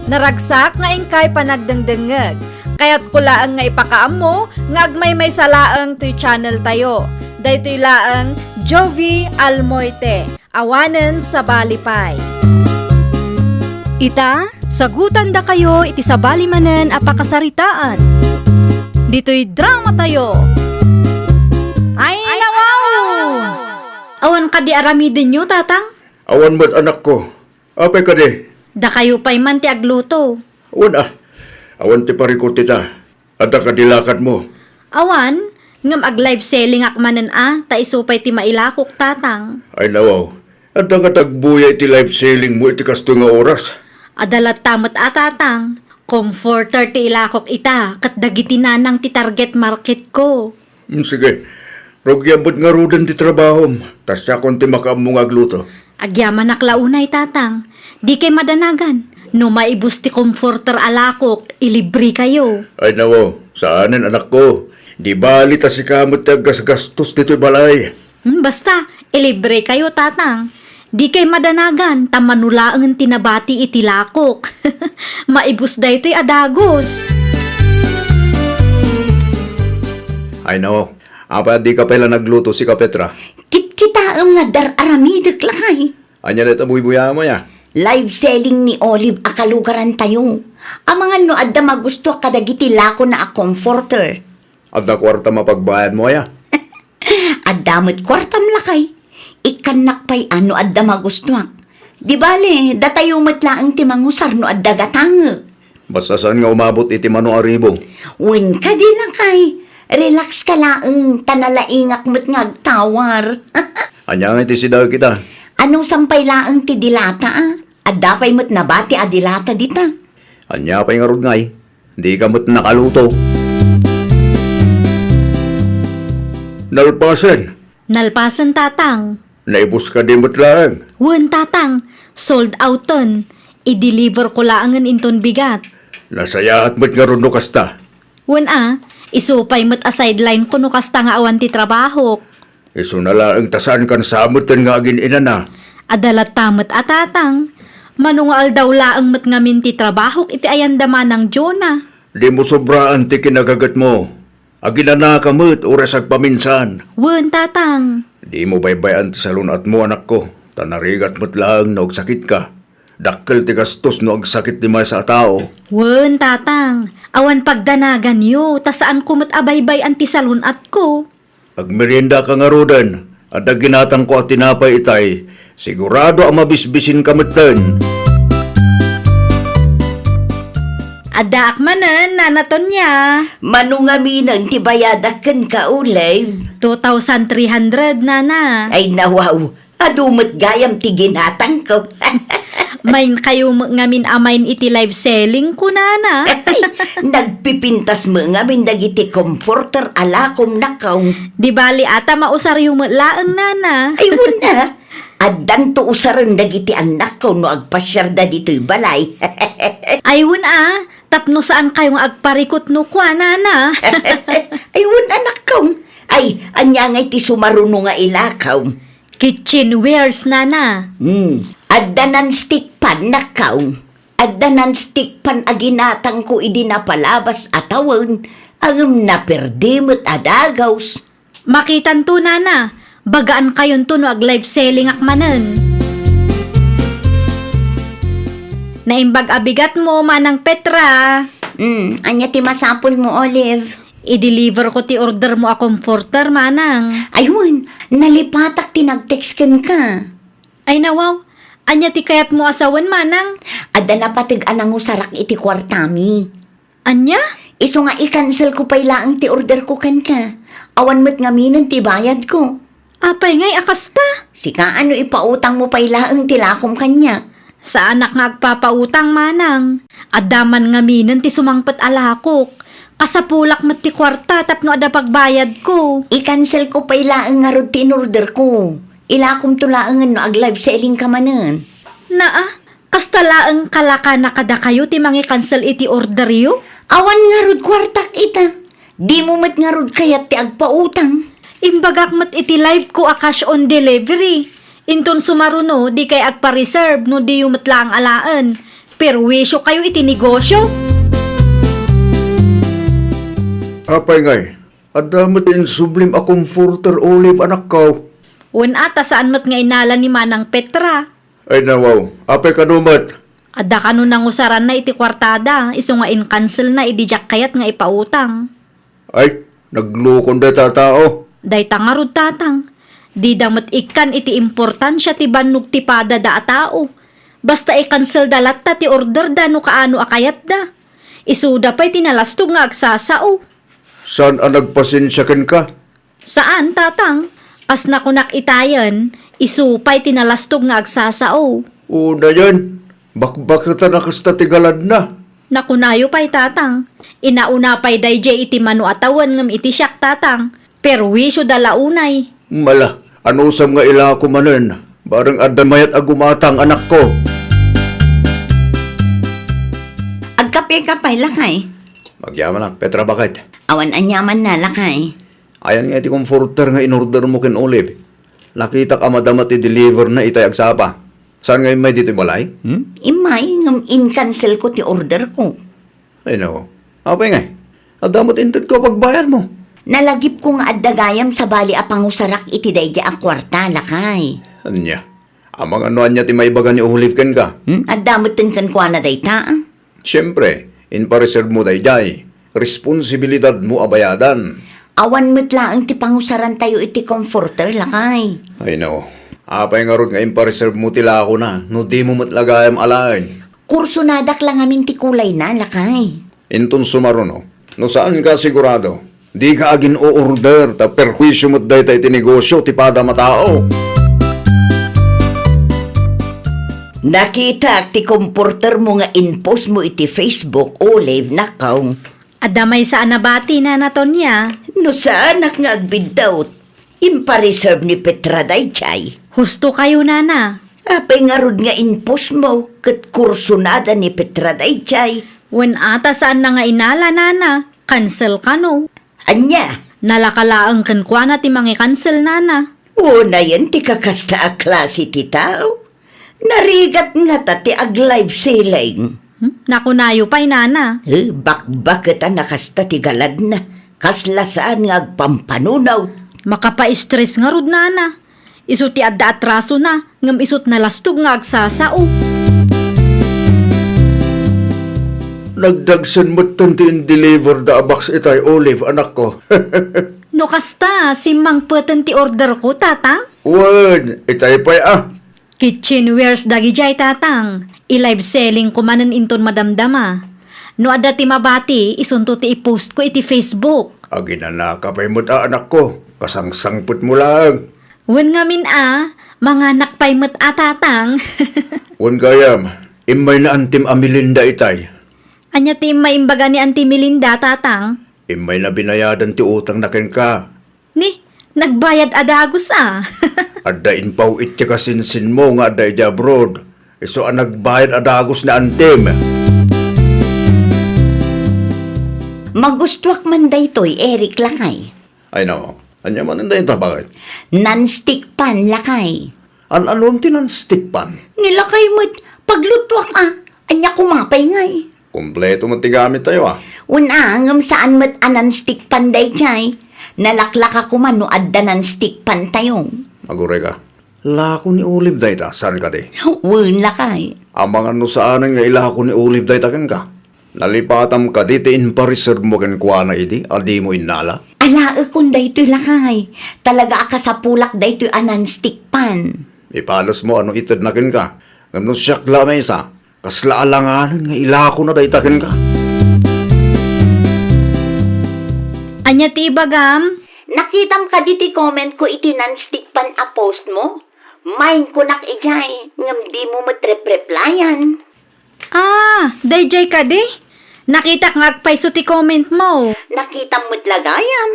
Naragsak nga inkay panagdengdengngeg. Kayatko laeng nga ipakaammo nga agmaymaysa laeng toy channel tayo. Daytoy laeng Jovie Almoite, awanen sabali pay. Ita, sagutandakayo iti sabali manen a pakasaritaan. Ditoy dramatayo. Ay, nawaw! Awan kadi aramidenyo, Tatang? Awan met, anakko. Apay kadi? Dakayo pay man ti agluto. Awan a. Awan ti parikut ita. Adda kadi lakadmo? Awan, ngem ag-live selling-ak manen a, ta isu pay ti mailakok, Tatang. Ay nawaw, adda nga tagbuya iti live selling mo iti kastoy nga oras? Adda latta met a, Tatang. Comforter ti ilakok ita, ket dagiti nanang ti target market ko. Mm, sige. Rugiam met ngaruden ti trabahom, ta siakon ti makaammo nga agluto. Agyamanak la unay, Tatang. Dikay madanagan. No maibus ti comforter a lakok, ilibrekayo. Ay nawo, saanen, anakko. Di bali ta sika met ti aggasgastos ditoy balay. Hmm, basta, ilibrekayo, Tatang. Dikay madanagan, ta mano laengen ti nabati iti lakok. Maibus daytoy a dagus. Ay, nao. Apay a dika pay la nagluto, sika, Petra? Kitkitaem nga dar-aramidek, lakay. Ania dayta buybuyaem, aya? Live selling ni Olive a kalugarantayo. Amangan no adda magustuak kadagiti lakona a comforter. Adda kuartam a pagbayadmo, aya? Adda met kuartam, lakay. Ikkannak pay a no adda magustuak. Di bale, datayo met laeng ti mangusar no adda gatangek. Basta saan nga umabot iti mano a ribo. Wen kadi, lakay. Relax ka laeng, ta nalaingak met nga agtawar. Ania nga iti sidaek ita? Anusam pay laeng ti dilata, a? Adda pay met nabati a dilata dita. Ania pay ngarud ngay? Dika met nakaluto. Nalpasen. Nalpasen, Tatang. Naibus kadi met laeng? Wen, Tatang. Sold outen. I-deliver ko laengen inton bigat. Nasayaat met ngarud no kasta. Wen a, isu pay met a sideline ko no kasta nga awan ti trabahok. Isuna laeng ta saankan sa metten nga agin-inana. Adda latta met a, Tatang. Mano nga aldaw laeng met ngamin ti trabahok iti ayanda Manang Jonah. Dimo sobraan ti kinagagetmo. Aginanaka met uray sagpaminsan. Wen, Tatang. Dimo baybay-an ti salun-atmo, anakko, ta narigat met laeng no agsakitka. Dakkel ti gastos no agsakit ti maysa a tao. Wen, Tatang. Awan pagdanaganyo, ta saanko met a baybay-an ti salun-atko. Agmeriendaka ngaruden, adda ginatangko a tinapay itay, sigurado a mabisbisinka metten. Addaak manen, Nana Tonia. Mano ngaminen ti bayadak kenka, Olive? Two thousand three hundred, Nana. Ay, nawaw. Adu met gayam ti ginatangko. Main kayo met ngamin a main iti live selling ko, Nana. Ay, nagpipintas met ngamin dagiti comforter a lakom, nakkaw. Di bali a ta mausaryo met laeng, Nana. Ay, wen a. Addanto usaren dagiti annakko no agpasiarda ditoy balay. Ay, wen a. Tapno saan kayo nga agparikot no kua, Nana. Ay, wen a, nakkaw. Ay, ania ngay ti sumaruno nga ilakaw? Kitchenwares, Nana. Hmm. Adda non-stick pan, nakkaw. Adda non-stick pan a ginatangko idi napalabas a tawen, ngem naperdi met a dagus. Makitanto, Nana. Bagaan kayonto no ag-live selling ak manen. Naimbag a bigatmo, Manang Petra. Hmm, ania ti masapulmo, Olive? I-deliver ko ti order mo a comforter, Manang. Ay, wen, nalipatak ti nag-text kenka. Ay, nawaw. Ania ti kayatmo a sawen, Manang? Adda napateg a nangusarak iti kuartami. Ania? Isu nga i-cancel ko pay laeng ti order ko kenka. Awan met ngaminen ti bayad ko. Apay ngay a kasta? Sika, ano, ipautang mo pay laeng ti lakom kaniak. Saanak nga agpapautang, Manang. Adda man ngaminen ti sumangpet a lakok. Kasapulak met ti kuarta tapno adda pagbayad ko. I-cancel ko pay laeng ngarud ti in-order ko. Ilakomto laengen no ag-live selling ka manen. Naa, kasta laeng kalakana kadakayo ti mangi-cancel iti orderyo? Awan ngarud kuartak ita. Dimo met ngarud kayat ti agpautang. Imbagak met iti live ko a cash on delivery. Inton sumaruno, dikay agpa-reserve no diyo met laeng alaen. Perwisyo kayo iti negosyo. Apay ngay, adda met insublim a comforter, Olive, anakko. Wen a, ta saan met nga inala ni Manang Petra. Ay, nawaw. Apay kano met? Adda kano nangusaranna iti kuartada, isu nga in-cancelna idi diak kayat nga ipautang. Ay, naglukon dayta a tao. Dayta ngarud, Tatang. Dida met ikkan iti importansia ti bannog ti padada a tao. Basta i-cancelda latta ti orderda no kaano a kayatda. Isuda pay ti nalastog nga agsasao. Saan a nagpasensia kenka? Saan, Tatang. Kas nakunak itayen, isu pay ti nalastog nga agsasao. Unayen, bakbaketan a kasta ti galadna. Nakunayo pay, Tatang. Inauna pay daydiay iti mano a tawen ngem iti siak, Tatang. Perwisyoda la unay. Mala, anusam nga ilako manen? Bareng adda mayat a gumatang, anakko. Agkape ka pay, lakay? Agyamanak, Petra, baket. Awan aniamanna, lakay. Ayan nga iti comforter nga in-order mo ken Olive. Nakitak a madama ti deliver na itay agsapa. Saan nga immay ditoy balay? Hmm? Immay, ngem in-cancel ko ti order ko. Ay, nako. Apay ngay? Adda met inted ko a pagbayad mo. Nalagip ko nga adda gayam sabali a pangusarak iti daydi a kuarta, lakay. Ania? Amangan no ania ti maibaga ni Olive kenka? Hmm? Adda met kenkuana dayta, ah? Siempre, impareserve mo daydiay. Responsibilidad mo a bayadan. Awan met laeng ti pangusarantayo iti comforter, lakay. Ay, no. Apay ngarud nga impareserve mo ti lakona, no di mo met la gayam alaen? Kursonadak la ngamin ti kulayna, lakay. Inton sumaruno, no saanka sigurado, dika agin-o-order ta perhuisio met dayta iti negosio ti padam a tao. Nakitak ti comforter mo nga in-post mo iti Facebook, Olive, nakaw. Adda maysa a nabati, Nana Tonia. No saanak nga agbiddut, impareserve ni Petra daydiay. Husto kayo, Nana. Apay ngarud nga in-post mo, ket kursonada ni Petra daydiay? Wen ata saanna nga inala, Nana. Cancel kano. Ania? Nalaka laeng kenkuana ti mangi-cancel, Nana. Unayen ti kakasta a klase ti tao. Narigat ngata ti ag-live selling. Hmm? Nakunayo pay, Nana. Eh, bakbaket a nakasta ti galadna. Kasla saan nga agpampanunot. Makapa-stress ngarud, Nana. Isu ti adda atrasona, ngem isut nalastog nga agsasao. Nagdagsen metten ti in-deliver da a box itay, Olive, anakko. No kasta, simmangpeten ti order ko, Tatang? Wen, itay pay a. Kitchenwares dagidiay, Tatang. I-live selling ko manen inton madamdama. No adda ti mabati, isunto ti i-post ko iti Facebook. Aginanaka pay met a, anakko. Kasangsangpet mo laeng. Wen ngamin a, manganak pay met a, Tatang. Wen gayam, immay ni Antim a Melinda itay. Ania ti immay imbaga ni Anti Melinda, Tatang? Immayna binayadan ti utangna kenka. Ni, nagbayad a dagus a. Adda impaw-it ti kasinsinmo nga adda idiay abroad. Isu a nagbayad a dagus ni Antim. Magustuak man daytoy, Eric, lakay. Ay, nako. Ania manen dayta, bakit? Non-stick pan, lakay. An-anom ti non-stick pan? Ni lakay met, paglutuak a. Ania koma pay ngay? Kompleto met ti gamittayo, a. Wen a, ngem saan met a non-stick pan daydiay. Nalaklaka koma no adda non-stick pantayo. Aguray ka. Lako ni Olive dayta, saan kadi? Wen, lakay. Amangan no saanen nga ilako ni Olive dayta kenka. Nalipatam kadi ti impareserve mo kenkuana idi a dimo innala? Alaekon daytoy, lakay. Talaga a kasapulak daytoy a non-stick pan. Ipalos mo a no itedna kenka. Ngem no siak la a maysa, kasla alanganen nga ilakona dayta kenka. Ania ti ibagam? Nakitam kadi ti comment ko iti non-stick pan a post mo? Main kunak idiay, ngem dimo met rep-replyan. Ah, daydiay kadi? Nakitak nga agpayso ti comment mo. Nakitam met la gayam.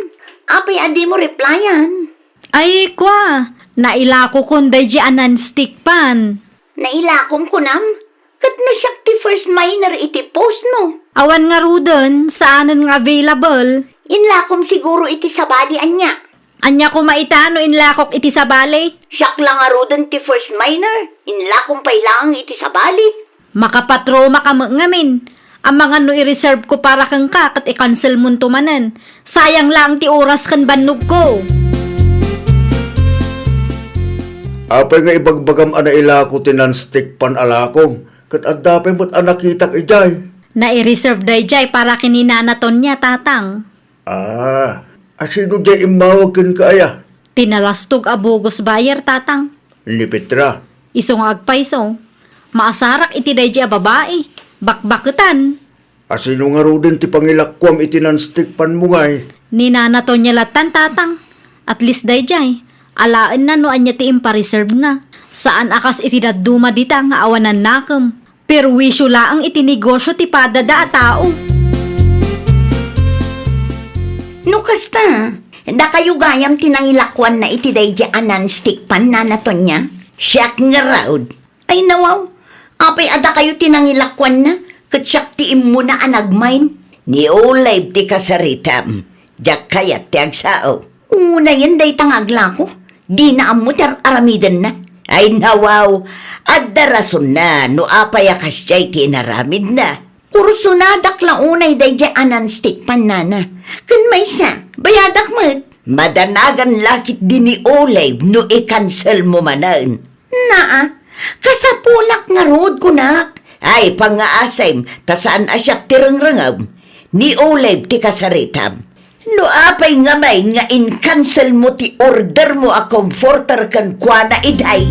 Apay a dimo replyan? Ay, kua, nailakokon daydiay a non-stick pan. Nailakom kunam? Ket no siak ti first miner iti post mo. Awan ngaruden, saanen nga available. Inlakom siguro iti sabali ania. Ania koma ita no inlakok iti sabali? Siak la ngaruden ti first miner, inlakom pay laeng iti sabali. Makapatroma ka met ngamin. Amangan no i-reserve ko para kenka ket i-cancel monto manen. Sayang laeng ti oras ken bannogko. Apay nga ibagbagam a nailako ti non-stick pan a lakom, ket adda pay met a nakitak idiay? Nai-reserve daydiay para ken ni Nana Tonia, Tatang. Ah, asino diay immawag kenka aya? Ti nalastog a bogus buyer, Tatang. Ni Petra. Isu nga agpayso, maasarak iti daydiay a babai. Bakbaketan. Asino ngaruden ti pangilakuam iti non-stick pan mo ngay? Ni Nana Tonia lattan, Tatang. At least daydiay, alaenna no ania ti impareserve na. Saan a kas iti dadduma dita nga awan nakem. Perwisyo laeng iti negosyo ti padada a tao. No kasta, dakayo gayam ti nangilakuanna iti daydi a non-stick pan, Nana Tonia? Siak ngarud. Ay, nawaw, apay a dakayo ti nangilakuanna, ket siak ti immuna a nagmain? Ni Olive ti kasaritam. Diak kayat ti agsao. Unayen dayta nga aglako. Dina ammo ti ar-aramidenna. Ay, nawaw, adda rasonna no apay a kasdiay ti inaramidna. Kursonadak la unay daydiay a non-stick pan, nana. Ken maysa, bayadak met. Madanagan la ketdi ni Olive no i-cancel mo manen. Naa, kasapulak ngarud, kunak. Ay, pangngaasim, ta saan a siak ti rengrengem. Ni Olive ti kasaritam. No apay ngamin nga in-cancel mo ti order mo a comforter kenkuana, iday?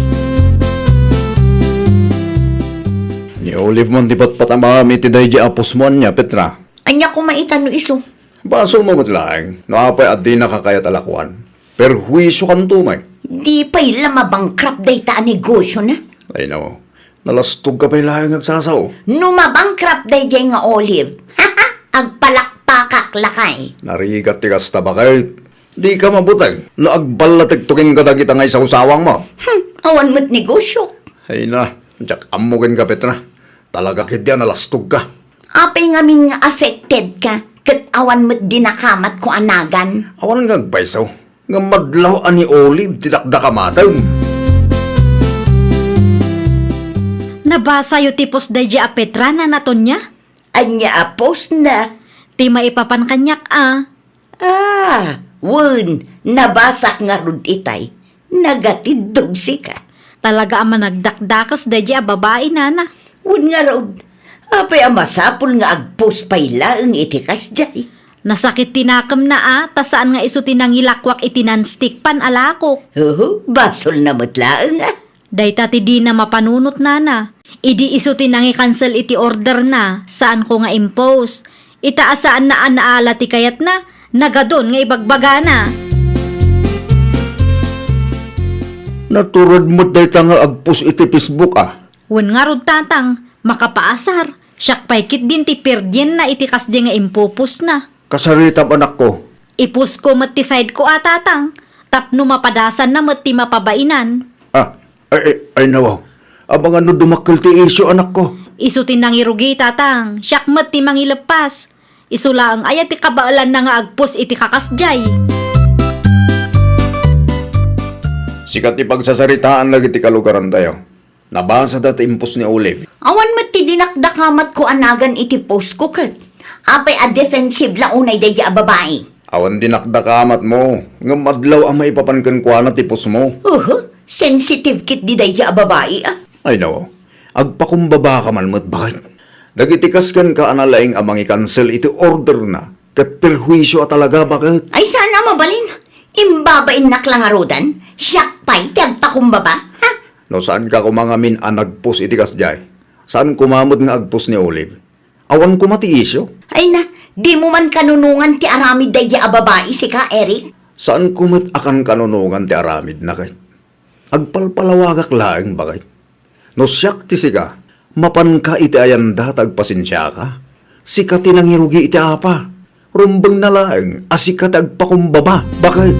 Ni Olive man ti patpatamam iti daydiay a post mo, ania, Petra? Ania koma ita no isu? Basol mo met laeng, no apay a dinaka kayat a lakuan. Perhuisiokanto met. Di pay la mabankrupt dayta a negosiona. Ay, no. Nalastogka pay laeng agsasao. No mabankrupt daydiay nga Olive, agpalakpakak lakay. Narigat ti kasta, baket. Dika mabuteng no agballatekto kenka dagita nga isawsawangmo. Hmm, awan met negosiok. Ay na, diak ammo kenka, Petra. Talaga ketdi a nalastogka. Apay ngamin nga affected ka, ket awan met dinakamatko a nagan? Awan nga agpayso. Ngem madlaw a ni Olive ti dakdakamatem. Nabasayo ti post daydiay a Petra, Nana Tonia? Ania a postna? Ti maipapan kaniak a. Ah, wen, nabasak ngarud itay. Nagatiddog sika. Talaga a managdakdakes daydiay a babai, nana. Wen ngarud, apay a masapul nga agpost pay laeng iti kasdiay? Nasakit ti nakemna a, ta saan nga isu ti nangilakuak iti non-stick pan a lakok. Oho, basolna met laeng a. Dayta ti dina mapanunot, nana. Idi isu ti nangi-cancel iti orderna, saanko nga impost. Ita a saanna a naala ti kayatna, nagadun nga ibagbagana. Natured met dayta nga agpost iti Facebook a. Wen ngarud, tatang, makapaasar. Siak pay ketdin ti perdienna iti kasdiay nga impopostna. Kasaritam, anakko. Ipostko met ti side ko a, tatang, tapno mapadasanna met ti mapabainan. Ah, ay, ay, ay, nawaw. Amangan no dumakkel ti isyu, anakko. Isu ti nangirugi, tatang. Siak met ti mangileppas. Isu laeng aya ti kabaelanna nga agpost iti kakasdiay? Sika ti pagsasaritaan dagiti kalugarantayo. Nabasada ti impost ni Olive. Awan met ti dinakdakamatko a nagan iti postko ket. Apay a defensive la unay daydiay a babai? Awan dinakdakamatmo, ngem adlaw a maipapan kenkuana ti postmo. Uhu, sensitive ketdi daydiay a babai a. Ay, no. Agpakumbabaka man met, baket. Dagiti kas kenka a nalaing a mangi-cancel iti orderna, ket perhuisio a talaga, baket. Ay, saan a mabalin. Imbabainnak la ngaruden, siak pay ti agpakumbaba, ha? No saanka koma ngamin a nagpost iti kasdiay, saan koma met nga agpost ni Olive. Awan koma ti isyu. Ay na, dimo man kanunongan ti aramid daydiay a babai, sika, Eric? Saanko met a kankanunongan ti aramidna, ket agpalpalawagak laeng, baket. No siak ti sika, mapanka iti ayanda ta agpasensiaka. Sika ti nangirugi iti apa. Rumbengna laeng a sika ti agpakumbaba, baket.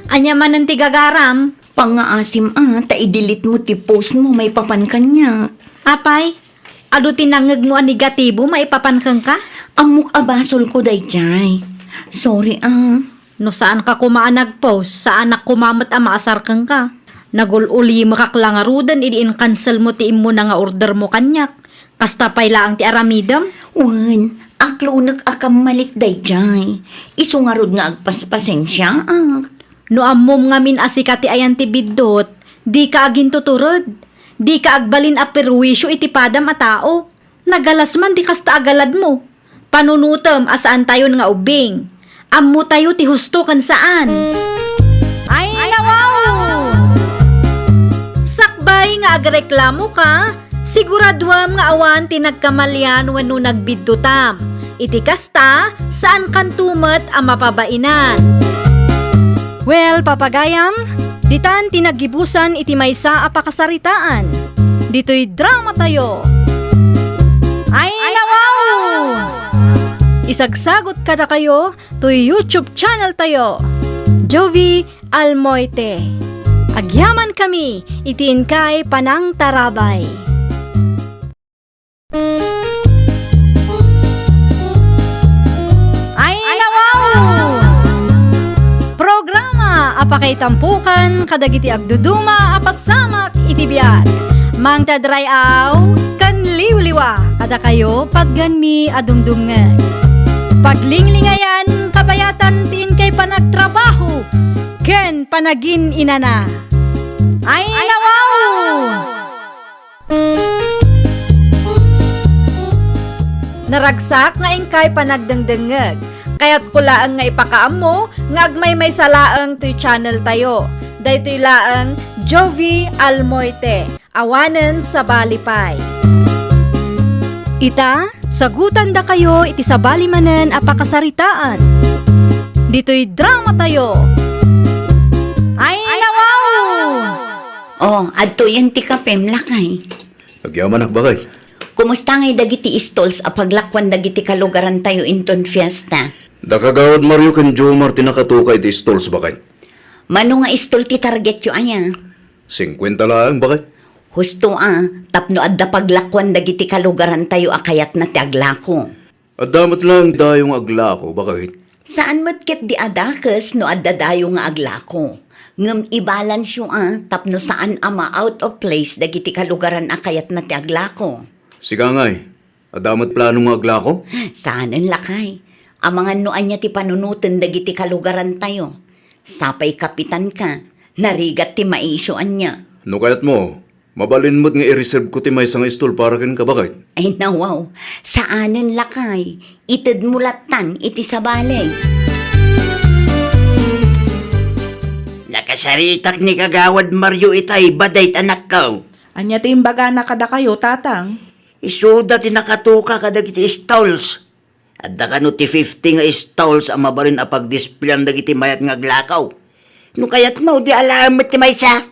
Ania manen ti gagaram? Pangngaasim a, ta i-delete mo ti post mo maipapan kaniak. Apay, adu ti nangngegmo a negatibo maipapan kenka? Ammok a basolko daydiay. Sorry a. No saanka koma a nag-post, saanak koma met a maasar kenka. Nagul-ulimekak la ngaruden idi in-cancel mo ti immuna nga order mo kaniak. Kasta pay laeng ti aramidem? Wen, aklonek a kammalik daydiay. Isu ngarud nga agpaspasensiaak. No ammom ngamin a sika ti ayan ti biddut, dika agintutured. Dika agbalin a perwisio iti padam a tao. Nagalas man ti kasta a galadmo. Panunotem a saantayon nga ubbing. Ammotayo ti husto ken saan. Ay, nawaw! Sakbay nga agreklamoka, siguraduem nga awan ti nagkamalian wenno nagbiddutam. Iti kasta, saankanto met a mapabainan. Well, papagayam, ditan ti naggibusan iti maysa a pakasaritaan. Ditoy dramatayo. Ay, nawaw! Isagsagot kadakayo toy YouTube channel tayo, Jovie Almoite. Agyamankami iti inkay panangtarabay. Ay, nawaw! Pakaitampukan kadagiti agduduma a pasamak iti biag. Mangted ray-aw ken liwliwa kadakayo patgenmi a dumdumngeg. Paglinglingayan, kabayatan ti inkay panagtrabaho ken panagin-inana. Ay, nawaw! Naragsak nga inkay panagdengdengngeg. Kayatko laeng nga ipakaammo nga agmaymaysa laeng toy channel tayo. Daytoy laeng Jovie Almoite, awanen sabali pay. Ita, sagutandakayo iti sabali manen a pakasaritaan. Ditoy drama tayo. Ay, nawaw! Oh, adtoyen ti kapem, lakay. Agyamanak, baket. Kumusta ngay dagiti stalls a paglakuan dagiti kalugarantayo inton fiesta? Da Kagawad Mario ken Jomar ti nakatuka iti stalls, baket. Mano nga stall ti targetyo aya? Singkuenta laeng, baket. Husto a, tapno adda paglakuan dagiti kalugarantayo a kayatna ti aglako. Adda met laeng dayo nga aglako, baket. Saan met ket di a dakes no adda dayo nga aglako. Ngem i-balance-yo a tapno saan a ma-out of place dagiti kalugaran a kayatna ti aglako. Sika ngay, adda met plano nga aglako? Saanen, lakay. Amangan no ania ti panunoten dagiti kalugarantayo. Sapay kapitanka, narigat ti maisyo ania. No kayatmo, mabalin met nga i-reserve ko ti maysa nga stall para kenka, baket. Ay, nawaw. Saanen, lakay. Itedmo lattan iti sabali. Nakasaritak ni Kagawad Mario itay, baket, anakko. Ania ti imbagana kadakayo, tatang? Isuda ti nakatuka kadagiti stalls. Adda kano ti fifty nga stalls a mabalin a pagdispleyan dagiti mayat nga aglako? No kayatmo, di alaem met ti maysa.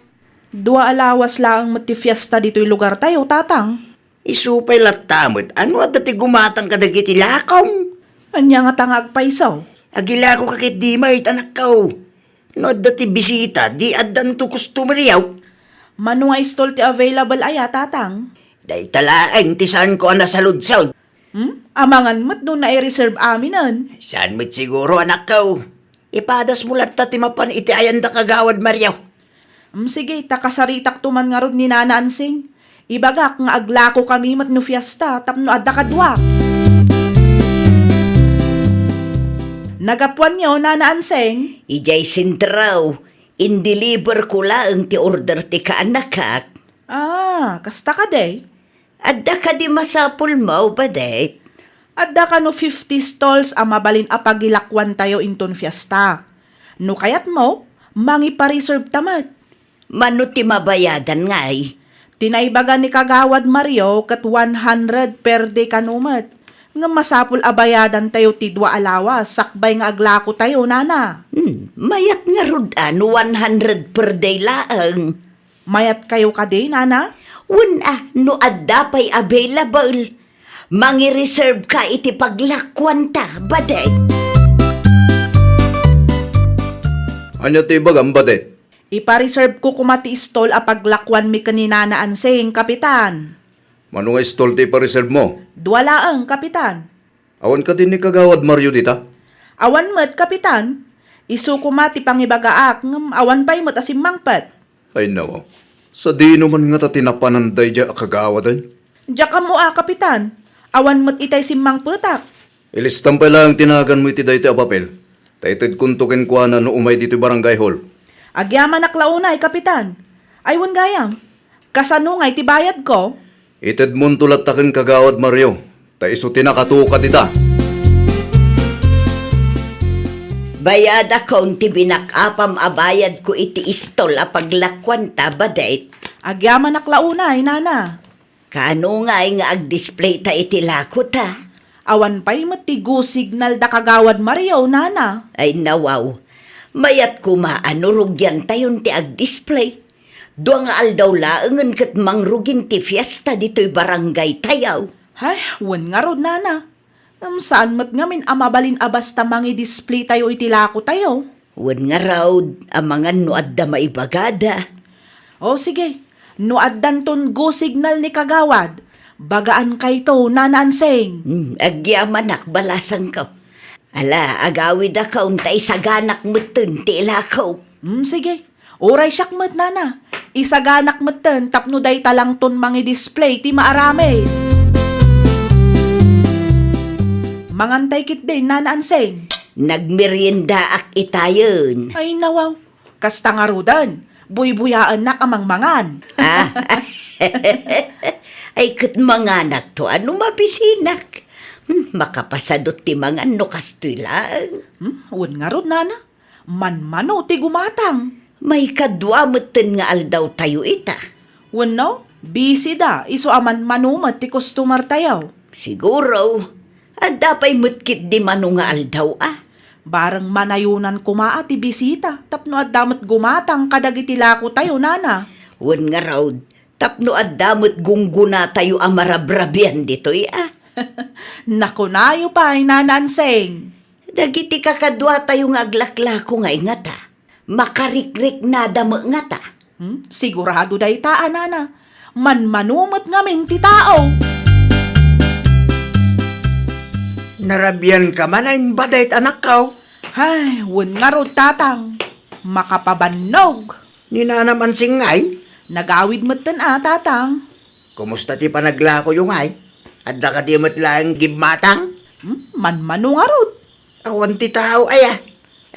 Dua a lawas laeng met ti fiesta ditoy lugartayo, tatang. Isu pay latta met, ano adda ti gumatang kadagiti lakong? Ania ngata nga agpayso? Agilako ka ketdi met, anakko. No adda ti bisita, di addanto customer-yo. Mano nga stall ti available aya, tatang? Dayta laeng ti saanko a nasaludsod. Hmm? Amangan met no nai-reserve aminen. Saan met siguro, anakko. Ipadasmo latta ti mapan iti ayanda, Kagawad Mario. Hmm, sige, ta kasaritakto man ngarud ni Nana Ansing. Ibagak nga aglakokami met no fiesta tapno adda kaduak. Nagapuanyo, Nana Ansing? Idiay sentro, indeliverko laeng ti order ti kaanakak. Ah, kasta kadi? Adda kadi masapulmo, baket? Adda kano fifty stalls a mabalin a pagilakuantayo inton fiesta. No kayatmo, mangipa-reserve ta met. Mano ti mabayadan ngay? Ti naibaga ni Kagawad Mario ket one hundred per day kano met. Ngem masapul a bayadantayo ti dua a lawas sakbay nga aglakotayo, nana. Hmm, mayat ngarud a no one hundred per day laeng. Mayatkayo kadi, nana? Wen a, no adda pay available, mangireserve ka iti paglakuanta, baket. Ania ti ibagam, baket? Ipa-reserve ko koma ti stall a paglakuanmi ken ni Nana Ansing, Kapitan. Mano nga stall ti ipa-reserve mo? Dua laeng, Kapitan. Awan kadi ni Kagawad Mario dita? Awan met, Kapitan. Isu koma ti pangibagaak, ngem awan pay met a simmangpet. Ay, nawaw. Sadino man ngata ti napanan daydiay a kagawaden? Diak ammo a, Kapitan. Awan met itay simmangpetak. Ilistam pay laeng ti naganmo iti daytoy a papel, ta itedkonto kenkuana no umay ditoy barangay hall. Agyamanak la unay, Kapitan. Ay, wen gayam. Kasano ngay ti bayadko? Itedmonto latta ken Kagawad Mario, ta isu ti nakatuka dita. Bayadakon ti binak-apam a bayadko iti istol a paglakuanta, baket. Agyamanak la unay, nana. Kaano ngay nga agdisplayta iti lakota? Awan pay met ti go signal da Kagawad Mario, nana. Ay, nawaw. Mayat koma a no rugiantayon ti agdisplay. Dua nga aldaw laengen ket mangrugin ti fiesta ditoy barangaytayo. Ay, wen ngarud, nana. Ngem saan met ngamin a mabalin a basta mangidisplaytayo iti lakotayo. Wen ngarud, amangan no adda maibagada. O, sige. No addanton go signal ni Kagawad, bagaankayto, Nana Ansing. Hmm, agyamanak, balasangko. Ala, agawidakon ta isaganak metten ti ilako. Hmm, sige. Uray siak met, nana. Isaganak metten tapno dayta langton mangi-display ti maaramid. Mangantay ketdin, Nana Ansing. Nagmeriendaak itayen. Ay, nawaw. Kasta ngaruden, buybuyaennak a mangmangan. Ah? Ay, ket manganakto a no mabisinak. Hmm, makapasadut ti mangan no kastoy laeng. Hmm, wen ngarud, nana. Manmano ti gumatang. Maikadua metten nga aldawtayo ita. Wenno, busy da, isu a manmano met ti customer tayo. Siguro, adda pay met ketdi mano nga aldaw a. Bareng manayonan koma a ti bisita tapno adda met gumatang kadagiti lako tayo, nana. Wen ngarud, tapno adda met gunggona tayo a marabrabian ditoy a. Nakunayo pay, Nana Ansing. Dagiti kakaduatayo nga aglaklako nga ingata, makarikriknada met ngata. Hmm? Sigurado dayta a, nana. Manmano met ngamin ti tao. Narabian ka man a imbadayt, anakko? Ay, wen ngarud, tatang. Makapabannog. Ni Nana Ansing ngay? Nagawid metten a, tatang. Kumusta ti panaglakoyo ngay? Adda kadi met laeng gimmatang? Hmm? Manmano ngarud. Awan ti tao aya?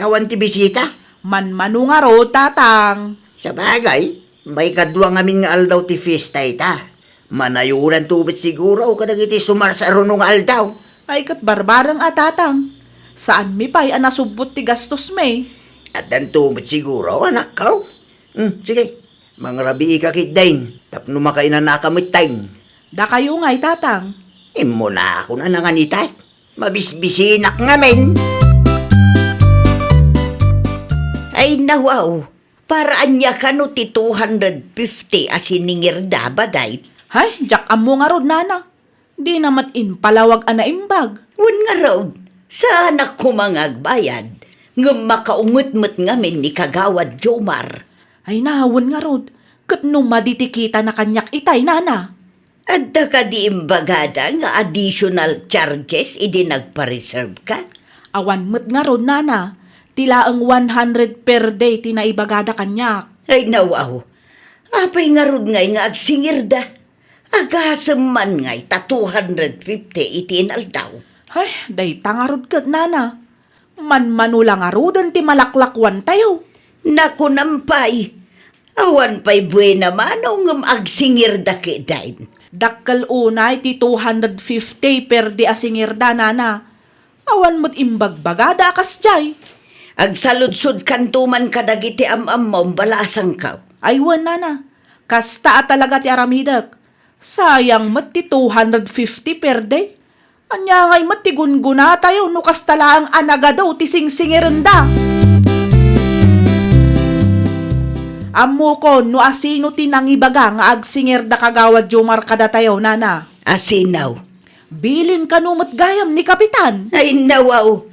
Awan ti bisita? Manmano ngarud, tatang. Sabagay, maikadua ngamin nga aldaw ti fiesta ita. Manayonanto met siguro kadagiti sumarsaruno nga aldaw. Ay, ket barbareng a, tatang. Saanmi pay a nasubbot ti gastosmi. Addanto met siguro, anakko. Hmm, sige. Mangrabiika ketdin tapno makainanaka metten. Dakayo ngay, tatang. Immunakon a nangan ita. Mabisbisinak ngamin. Ay, nawaw. Para ania kano ti two hundred fifty a siningirda, baday? Hay, diak ammo ngarud, nana. Dina met impalawag a naimbag. Wen ngarud, saanak koma nga agbayad, ngem makaunget met ngamin ni Kagawad Jomar. Ay na, wen ngarud, ket no madi ti kitana kaniak itay, nana? Adda kadi imbagada nga additional charges idi nagpa-reserve ka? Awan met ngarud, nana. Ti laeng one hundred per day ti naibagada kaniak. Ay, nawaw. Apay ngarud ngay nga agsingirda? Agasem man ngay ta two hundred fifty iti inaldaw. Ay, dayta ngarud ket, nana. Manmano la ngaruden ti malaklakuantayo. Nakunam pay, awan pay buena mano ngem agsingirda ketdin. Dakkel unay ti two hundred fifty per day a singirda, nana. Awan met imbagbagada a kasdiay. Agsaludsodkanto man kadagiti am-ammom, bala a sangkaw. Ay wen, nana. Kasta a talaga ti aramidek. Sayang met ti two hundred fifty per day. Ania ngay met ti gungunatayo no kasta laeng a nagadu ti singsingirenda? Ammokon no asino ti nangibaga nga agsingirda, Kagawad Jomar, kadatayo, nana. Asino? Bilin kano met gayam ni Kapitan. Ay, nawaw.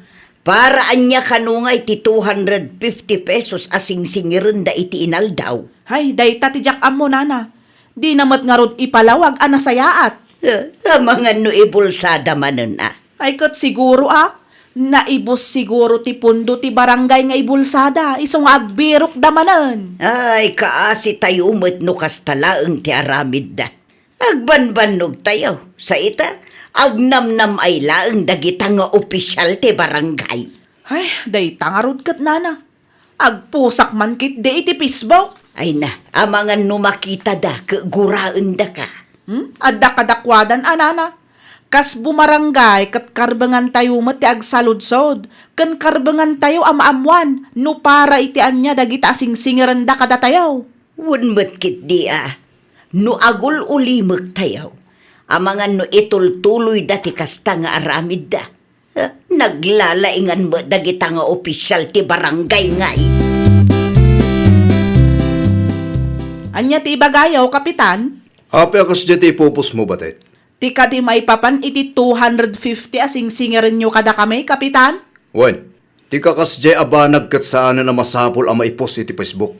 Para ania kano ngay ti two hundred fifty pesos a singsingirenda iti inaldaw? Ay, dayta ti diak ammo, nana. Dina met ngarud ipalawag a nasayaat. Eh, amangan no ibulsada manen a. Ay, ket siguro a, naibus siguro ti pundo ti barangay nga ibulsada, isu nga agbirokda manen. Ay, kaasitayo met no kasta laeng ti aramidda. Agbanbannogtayo, sa ita, agnamnam-ay laeng dagita nga opisial ti barangay. Ay, dayta ngarud ket, nana. Agpusak man ketdi iti Facebook. Ay na, amangan no makitada ket guraendaka. Hmm? Adda kadakuadan a, nana. Kas bumarangay ket karbengantayo met ti agsaludsod, ken karbengantayo a maammoan no para iti ania dagita a singsingirenda kadatayo. Wen met ketdi a, no agul-ulimektayo, amangan no itultuloyda ti kasta nga aramidda. Eh, naglalaingan met dagita nga opisial ti barangay ngay. Ania ti ibagayo, Kapitan? Apay a kasdiay ti ipupusmo, batet? Ti kadi maipapan iti two hundred fifty a singsingirenyo kadakami, Kapitan? Wen, ti kakasdiay a banag ket saanen a masapul a maipus iti Facebook.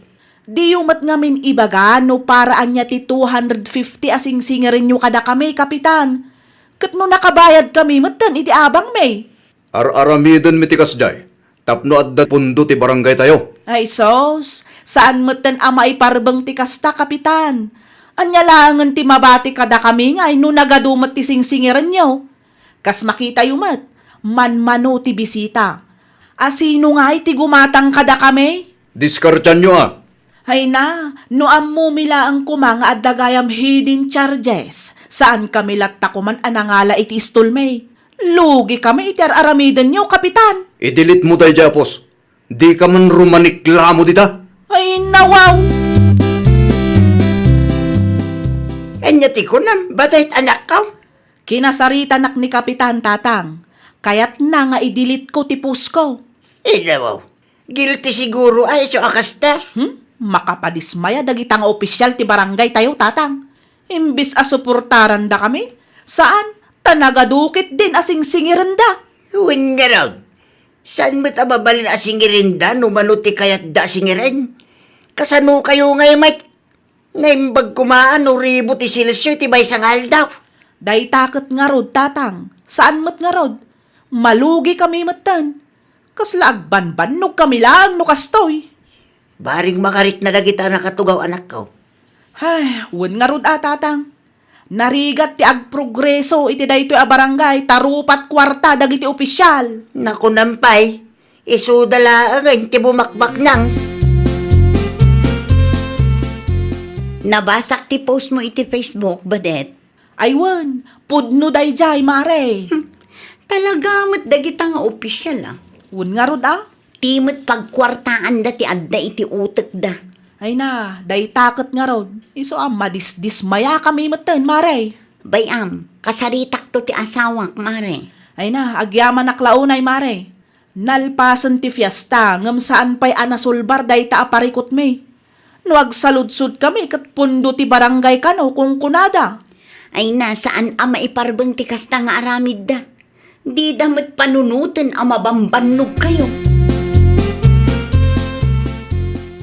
Diyo met ngamin ibaga no para ania ti two hundred fifty a singsingirenyo kadakami, Kapitan. Ket no nakabayadkami metten iti abangmi. Ar-aramidenmi ti kasdiay tapno adda pundo ti barangaytayo. Ay sus, saan metten a maiparbeng ti kasta, Kapitan. Ania laengen ti mabati kadakami ngay no nagadu met ti singsingirenyo? Kas makitayo met, manmano ti bisita. A sino ngay ti gumatang kadakami? Diskartianyo a. Ay na, no ammomi laeng koma nga adda gayam hidden charges, saankami latta koman a nangala iti istolmi. Lugikami iti ar-aramidenyo, Kapitan. I-delete mo daydiay a post. Dika man rumaniklamo dita. Ay, nawaw! Ania ti kunam, Badayt anakko? Kinasaritanak ni Kapitan, Tatang. Kayatna nga i-delete ko ti post ko. Ay, nawaw. Guilty siguro a isu a kasta. Hmm? Makapadismaya dagita nga opisyal ti barangay tayo, Tatang. Imbis a suportarandakami, saan, ta nagadu ketdin a singsingirenda. Wen ngarud, saan met a mabalin a singirenda no mano ti kayatda a singiren? Kasano kayo ngay met? Naimbag koma a no ribu ti selsio iti maysa nga aldaw. Dayta ket ngarud, Tatang, saan met ngarud. Malugikami metten. Kasla agbanbannogkami laeng no kastoy. Bareng makarikna dagita a nakatugaw, anakko. Ay, wen ngarud a, Tatang. Narigat ti agprogreso iti daytoy a barangay ta rupat kuarta dagiti opisyal. Nakunam pay, isuda laengen ti bumakbaknang. Nabasak ti post mo iti Facebook, Badet. Ay wen, pudno daydiay, Mare. Hmm, talaga met dagita nga opisyal, a. Wen ngarud, a? Ti met pagkuartaanda ti adda iti utekda. Ay na, dayta ket ngarud, isu a madisdismayakami metten, Mare. Bay-am, kasaritakto ti asawak, Mare. Ay na, agyamanak la unay, Mare. Nalpasen ti fiesta, ngem saan pay a nasolbar dayta a parikutmi. No agsaludsodkami ket pundo ti barangay kano, kunkunada. Ay na, saan a maiparbeng ti kasta nga aramidda. Dida met panunoten a mabambannogkayo.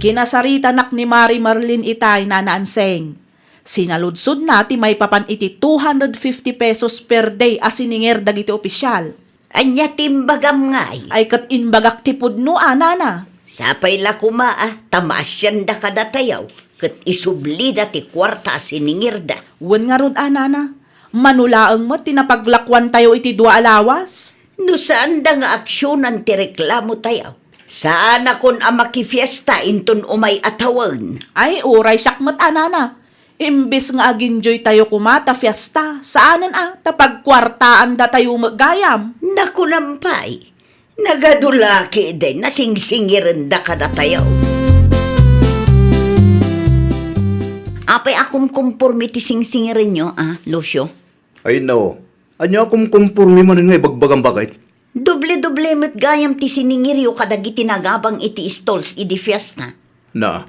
Kinasaritanak ni Mari Marlene itay, Nana Anseng. Sinaludsodna ti maipapan iti two hundred fifty pesos per day a siningir dagiti opisyal. Ania ti imbagam ngay? Ay, ket imbagak ti pudno a, Nana. Sapay la koma a ta maasianda kadatayo ket isublida ti kuarta a siningirda. Wen ngarud a, Nana. Mano laeng met ti napaglakuantayo iti dua a lawas? No saanda nga aksionan ti reklamotayo, saanakon a makifiesta inton umay a tawen. Ay, uray siak met a, Nana. Imbes nga aginjoytayo koma ta fiesta, saanen a ta pagkuartaandatayo met gayam. Nakunam pay, nagadu la ketdin a singsingirenda kadatayo. Apay a kumkumpormi ti singsingirenyo, a, Lucio? Ay, no. Ania a kumkumpormi manen nga ibagbagam, baket? Doble-doble met gayam ti siningiryo kadagiti nagabang iti stalls idi fiesta. Na,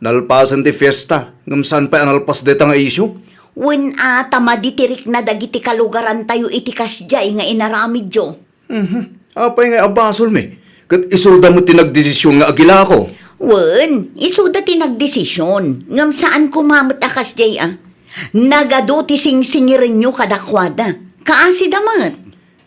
nalpasen ti fiesta, ngem saan pay a nalpas dayta nga isyu? Wen a, ta madi ti rikna dagiti kalugarantayo iti kasdiay nga inaramidyo. Mhm. Apay nga abasolmi? Ket isuda met ti nagdesision nga agilako. Wen, isuda ti nagdesision, ngem saan koma met a kasdiay a. Nagadu ti singsingirenyo kadakuada. Kaasida met.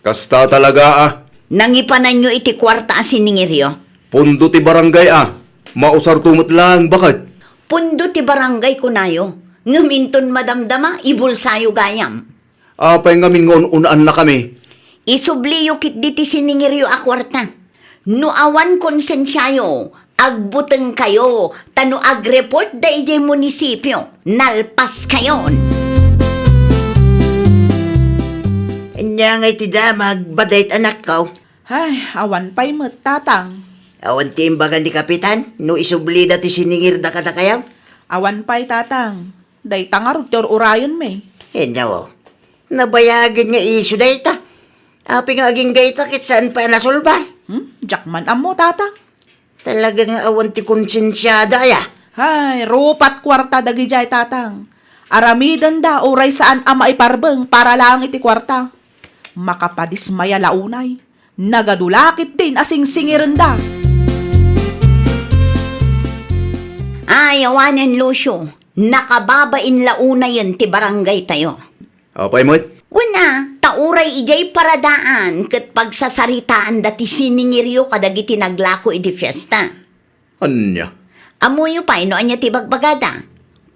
Kasta talaga a. Nangipananyo iti kuarta a siningiryo? Pundo ti barangay a. Mausarto met laeng, baket. Pundo ti barangay kunayo, ngem inton madamdama, ibulsayo gayam. Apay ngamin nga un-unaannakami? Isubliyo ketdi ti siningiryo a kuarta. No awan konsensiayo, agbutengkayo, ta no agreportda idiay munisipio, nalpaskayon. Ania ngay ti damag, Badayt anakko? Ay, awan pay met, Tatang. Awan ti imbaga ni Kapitan no isublida ti siningirda kadakayo? Awan pay, Tatang. Dayta ngarud ti ur-urayonmi. Inno, nabayagen nga isyu dayta. Apay nga agingga ita ket saan pay a nasolbar? Hmm? Diak man ammo, Tatang. Talaga nga awan ti konsensiada, aya? Hay, rupat kuarta dagidiay, Tatang. Aramidenda uray saan a maiparbeng para laeng iti kuarta. Makapadismaya la unay. Nagadu la ketdin a singsingirenda. Ay, awanen, Lucio. Nakababain la unayen ti barangaytayo. Apay met? Wen a, ta uray idiay paradaan ket pagsasaritaanda ti siningiryo kadagiti naglako idi fiesta. Ania? Ammoyo pay no ania ti bagbagada?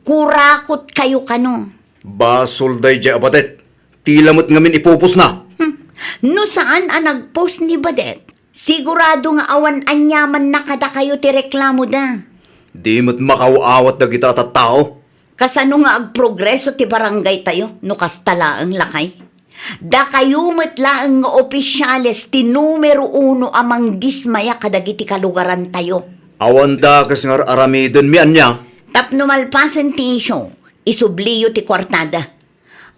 Kurakot kayo kano. Basol daydiay a badet. Tila met ngamin ipupusna. Hmm. No saan a nagpos ni badet, sigurado nga awan aniamanna kadakayo ti reklamoda. Di met makaw-awat dagita a tattao. Kasano nga agprogreso ti barangaytayo no kasta laeng, lakay? Dakayo met laeng nga opisiales ti numero uno a mangdismaya kadagiti kalugarantayo. Awan dakes nga ar-aramidenmi ania? Tapno malpasen ti isyu, isubliyo ti kuartada.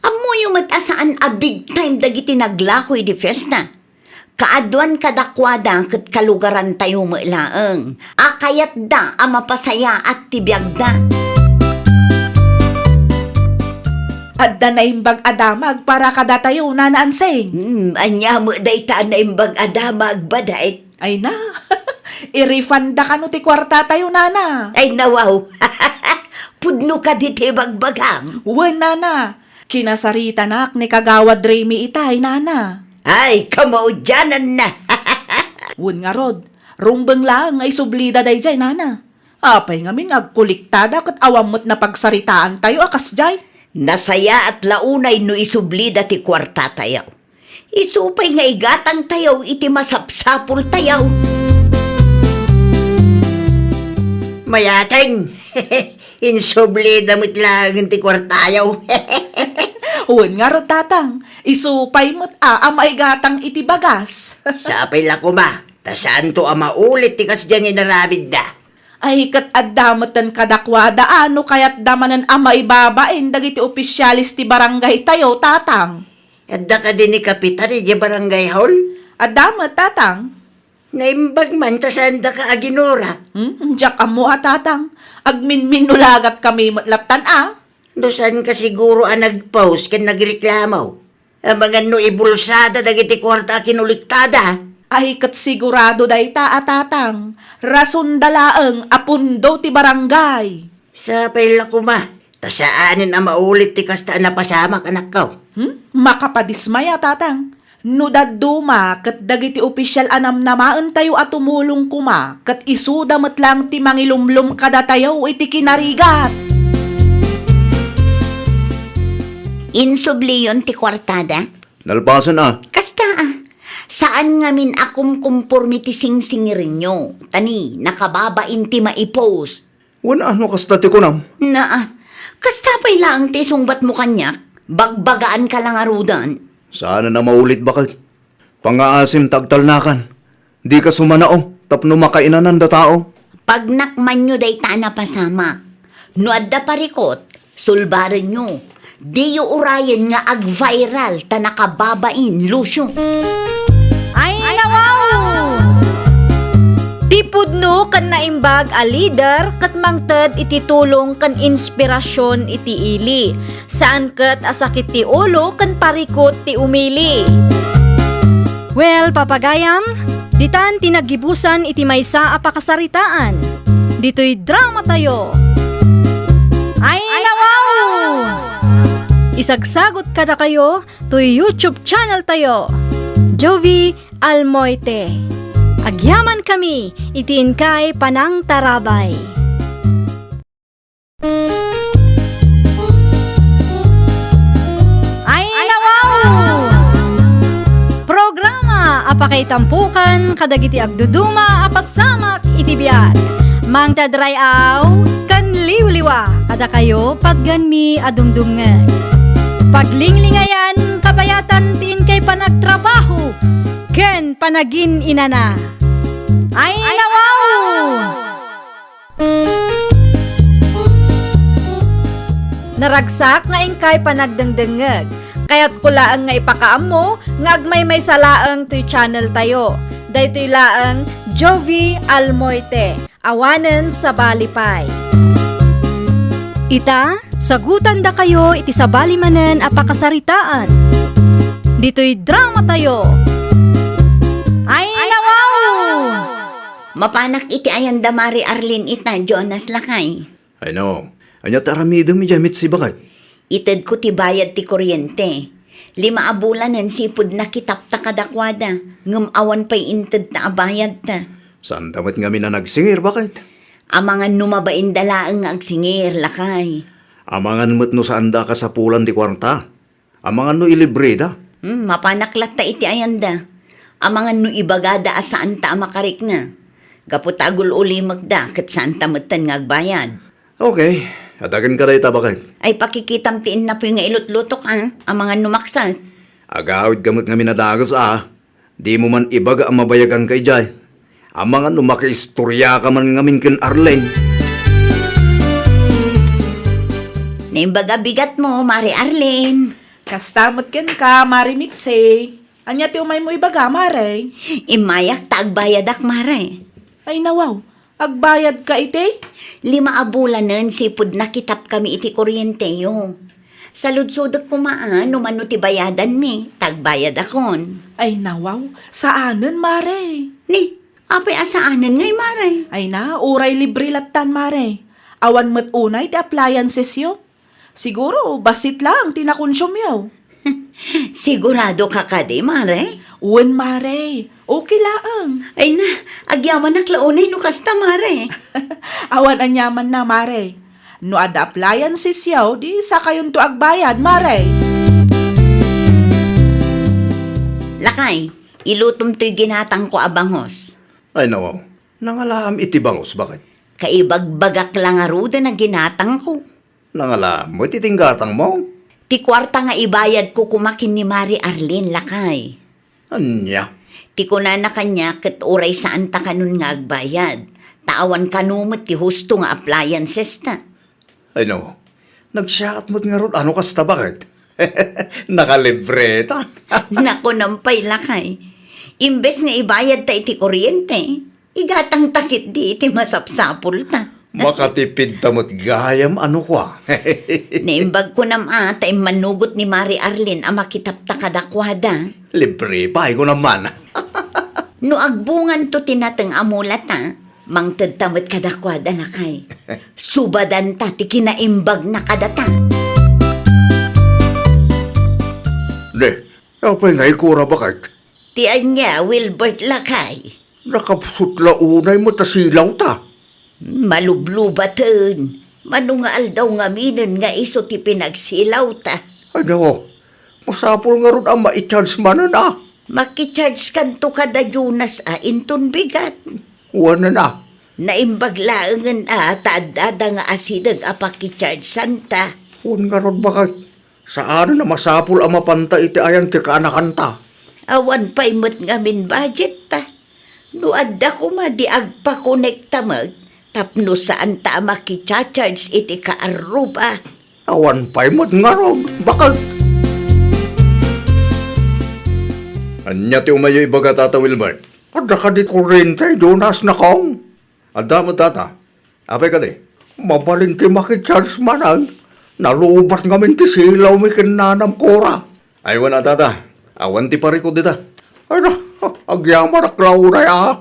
Ammoyo met a saan a big time dagiti naglako idi fiesta. Kaaduan kadakuada ket kalugarantayo met laeng a kayatda a mapasayaat ti biagda. Adda naimbag a damag para kadatayo, Nana Ansing. Hmm, ania met dayta a naimbag a damag, badet? Ay na, i-refunda kano ti kuartatayo, Nana. Ay, nawaw. Pudno kadi ti bagbagam? Wen, Nana. Kinasaritanak ni Kagawad Remy itay, Nana. Ay, kamaudiananna. Wen ngarud, rumbeng laeng nga isublida daydiay, Nana. Apay ngamin nga agkolektada ket awan met napagsaritaantayo a kasdiay? Nasayaat la unay no isublida ti kuartatayo. Isu pay nga igatangtayo iti masapsapultayo. Mayateng, insublida met laengen ti kuartayo. Wen ngarud, Tatang, isu pay met a, a maigatang iti bagas. Sapay la koma, ta saanto a maulit ti kasdiay nga inaramidda. Ay, ket adda meten kadakuada a no kayatda manen a maibabain dagiti opisiales ti barangaytayo, Tatang. Adda kadi ni Kapitan idiay barangay hall? Adda met, Tatang. Naimbag man ta saandaka aginura. Hmm, diak ammo a, Tatang. Agminminulagat kami met lattan a. No saanka siguro a nagpos ken nagreklamo. Amangan no ibulsada dagiti kuarta a kinolektada. Ay, ket sigurado dayta a, Tatang. Rasonda laeng a pundo ti barangay. Sapay la koma, ta saanen a maulit ti kasta a napasamak, anakko. Hmm? Makapadismaya, Tatang. No dadduma ket dagiti opisial a namnamaentayo a tumulong koma, ket isuda met laeng ti mangilumlom kadatayo iti kinarigat. Insubliyon ti kuartada? Nalpasen a. Kasta a. Saan ngamin a kumkumpormi ti singsingirenyo. Ta ni, nakababain ti maipos. Wen a no kasta ti kunam? Naa, kasta pay laeng ti isungbatmo kaniak? Bagbagaanka la ngaruden. Saan a maulit, baket. Pangngaasim ta agtalnakan. Dika sumanao tapno makainananda tao. Pagnakmanyo dayta a napasamak. No adda parikut, sulbarenyo. Diyo urayen nga ag-viral ta nakababain, Lucio. Ay, nawaw! Ti pudno ken naimbag a lider ket mangted iti tulong ken inspirasyon iti ili. Saan ket a sakit ti ulo ken parikut ti umili. Well, papagayam, ditan ti naggibusan iti maysa a pakasaritaan. Ditoy dramatayo. Ay, nawaw! Isagsagot kadakayo toy YouTube channel tayo, Jovi Almoite. Agyaman kami iti inkay panangtarabay. Ay, nawaw! Programa a pakaitampukan kadagiti agduduma a pasamak iti biag. Mangted ray-aw ken liwliwa kadakayo patgenmi a dumdumngeg. Paglinglingayan, kabayatan ti inkay panagtrabaho ken panagin-inana. Ay, nawaw! Naragsak nga inkay panagdengdengngeg. Kayatko laeng nga ipakaammo nga agmaymaysa laeng toy channel tayo. Daytoy laeng Jovi Almoite. Awanen sabali pay. Ita, sagutandakayo iti sabali manen a pakasaritaan. Ditoy dramatayo. Ay, nawaw! Mapanak iti ayan da Mari Arlene ita, Jonas lakay. Ay no, ania ti aramidem idiay mitsi, baket? Itedko ti bayad ti kuryente. Lima a bulanen sipud nakitapta kadakuada, ngem awan pay intedta a bayadta. Saanda met ngamin a nagsingir, baket? Amangan no mabainda laeng nga agsingir, lakay. Amangan met no saanda a kasapulan ti kuarta. Amangan no ilibreda. Hmm, mapanak latta iti ayanda. Amangan no ibagada a saanta a makarikna. Gapu ta agul-ulimekda, ket saanta metten nga agbayad. Okay, adagen ka dayta, baket. Ay, pakikitam ti innapoy nga ilutlutok, a. Amangan no makset. Agawid ka met ngamin a dagus, a. Dimo man ibaga a mabayagan ka idiay. Amangan no makiistoriaka man ngamin ken Arlene. Naimbag a bigatmo, Mare Arlene. Kasta met kenka, Mare Mitzi. Ania ti umaymo ibaga, Mare? Immayak ta agbayadak, Mare. Ay, nawaw. Agbayadka iti? Lima a bulanen sipud nakitapkami iti kuryenteyo. Saludsodek koma a no mano ti bayadanmi, ta agbayadakon. Ay, nawaw, saanen, Mare. Ni, apay a saanen ngay, Mare? Ay na, uray libre lattan, Mare. Awan met unay ti appliancesyo. Siguro, bassit laeng ti nakonsumiyo. Sigurado ka kadi, Mare? Wen, Mare. Okay laeng. Ay na, agyamanak la unay no kasta, Mare. Awan aniamanna, Mare. No adda appliancesyo, di sakayonto agbayad, Mare. Lakay, ilutom toy ginatangko a bangus. Ay, nawaw. Nangalaam iti bangus, baket? Kaibagbagak la ngaruden a ginatangko. Nangala met iti gatangmo? Ti kuarta nga ibayadko koma ken ni Mare Arlene, lakay. Ania? Ti kunana kaniak ket uray saanta kanon nga agbayad, ta awan kano met ti husto nga appliancesta. Ay no, nagsiaat met ngarud a no kasta, baket? Nakalibreta. Nakunam pay, lakay. Imbes nga ibayadta iti kuryente, igatangta ketdi iti masapsapulta. Makatipidta met gayam a no kua. Naimbag kunam a ta immanugot ni Mare Arlene a makitapta kadakuada. Libre pay kunam man. No agbunganto ti nateng a mulata, mangtedta met kadakuada, lakay. Subadanta ti kinaimbagna kadata. Ne, apay nga ikura, baket? Ti ania, Wilbert, lakay? Nakapsut la unay met a silawta. Malublubaten. Mano nga aldaw ngaminen nga isu ti pinagsilawta? Ano? Masapul ngarud a mai-charge manen a? Maki-charge kanto kada Jonas a inton bigat. Wen a. Naimbag laengen a ta addada nga asideg a paki-charge-anta. Wen ngarud, baket. Saan a masapul a mapanta iti ayan ti kaanakanta. Awan pay met ngamin budget ta. No adda koma di agpakonekta met tapno saanta a makicharge iti kaarruba. Awan pay met ngarud, baket. Ania ti umayyo ibaga, Tata Wilbert? Adda kadi kurrente, Jonas, nakong? Adda met, Tata. Apay kadi? Mabalin ti makicharge manen. Nalubat ngamin ti silawmi ken nanam, kura. Ay, wen a, Tata. Awan ti parikut dita. Ay na, agyamanak la unay a.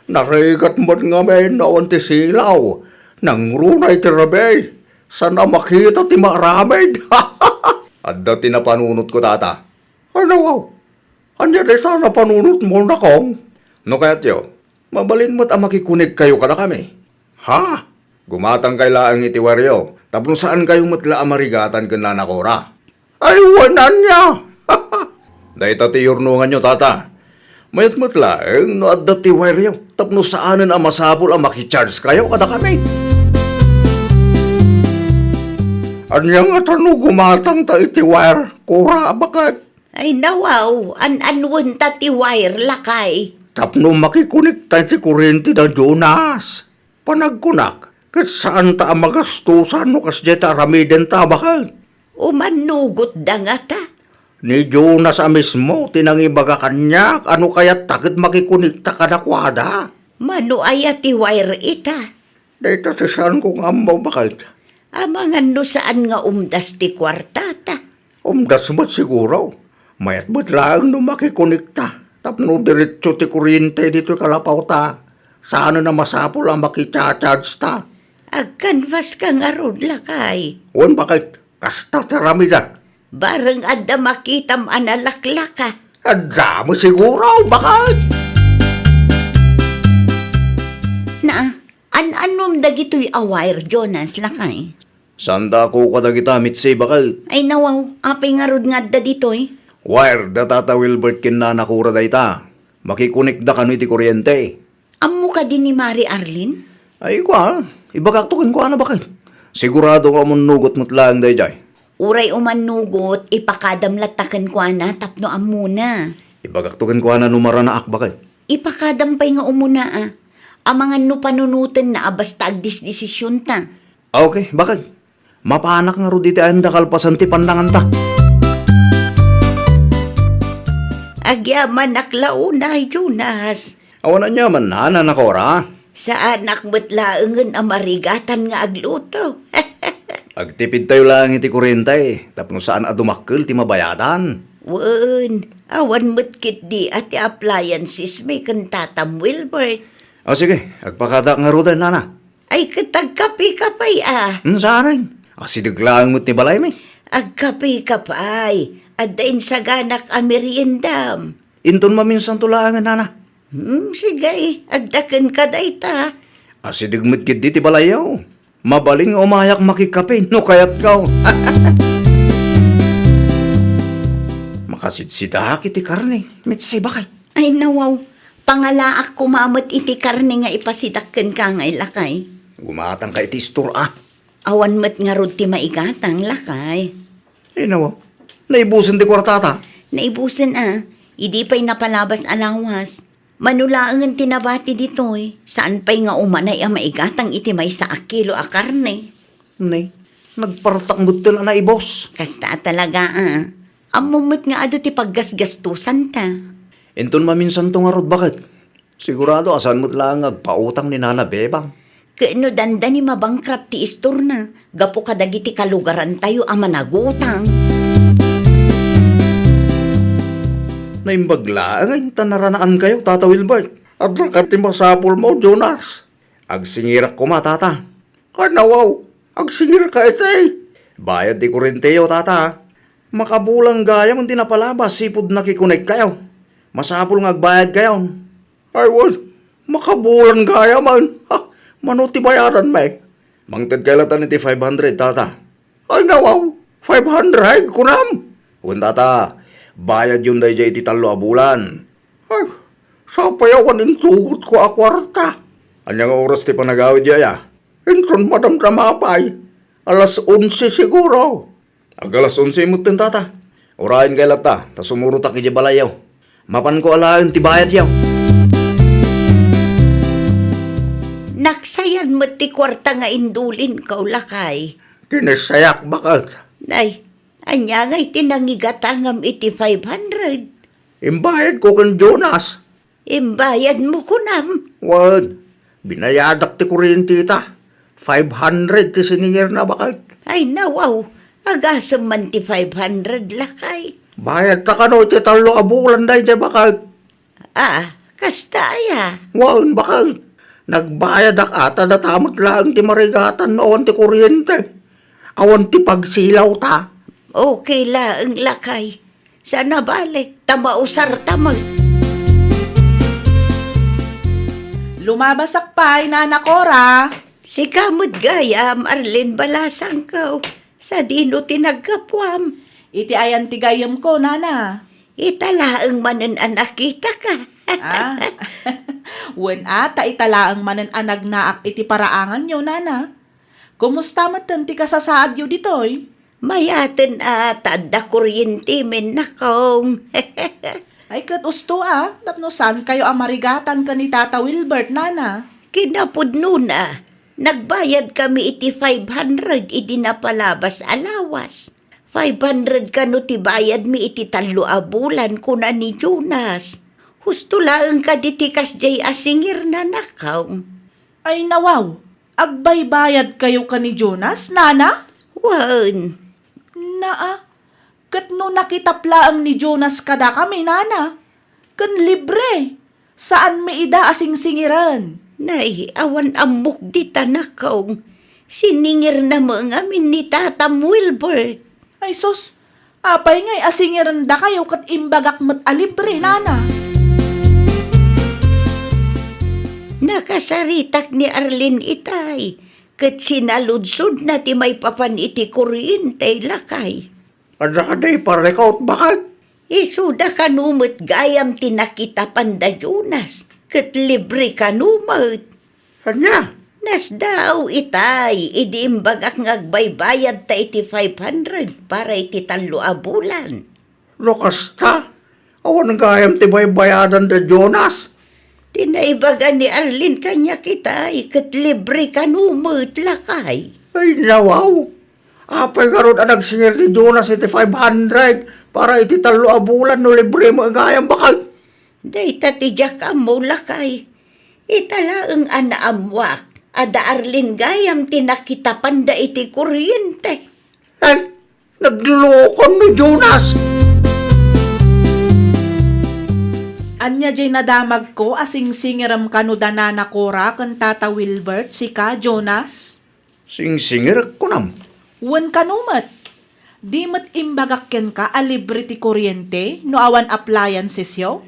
Narigat met ngamin no awan ti silaw. Nangruna iti rabii. Saan a makita ti maaramid. Adda ti napanunotko, Tata. Ay, nawaw. Ania dayta a napanunotmo, nakong? No kayatyo, mabalin met a makikonekkayo kadakami. Ha? Gumatangkay laeng iti wireyo tapno saankayo met la a marigatan ken Nana Cora. Ay, wen ania? Dayta ti iyurnonganyo, Tata. Mayat met laeng no adda ti wireyo tapno saanen a masapul a makichargekayo kadakami. Ania ngata no gumatangta iti wire, kura, baket? Ay, nawaw, an-anwenta ti wire, lakay. Tapno makikonekta iti kurrente da Jonas. Panagkunak, ket saanta a magastosan no kasdiay ti aramidenta, baket? Umannugotda ngata? Ni Jonas a mismo ti nangibaga kaniak a no kayatta ket makikonekta kadakuada. Mano aya ti wire ita? Dayta ti saanko nga ammo, baket. Amangan no saan nga umdas ti kuartata. Umdas met siguro. Mayat met laeng no makikonekta tapno diretso ti kurrente ditoy kalapawta. Saanen a masapul a makichargeta. Agkanvaska ngarud, lakay. Wen, baket. Kasta ti aramidek. Bareng adda makitam a nalaklaka. Adda met siguro, baket. Naa, An-annom dagitoy a wire, Jonas, lakay? Saan da a kukua dagita, Mitzi, baket? Ay, nawaw, apay ngarud nga adda ditoy? Wire da Tata Wilbert ken Nana Cora dayta. Makikonekda kano iti kuryente. Ammo kadi ni Mari Arlene? Ay, kua, ibagakto kenkuana, baket. Sigurado nga umannugot met laeng daydiay. Uray umannugot, ipakadam latta kenkuana tapno ammona. Ibagakto kenkuana no maranaak, baket. Ipakadam pay nga umuna, a. Amangan no panunotenna a basta agdisdesisionta. Ah, okay, baket. Mapanak ngarud iti ayan da kalpasan ti pannanganta. Agyamanak la unay, Jonas. Awan aniaman, Nana Cora. Saanak met laengen a marigatan nga agluto. Agtipidtayo laeng iti kuryente tapno saan a dumakkel ti mabayadan. Wen, awan met ketdi a ti appliances mi ken Tatam Wilbert. O sige, agpakadaak ngaruden, Nana. Ay, ket agkape ka pay, a. Hmm, saan? Asideg laeng met ti balaymi. Agkape ka pay. Adda insaganak a meriendam. Inton maminsanto laengen, Nana. Hmm, sige, adda kenka dayta. Asideg met ketdi ti balayyo. Mabalin nga umayak makikape no kayatko. Makasitsidaak iti karne, Mitzi, baket. Ay, nawaw. Pangalaak koma met iti karne nga ipasidak kenka ngay, lakay. Gumatangka iti istor, a. Awan met ngarud ti maigatang, lakay. Ay, nawaw. Naibusen ti kuartata? Naibusen, a. Idi pay napalabas a lawas. Mano laengen ti nabati ditoy, saan pay nga umanay a maigatang iti maysa a kilo a karne. Ne, nagpartak metten a naibus. Kasta a talaga, a. Ammom met nga adu ti paggasgastusanta. Inton maminsanto ngarud, baket. Sigurado a saan met laeng nga agpautang ni Nana Bebang. Ket no dandani mabankrupt ti istorna, gapu kadagiti kalugarantayo a managutang. Naimbag laeng ta naranaankayo, Tata Wilbert. Adda ka ti masapulmo, Jonas. Agsingirak koma, Tata. Kanawaw, agsingirka iti. Bayad ti kurenteyo, Tata. Makabulan gayam ti napalabas sipud nakikonekkayo. Masapul nga agbayadkayon. Ay, wen, makabulan gayam. Ha, mano ti bayadanmi? Mangted kay latan iti five hundred, Tata. Ay, nawaw, five hundred, kunam? Wen, Tata, bayadyon daydiay iti tallo a bulan. Ay, sapay awan intugotko a kuarta. Ania nga oras ti panagawidyo, aya? Inton madamdama pay, alas onse siguro. Ag-alas onse metten, Tata. Urayen kay latta, ta sumurotak idiay balayyo. Mapanko alaen ti bayadyo. Naksayan met ti kuarta nga indulinko, lakay. Kinassayak, baket. Nay, ania ngay ti nangigatangam iti five hundred? Imbayadko ken Jonas. Imbayadmo kunam? Wen, binayadak ti kuryenteta. Five hundred ti siningirna, baket. Ay, nawaw, agasem man ti five hundred, lakay. Bayadta kano iti tallo a bulan daydiay, baket. Ah, kasta aya? Wen, baket. Nagbayadak a ta data met laeng ti marigatan no awan ti kuryente. Awan ti pagsilawta. Okay laeng, lakay. Saan a bale, ta mausarta met. Lumabasak pay, Nana Cora. Sika met gayam, Arlene Balasangko. Sadino ti naggapuam? Iti ayan ti gayyemko, Nana. Ita laeng manen a nakitaka. Ah. Wen a, ta ita laeng manen a nagnaak iti paraanganyo, Nana. Kumusta metten ti kasasaadyo ditoy? Mayaten a, ta adda kuryente men, nakong. Ay, ket usto a, tapno saankayo a marigatan ken ni Tata Wilbert, Nana. Kinapudnona, nagbayadkami iti five hundred idi napalabas a lawas. Five hundred kano ti bayadmi iti tallo a bulan, kuna ni Jonas. Husto laeng kadi ti kasdiay a singirna, nakong. Ay, nawaw, agbaybayadkayo ken ni Jonas, Nana? Wen. Naa, ket no nakitap laeng ni Jonas kadakami, Nana, ken libre, saanmi ida a singsingiren. Nay, awan ammok dita, nakong. Siningirna met ngamin ni Tatam Wilbert. Ay sus, apay ngay a singirendakayo ket imbagak met a libre, Nana? Nakasaritak ni Arlene itay, ket sinaludsodna ti maipapan iti kuryente, lakay. Adda kadi parikut, baket? Isuda kano met gayam ti nakitapan da Jonas, ket libre kano met. Ania? Nasdaaw itay, idi imbagak nga agbaybayadta iti five hundred para iti tallo a bulan. No kasta, awan gayam ti baybayadan da Jonas. Ti naibaga ni Arlene kaniak itay, ket libre kano met, lakay. Ay, nawaw. Apay ngarud a nagsingir ni Jonas iti five hundred para iti tallo a bulan no libre met gayam, baket? Dayta ti diak ammo, lakay. Ita laeng a naammoak a da Arlene gayam ti nakitapanda iti kuryente. Eh, naglulokon ni Jonas! Ania jay nadamagko a singsingirem kano da Nana Cora ken Tata Wilbert, sika, Jonas? Singsingirek, kunam? Wen kano met. Di met imbagak kenka a libre ti kuryente no awan appliancesyo?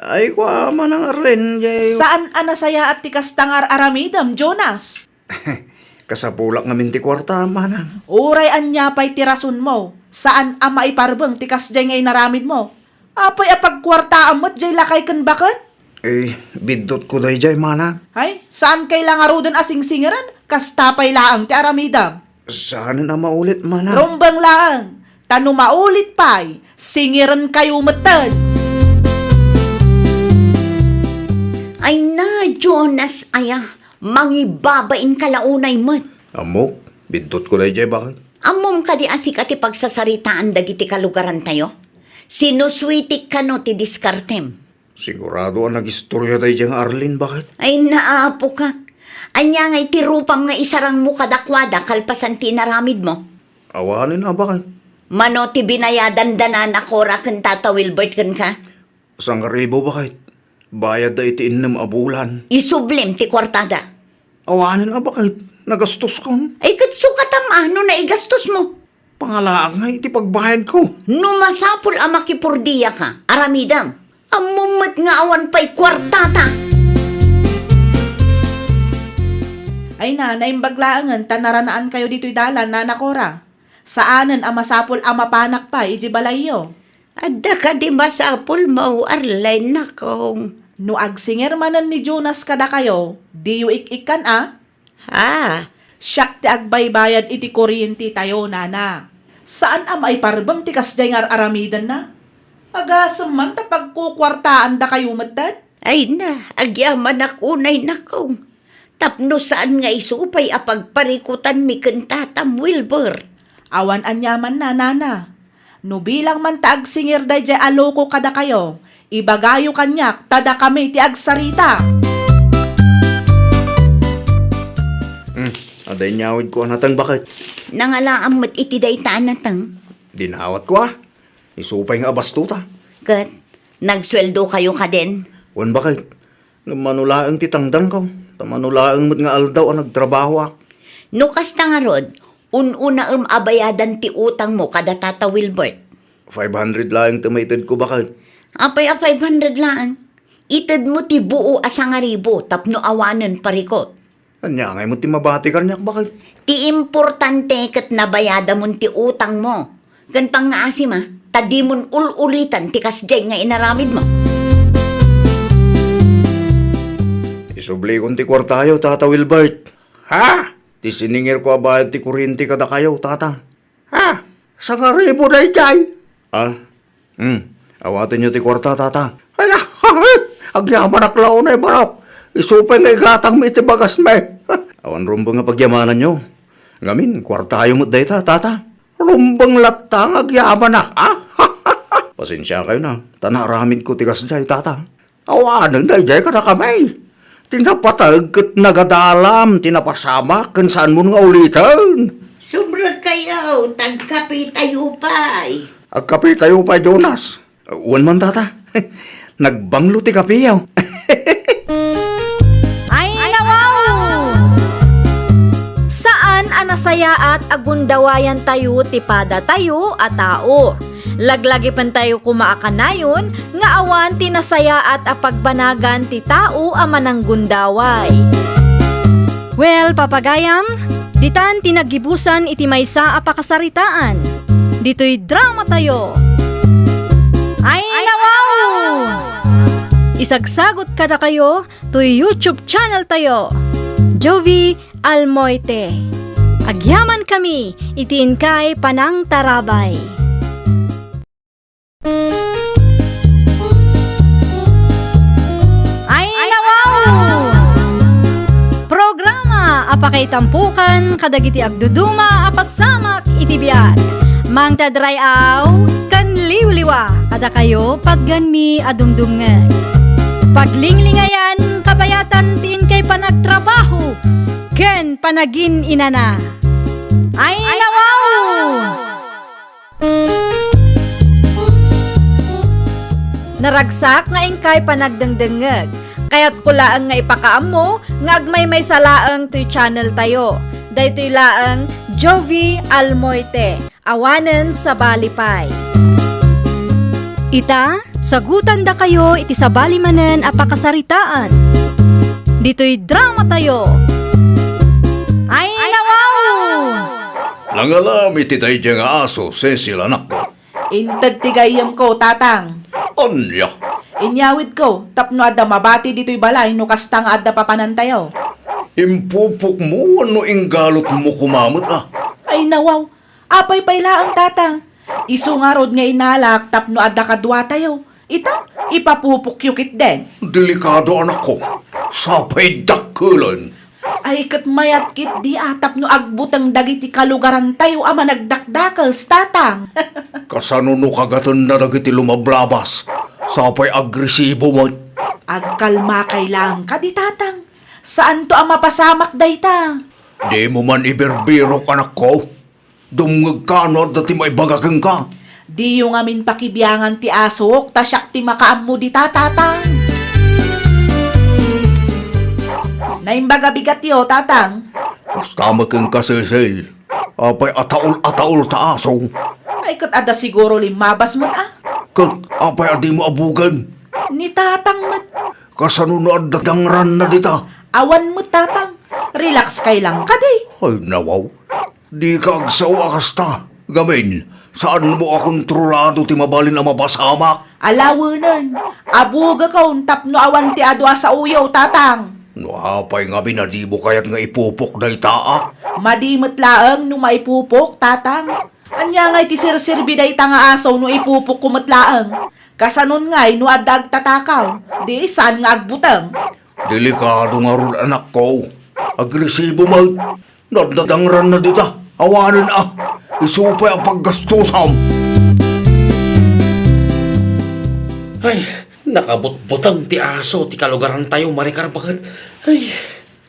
Ay, kua, Manang Arlene, jay... Saan a nasayaat ti kasta nga ar-aramidem, Jonas? Kasapulak ngamin ti kuarta, Manang. Uray ania pay ti rasonmo, saan a maiparbeng ti kasjay nga inaramidmo. Apay a pagkuartaam met jay lakay ken baket? Eh, biddutko dayjay, Manang. Ay, saankay la ngaruden a singsingiren, kasta pay laeng ti aramidem. Saanen a maulit, Manang. Rumbeng laeng, ta no maulit pay, singirenkayo metten. Ay na, Jonas, aya, mangibabain ka la unay met. Ammok, biddutko dayjay, baket? Ammom kadi a sika ti pagsasaritaan dagiti kalugarantayo? Sinusuitik kano ti diskartem? Sigurado a nagistoria dayjay nga Arlene, baket? Ay, naapoka. Ania ngay ti rupam nga isarangmo kadakuada kalpasan ti inaramidmo? Awanen a, baket. Mano ti binayadan da Nana Cora ken Tata Wilbert kenka? Sangaribu, baket. Bayadda iti innem a bulan. Isublim ti kuartada. Awanen a, baket. Nagastoskon. Ay, ket sukatam a no naigastos mo. Pangalaak nga iti pagbayadko. No masapul a makipurdiaka, aramidem. Ammom met nga awan pay kuartata. Ay na, naimbag laengen ta naranaankayo ditoy dalan, Nana Cora. Saanen a masapul a mapanak pay iti balayyo. Adda kadi masapulmo, Arlene, nakong? No agsingir manen ni Jonas kadakayo, diyo ik-ikkan a? Ha? Siak ti agbaybayad iti kuryentetayo, nana. Saan a maiparbeng ti kasdiay nga ar-aramidenna? Agasem man ta pagkukuartaandakayo metten? Ay na, agyamanak unay, nakong. Tapno saan nga isu pay a pagparikutanmi ken tatam, Wilbur. Awan aniamanna, nana. No bilang man ta agsingir daydiay a loko kadakayo, ibagayo kaniak ta dakami ti agsarita. Hmm, adda inyawidko a nateng, baket. Nangalaam met iti dayta a nateng. Dinawatko a. Isu pay nga abastota. Ket, nagsueldokayo kaden? Wen, baket. Ngem mano laeng ti tangdanko, ta mano laeng met nga aldaw a nagtrabahoak. No kasta ngarud, un-unaem a bayadan ti utangmo kada Tata Wilbert. Five hundred laeng ti maitedko, baket. Apay a five hundred laeng? Itedmo ti buo a sangaribu tapno awanen parikut. Ania ngay met ti mabati kaniak, baket? Ti importante ket nabayadamon ti utangmo. Ken pangngaasim a, ta dimon ul-ulitan ti kasdiay nga inaramidmo. Isublikon ti kuartayo, Tata Wilbert. Ha? Ti siningirko a bayad ti kuryente kadakayo, Tata. Ha? Sangaribu daydiay? Ah? Hmm. Awatenyo ti kuarta, Tata. Ay, agyamanak la unay, barok. Isu pay nga igatangmi iti bagasmi. Awan rumbeng a pagyamananyo. Ngamin, kuartayo met dayta, Tata. Rumbeng latta nga agyamanak, a? Pasensiakayo na, ta naaramidko ti kasdiay, Tata. Awanen daydiay kadakami. Ti napateg ket nagadalam ti napasamak ken saanmon nga uliten. Sumrekkayo, ta agkapitayo pay. Agkapitayo pay, Jonas. Wen man, Tata. Nagbanglo ti kapiyo. Ay, nawaw! Saan a nasayaat a gundawayantayo ti padatayo a tao. Laglagipentayo koma a kanayon nga awan ti nasayaat a pagbanagan ti tao a mananggundaway. Well, papagayam, ditan ti naggibusan iti maysa a pakasaritaan. Ditoy dramatayo. Ay, nawaw! Isagsagot kadakayo toy YouTube channel tayo, Jovie Almoite. Agyamankami iti inkay panangtarabay. Ay, nawaw! Programa a pakaitampukan kadagiti agduduma a pasamak iti biag. Mangted ray-aw ken liwliwa kadakayo patgenmi a dumdumngeg. Paglinglingayan, kabayatan ti inkay panagtrabaho ken panagin-inana. Ay, nawaw! Naragsak nga inkay panagdengdengngeg. Kayatko laeng nga ipakaammo nga agmaymaysa laeng toy channel tayo. Daytoy laeng Jovie Almoite. Awanen sabali pay. Ita, sagutandakayo iti sabali manen a pakasaritaan. Ditoy dramatayo. Ay, nawaw! Nangalam iti daydiay nga aso, Cecil, anakko. Inted ti gayyemko, Tatang. Ania? Inyawidko tapno adda mabati ditoy balay no kasta nga adda papanantayo. Impupokmo wenno inggalotmo koma met a? Ay, nawaw. Apay pay laeng, Tatang? Isu ngarud nga inalak tapno adda kaduatayo. Ita, ipapupokyo ketdin. Delikado, anakko. Sapay dakkelen. Ay, ket mayat ketdi a tapno agbuteng dagiti kalugarantayo a managdakdakes, Tatang. Kasano no kagatenna dagiti lumablabas? Sapay agresibo met. Agkalmakay laeng kadi, Tatang. Saanto a mapasamak dayta. Dimo man ibirbirok, anakko. Dumngegka no adda ti maibaga kenka. Diyo ngamin pakibiangan ti asok, ta siak ti makaammo dita, Tatang. Naimbag a bigatyo, Tatang. Kasta met kenka, Cecil. Apay a taol a taol ta aso? Ay, ket adda siguro limmabas met a. Ket apay a dimo abugen? Ni Tatang met. Kasano no adda dangranna dita? Awan met, Tatang. Relax kay lang kadi. Ay, nawaw. Dika agsao a kasta. Gamin, saanmo a kontrolado ti mabalin a mapasamak? Alawenen, abugakon tapno awan ti adu a saoyo, Tatang. No apay ngamin a dimo kayat nga ipupok dayta a? Madi met laeng no maipupok, Tatang. Ania ngay ti serserbi dayta nga aso no ipupokko met laeng? Kasanon ngay no adda agtatakaw, di saan nga agbuteng? Delikado ngarud, anakko. Agresibo met. Nadadangranna dita. Awanen a. Isu pay a paggastusam. Ay, nakabutbuteng ti aso ti kalugarantayo, Maricar, baket. Ay.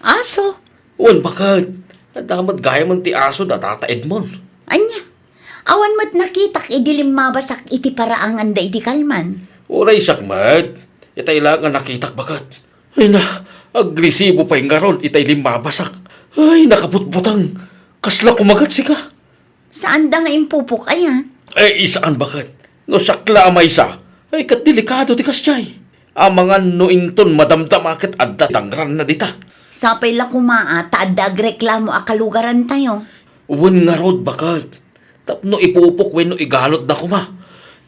Aso? Wen, baket. Adda met gayamen ti aso da Tata Edmond. Ania? Awan met nakitak idi limmabasak iti paraanganda idi kalman. Uray siak met. Itay laeng a nakitak, baket. Ay na, agresibo pay ngarud itay limmabasak. Ay, nakabutbuteng. Kasla kumagat sika. Saanda nga impupok aya? Eh, saan, baket. No siak la a maysa, ay, ket delikado ti kasdiay. Amangan no inton madamdama ket adda dangranna dita. Sapay la koma a ta adda agreklamo a kalugarantayo. Wen ngarud, baket. Tapno ipupok wenno igalotda koma.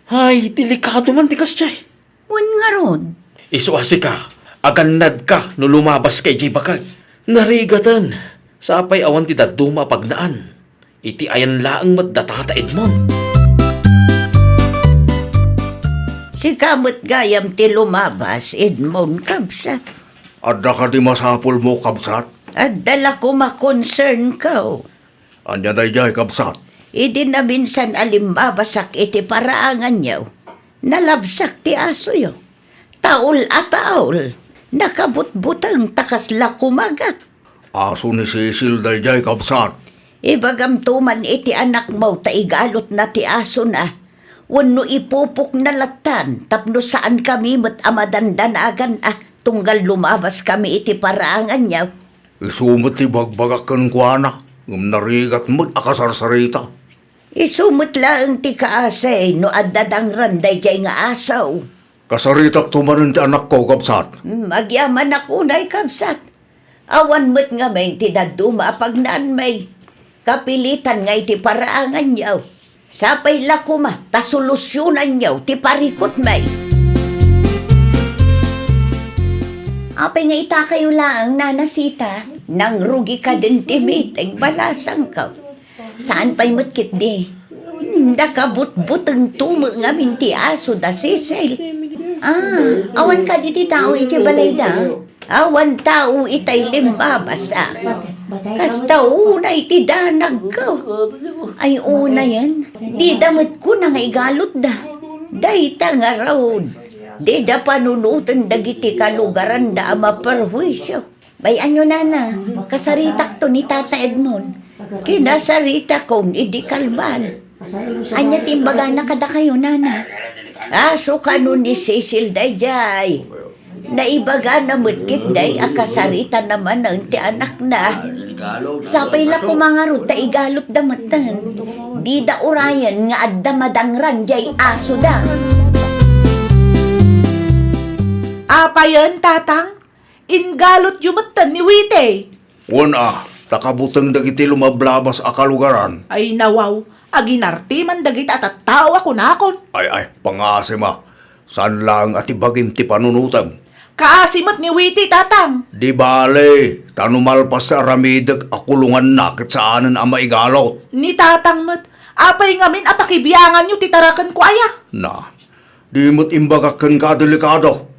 Ay, delikado man ti kasdiay. Wen ngarud. Isu a sika, agannadka no lumabaska idiay baket. Narigaten, sapay awan ti dadduma a pagnaan. Iti ayan laeng met da Tata Edmond. Sika met gayam ti lumabas, Edmond, kabsat. Adda kadi masapulmo, kabsat? Adda la koma concernko. Ania daydiay, kabsat? Idi naminsan a limmabasak iti paraanganyo, nalabsak ti asoyo. Taol a taol, nakabutbuteng ta kasla kumagat. Aso ni Cecil daydiay, kabsat. Ibagamto man iti anakmo ta igalotna ti asona, wenno ipupokna lattan tapno saankami met a madandanagan a tunggal lumabaskami iti paraanganyo. Isu met ti ibagbagak kenkuana, ngem narigat met a kasarsarita. Isu met laeng ti kaasi no adda dangran daydiay nga aso. Kasaritakto manen ti anakko, kabsat. Hmm, agyamanak unay, kabsat. Awan met ngamin ti dadduma a pagnaanmi. Kapilitan nga iti paraanganyo. Sapay la koma ta solusyonanyo ti parikutmi. Apay nga itakayo laeng, Nana Sita? Nangrugi kadin ti meeting, balasangko. Saan pay met ketdi? Hmm, nakabutbutengto met ngamin ti aso da Cecil. Ah, awan kadi ti tao iti balayda? Awan tao itay limmabas a. Kasta unay ti danagko. Ay, unayen, dida met kuna nga igalutda. Dayta ngarud, dida panunoten dagiti kalugaranda a maperhuisio. Bay-anyo, Nana, kasaritakto ni Tata Edmond. Kinasaritakon idi kalman. Ania ti imbagana kadakayo, Nana? Aso kano ni Cecil daydiay. Naibagana met ketdi a kasaritana manen ti anakna. Sapay la koma ngarud ta igalutda metten. Dida urayen nga adda madangran diay asoda. Apayen, Tatang? Inggalutyo metten ni Witi? Wen a, ta kabuteng dagiti lumablabas a kalugaran. Ay, nawaw, aginartiman dagita a tattao a kunakon. Ay, ay, pangasim a. Saan laeng a ti bagim ti panunotem. Kaasi met ni Witi, Tatang. Di bale, ta no malpas ti aramidek a kulonganna ket saanen a maigalut. Ni Tatang met, apay ngamin a pakibianganyo ti tarakenko aya? Na, di met imbagak kenka a delikado.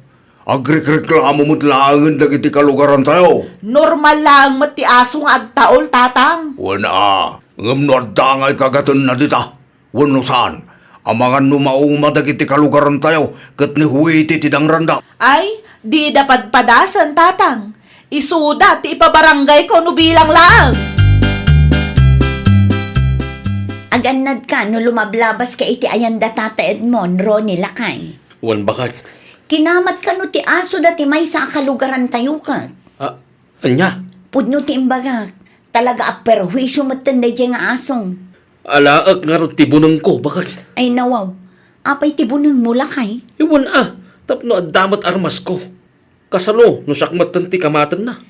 Agrikreklamo met laengen dagiti kalugarantayo. Normal laeng met ti aso nga agtaol, Tatang. Wen a, ngem no adda nga ikagatenna dita, wenno saan, amangan no mauma dagiti kalugarantayo ket ni Huiti ti dangranda. Ay, dida padpadasen, Tatang. Isuda ti ipabaranggayko no bilang laeng. Agannadka no lumablabas ka iti ayanda Tata Edmond, Ronnie, lakay. Wen, baket. Kinamat kano ti aso dati maysa a kalugarantayo ket? Ah, ania? Pudno ti imbagak. Talaga a perhuisyo metten daydiay nga aso. Alaek ngarud ti bunengko, baket. Ay, nawaw. Apay ti bunengmo, lakay? Wen a, tapno adda met armasko. Kasano no siak metten ti kamatenna?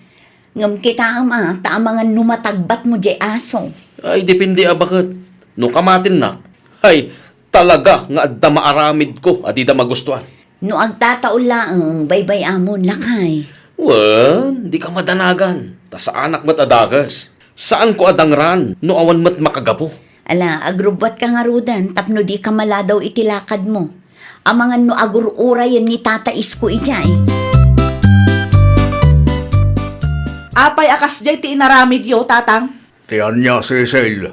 Ngem kitaem a, ta amangan no matagbatmo diay aso. Ay, depende a baket. No kamatenna, ay, talaga nga adda maaramidko a dida magustuan. No agtataol laeng, baybay-amon, lakay. Wen, dika madanagan. Ta saanak met a dakes. Saanko a dangran no awan met makagapu. Ala, agrubbuatka ngaruden tapno dika maladaw iti lakadmo. Amangan no agur-urayen ni Tata Isko idiay. Apay a kasdiay ti inaramidyo, Tatang? Ti ania, Cecil?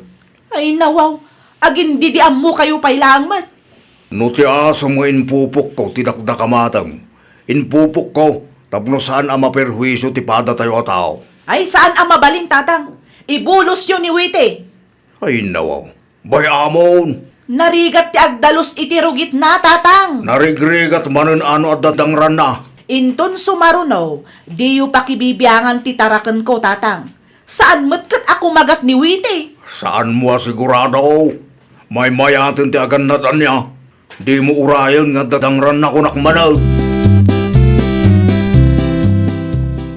Ay, nawaw. Agindidiammokayo pay laeng met. No ti asom nga impupokko ti dakdakamateng, impupokko tapno saan a maperhuisyo ti padatayo a tao. Ay, saan a mabalin, Tatang. Ibulosyo ni Witi. Ay, nawaw. Bay-amon. Narigat ti agdalus iti rugitna, Tatang. Narigrigat manen a no adda dangranna. Inton sumaruno, diyo pakibibiangan ti tarakenko, Tatang. Saan met ket a kumagat ni Witi. Saanmo a sigurado? Maymayaten ti agannad ania? Dimo urayen nga adda dangranna, kunak manen.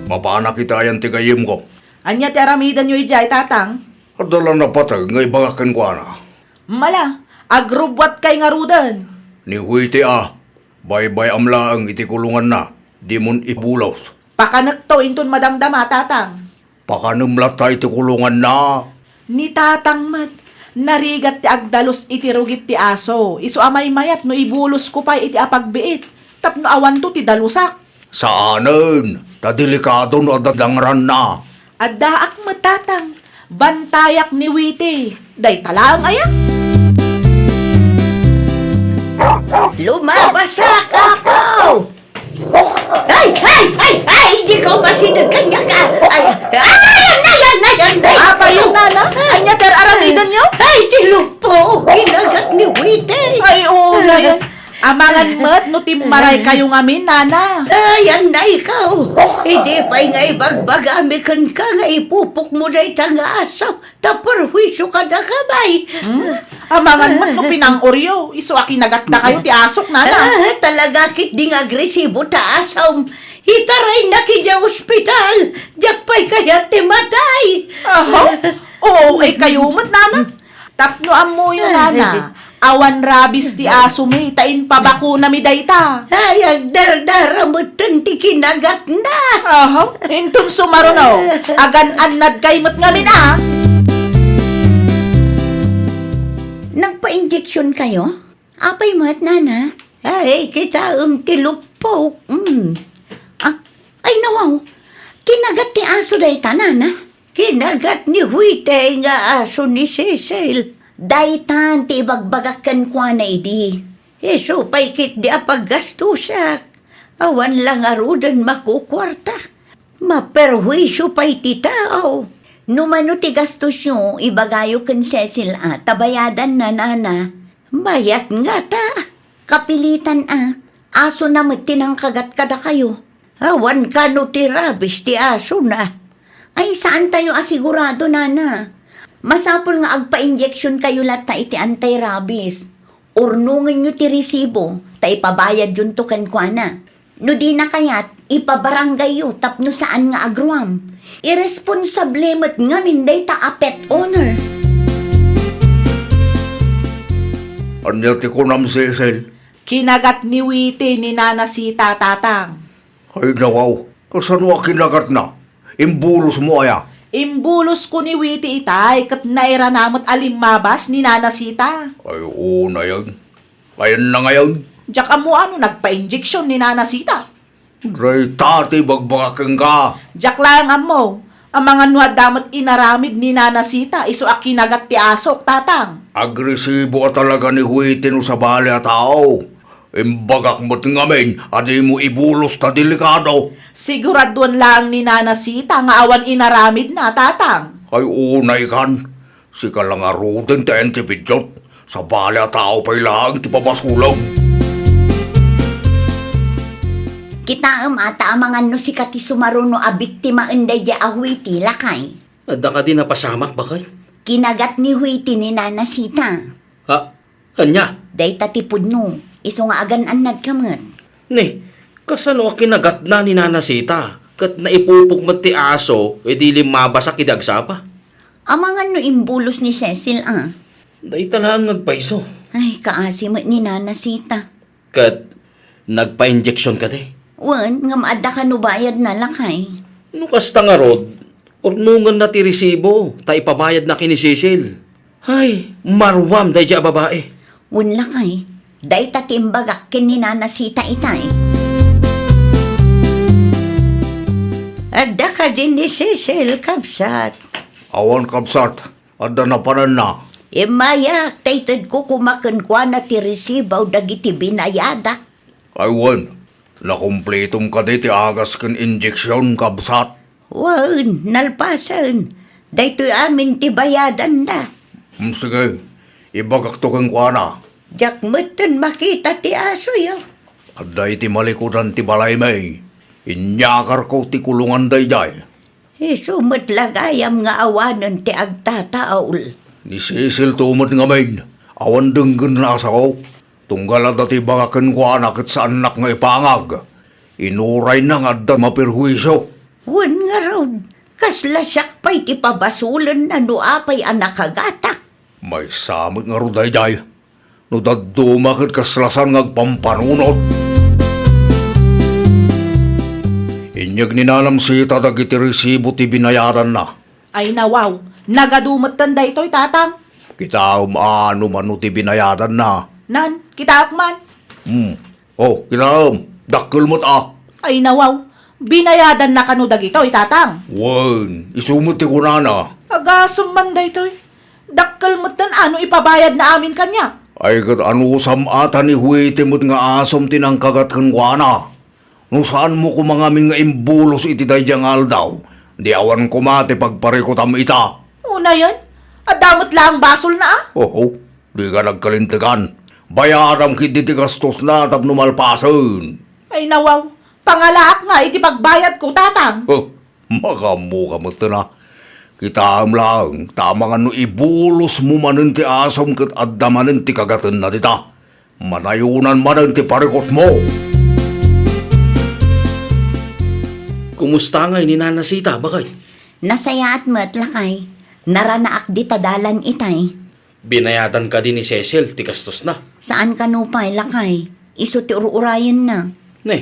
Mapanak iti ayan ti gayyemko. Ania ti aramidenyo idiay, Tatang? Adda la napateg nga ibagak kenkuana. Mala, agrubbuatkay ngaruden. Ni Huiti a, baybay-am laeng iti kulonganna, dimon ibulos. Pakanekto inton madamdama, Tatang. Pakanem latta iti kulonganna. Ni Tatang met, narigat ti agdalus iti rugit ti aso, isu a maymayat no ibulosko pay iti apagbiit, tapno awanto ti dalusak. Saanen, ta delikado no adda dangranna. Addaak met, Tatang. Bantayak ni Witi. Dayta laeng aya. Lumabas sa kapo! Ay, ay, ay, ay, di ko masideg kanya ka. Ay, ay, ay, ay, ay, ay, ay. Apa yun, Nana? Anya, ter, aramidan nyo? Ay, ti lupo, kinagat ni Witi. Ay, oo, na yan. Amangan met no timmaray kayo ngamin, nana. Ay, annay ka, oh. Idi pay nga ibagbagami kenka nga ipupokmo dayta nga aso, ta perhuisio kadakayo. Hmm? Amangan met no pinang-oryo, isu a kinagatna kayo ti asok, nana. Ah, talaga ketdi nga agresibo ta asom. Itaraynak idiay ospital, diak pay kayat ti matay. Aha? Oo, ay kayo met, nana. Tapno ammoyo, nana, awan rabies ti asomi ta impabakonami dayta. Ay, agdardara metten ti kinagatna. Aha, inton sumaruno, agan-annad kay met ngamin, a. Nagpa-injection kayo? Apay met, nana? Ay, kitaem ti luppok. Mm. Ah, ay, nawaw. Kinagat ti aso dayta, nana? Kinagat ni Huite nga aso ni Cecil. Daytan ti ibagbagak kenkuana idi. Isu pay ketdi a paggastosak. Awan la ngaruden makukuarta. Maperhuisio pay ti tao. No mano ti gastosyo, ibagayo ken Cecil a, ta bayadanna, nana. Mayat ngata. Kapilitan a, asona met ti nangkagat kadakayo. Awan kano ti rabies ti asona. Ay, saantayo a sigurado, nana. Masapul nga agpa-injection kayo latta iti anti-rabies. Urnongenyo ti resibo, ta ipabayadyonto kenkuana. No dina kayat, ipabarangayyo tapno saan nga agruam. Iresponsable met ngamin dayta a pet owner. Ania ti kunam, Cecil? Kinagat ni Witi ni Nana Sita, Tatang. Ay, nawaw. Kasano a kinagatna? Imbulosmo aya? Imbulosko ni Witi itay, ket nairana met a limmabas ni Nana Sita. Ay, unayen. Ayanna ngayen? Diak ammo a no nagpa-injection ni Nana Sita. Dayta ti ibagbagak kenka. Diak laeng ammo. Amangan no adda met inaramid ni Nana Sita, isu a kinagat ti asok, Tatang. Agresibo a talaga ni Huiti no sabali a tao. Imbagak met ngamin a dimo ibulos ta delikado. Siguraduan laeng ni Nana Sita nga awan inaramidna, Tatang. Ay, unay kan. Sika la ngaruden ti ayan ti pidiot. Sabali a tao pay laeng ti pabasolem. Kitaem a ta amangan no sika ti sumaruno a biktimaen daydiay a Huiti, lakay. Adda kadi napasamak, baket? Kinagat ni Huiti ni Nana Sita. Ha? Ania? Dayta ti pudno, isu nga agan-annadka met. Ni, kasano a kinagatna ni Nana Sita, ket naipupok met ti aso idi limmabasak idi agsapa? Amangan no imbulos ni Cecil a. Dayta laeng nga agpayso. Ay, kaasi met ni Nana Sita. Ket nagpa-injection kadi? Wen, ngem adda kano bayadna, lakay. No kasta ngarud, urnongenna ti resibo, ta ipabayadna ken ni Cecil. Ay, maruam daydiay a babai. Wen, lakay, dayta ti imbagak ken ni Nana Sita itay. Adda kadi ni Cecil, kabsat? Awan, kabsat. Adda napananna. Immayak ta itedko koma kenkuana ti resibo dagiti binayadak. Ay wen, nakumplitom kadi ti agas ken injeksion, kabsat? Wen, nalpasen. Daytoy amin ti bayadanna. Hmm, sige, ibagakto kenkuana. Diak metten makita ti asoyo. Adda iti malikudan ti balaymi. Inyakarko ti kulongan daydiay. Isu met la gayam nga awanen ti agtataul. Ni Cecil to met ngamin, awan denggenna a sao. Tunggal adda ti ibaga kenkuana ket saannak nga ipangag. Inurayna nga adda maperhuisio. Wen ngarud, kasla siak pay ti pabasolenna no apay a nakagatak. Maysa met ngarud daydiay. No dadduma ket kasla saan nga agpampanunot. Inyeg ni Nanam Sita dagiti resibo ti binayadanna. Ay nawaw, nagadu metten daytoy, Tatang. Kitaem a no mano ti binayadanna. Nan, kitaek man. Hmm. Oh, kitaem, dakkel met a. Ay nawaw, binayadanna kano dagitoy, Tatang? Wen, isu met ti kunana. Agasem man daytoy. Dakkel metten a no ipabayadna amin kaniak. Ay ket anusam a ta ni Huiti met nga asom ti nangkagat kenkuana. No saanmo koma ngamin nga imbulos iti daydiay nga aldaw, di awan koma ti pagparikutam ita. Unayen, adda met laeng basolna a? Oo, dika nagkalintegan. Bayadam ketdi ti gastosna tapno malpasen. Ay, nawaw. Pangalaak nga iti pagbayadko, Tatang. Huh, makaammoka metten a. Kitaem laeng, ta amangan no ibulosmo manen ti asom ket adda manen ti kagatenna dita. Manayonan manen ti parikutmo. Kumusta ngay ni Nana Sita, baket? Nasayaat met, lakay. Naranaak dita dalan itay. Binayadan kadi ni Cecil ti gastosna? Saan kano pay, lakay. Isu ti ur-urayenna. Ne,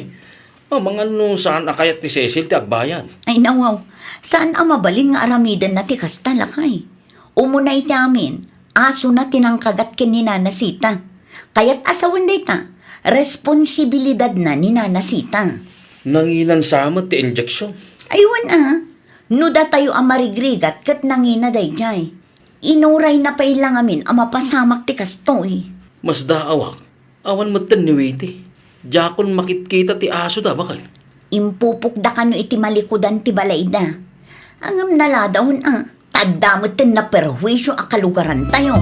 amangan no saan a kayat ni Cecil ti agbayad. Ay, nawaw. Saan a mabalin nga aramidenna ti kasta, lakay. Umuna iti amin, asona ti nangkagat ken ni Nana Sita. Kayat a sawen dayta, responsibilidadna ni Nana Sita. Nanginan sa met ti injection? Ay, wen a. No datayo a marigrigat ket nangina daydiay. Inurayna pay la ngamin a mapasamak ti kastoy. Masdaawak, awan metten ni Witi. Diakon makitkita ti asoda, baket. Impupokda kano iti malikudan ti balayda. Ngem naladawen a, ta adda metten naperhuisio a kalugarantayo.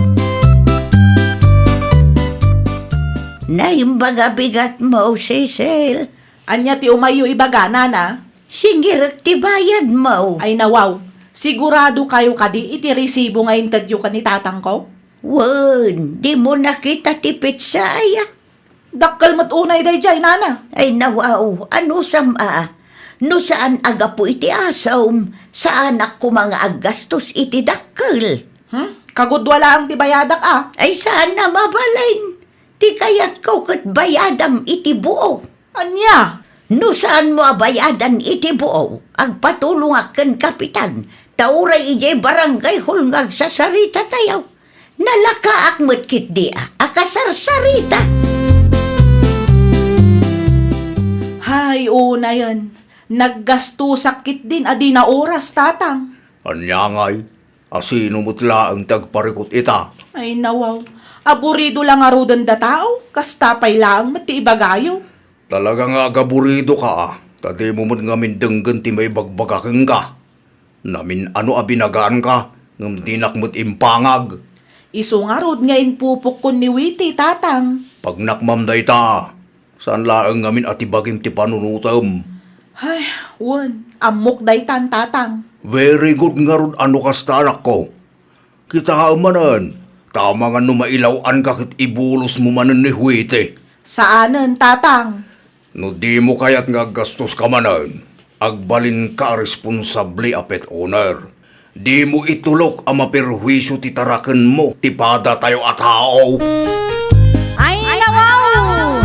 Naimbag a bigatmo, Cecil. Ania ti umayyo ibaga, Nana? Singirek ti bayadmo. Ay, nawaw. Sigurado kayo kadi iti resibo nga intedyo ken ni tatangko? Wen, dimo nakita ti petsa aya? Dakkel met unay daydiay, Nana. Ay, nawaw, anusam a? No saan a gapu iti asom, saanak koma nga aggastos iti dakkel. Hmm? Kagudua laeng ti bayadak a. Ay, saan a mabalin. Ti kayatko ket bayadam iti buok. Ania? No saanmo a bayadan iti buok, agpatulongak ken kapitan, ta uray idiay barangay hall nga agsasaritatayo. Nalakaak met ketdi a, a kasarsarita. Hay, unayen, naggastosak ketdin a di naoras, tatang. Ania ngay? A sino met laeng ti agparikut ita? Ay, nawaw. Aburido la ngaruden datao, kasta pay laeng met ti ibagayo. Talaga nga agaburidoka, a, ta dimo met ngamin denggen ti maibagbaga kenka. Namin-ano a binagaanka, ngem dinak met impangag. Isu ngarud nga impupokkon ni Witi, tatang. Pagnakmam dayta, saan laeng ngamin a ti bagim ti panunotem. Ay, wen, ammok daytan, tatang. Very good ngarud a no kasta, anakko. Kitaem manen, ta amangan no mailaw-anka ket ibulosmo manen ni Witi. Saanen, tatang. No dimo kayat nga aggastoska manen, agbalinka a responsable a pet owner. Dimo itulok a maperhuisio ti tarakenmo ti padatayo a tao. Ay, nawaw!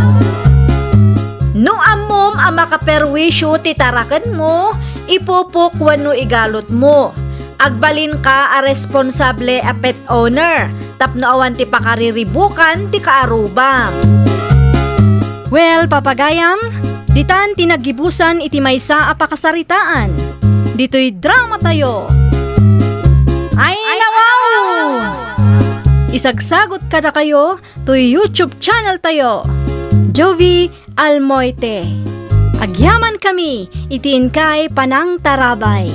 No ammom a makaperwisyo ti tarakenmo, ipupok wenno igalutmo, agbalinka a responsable a pet owner tapno awan ti pakariribukan ti kaarubam. Well, papagayam, ditan ti naggibusan iti maysa a pakasaritaan. Ditoy dramatayo. Ay, nawaw! Isagsagot kadakayo toy YouTube channel tayo, Jovie Almoite. Agyamankami iti inkay panangtarabay.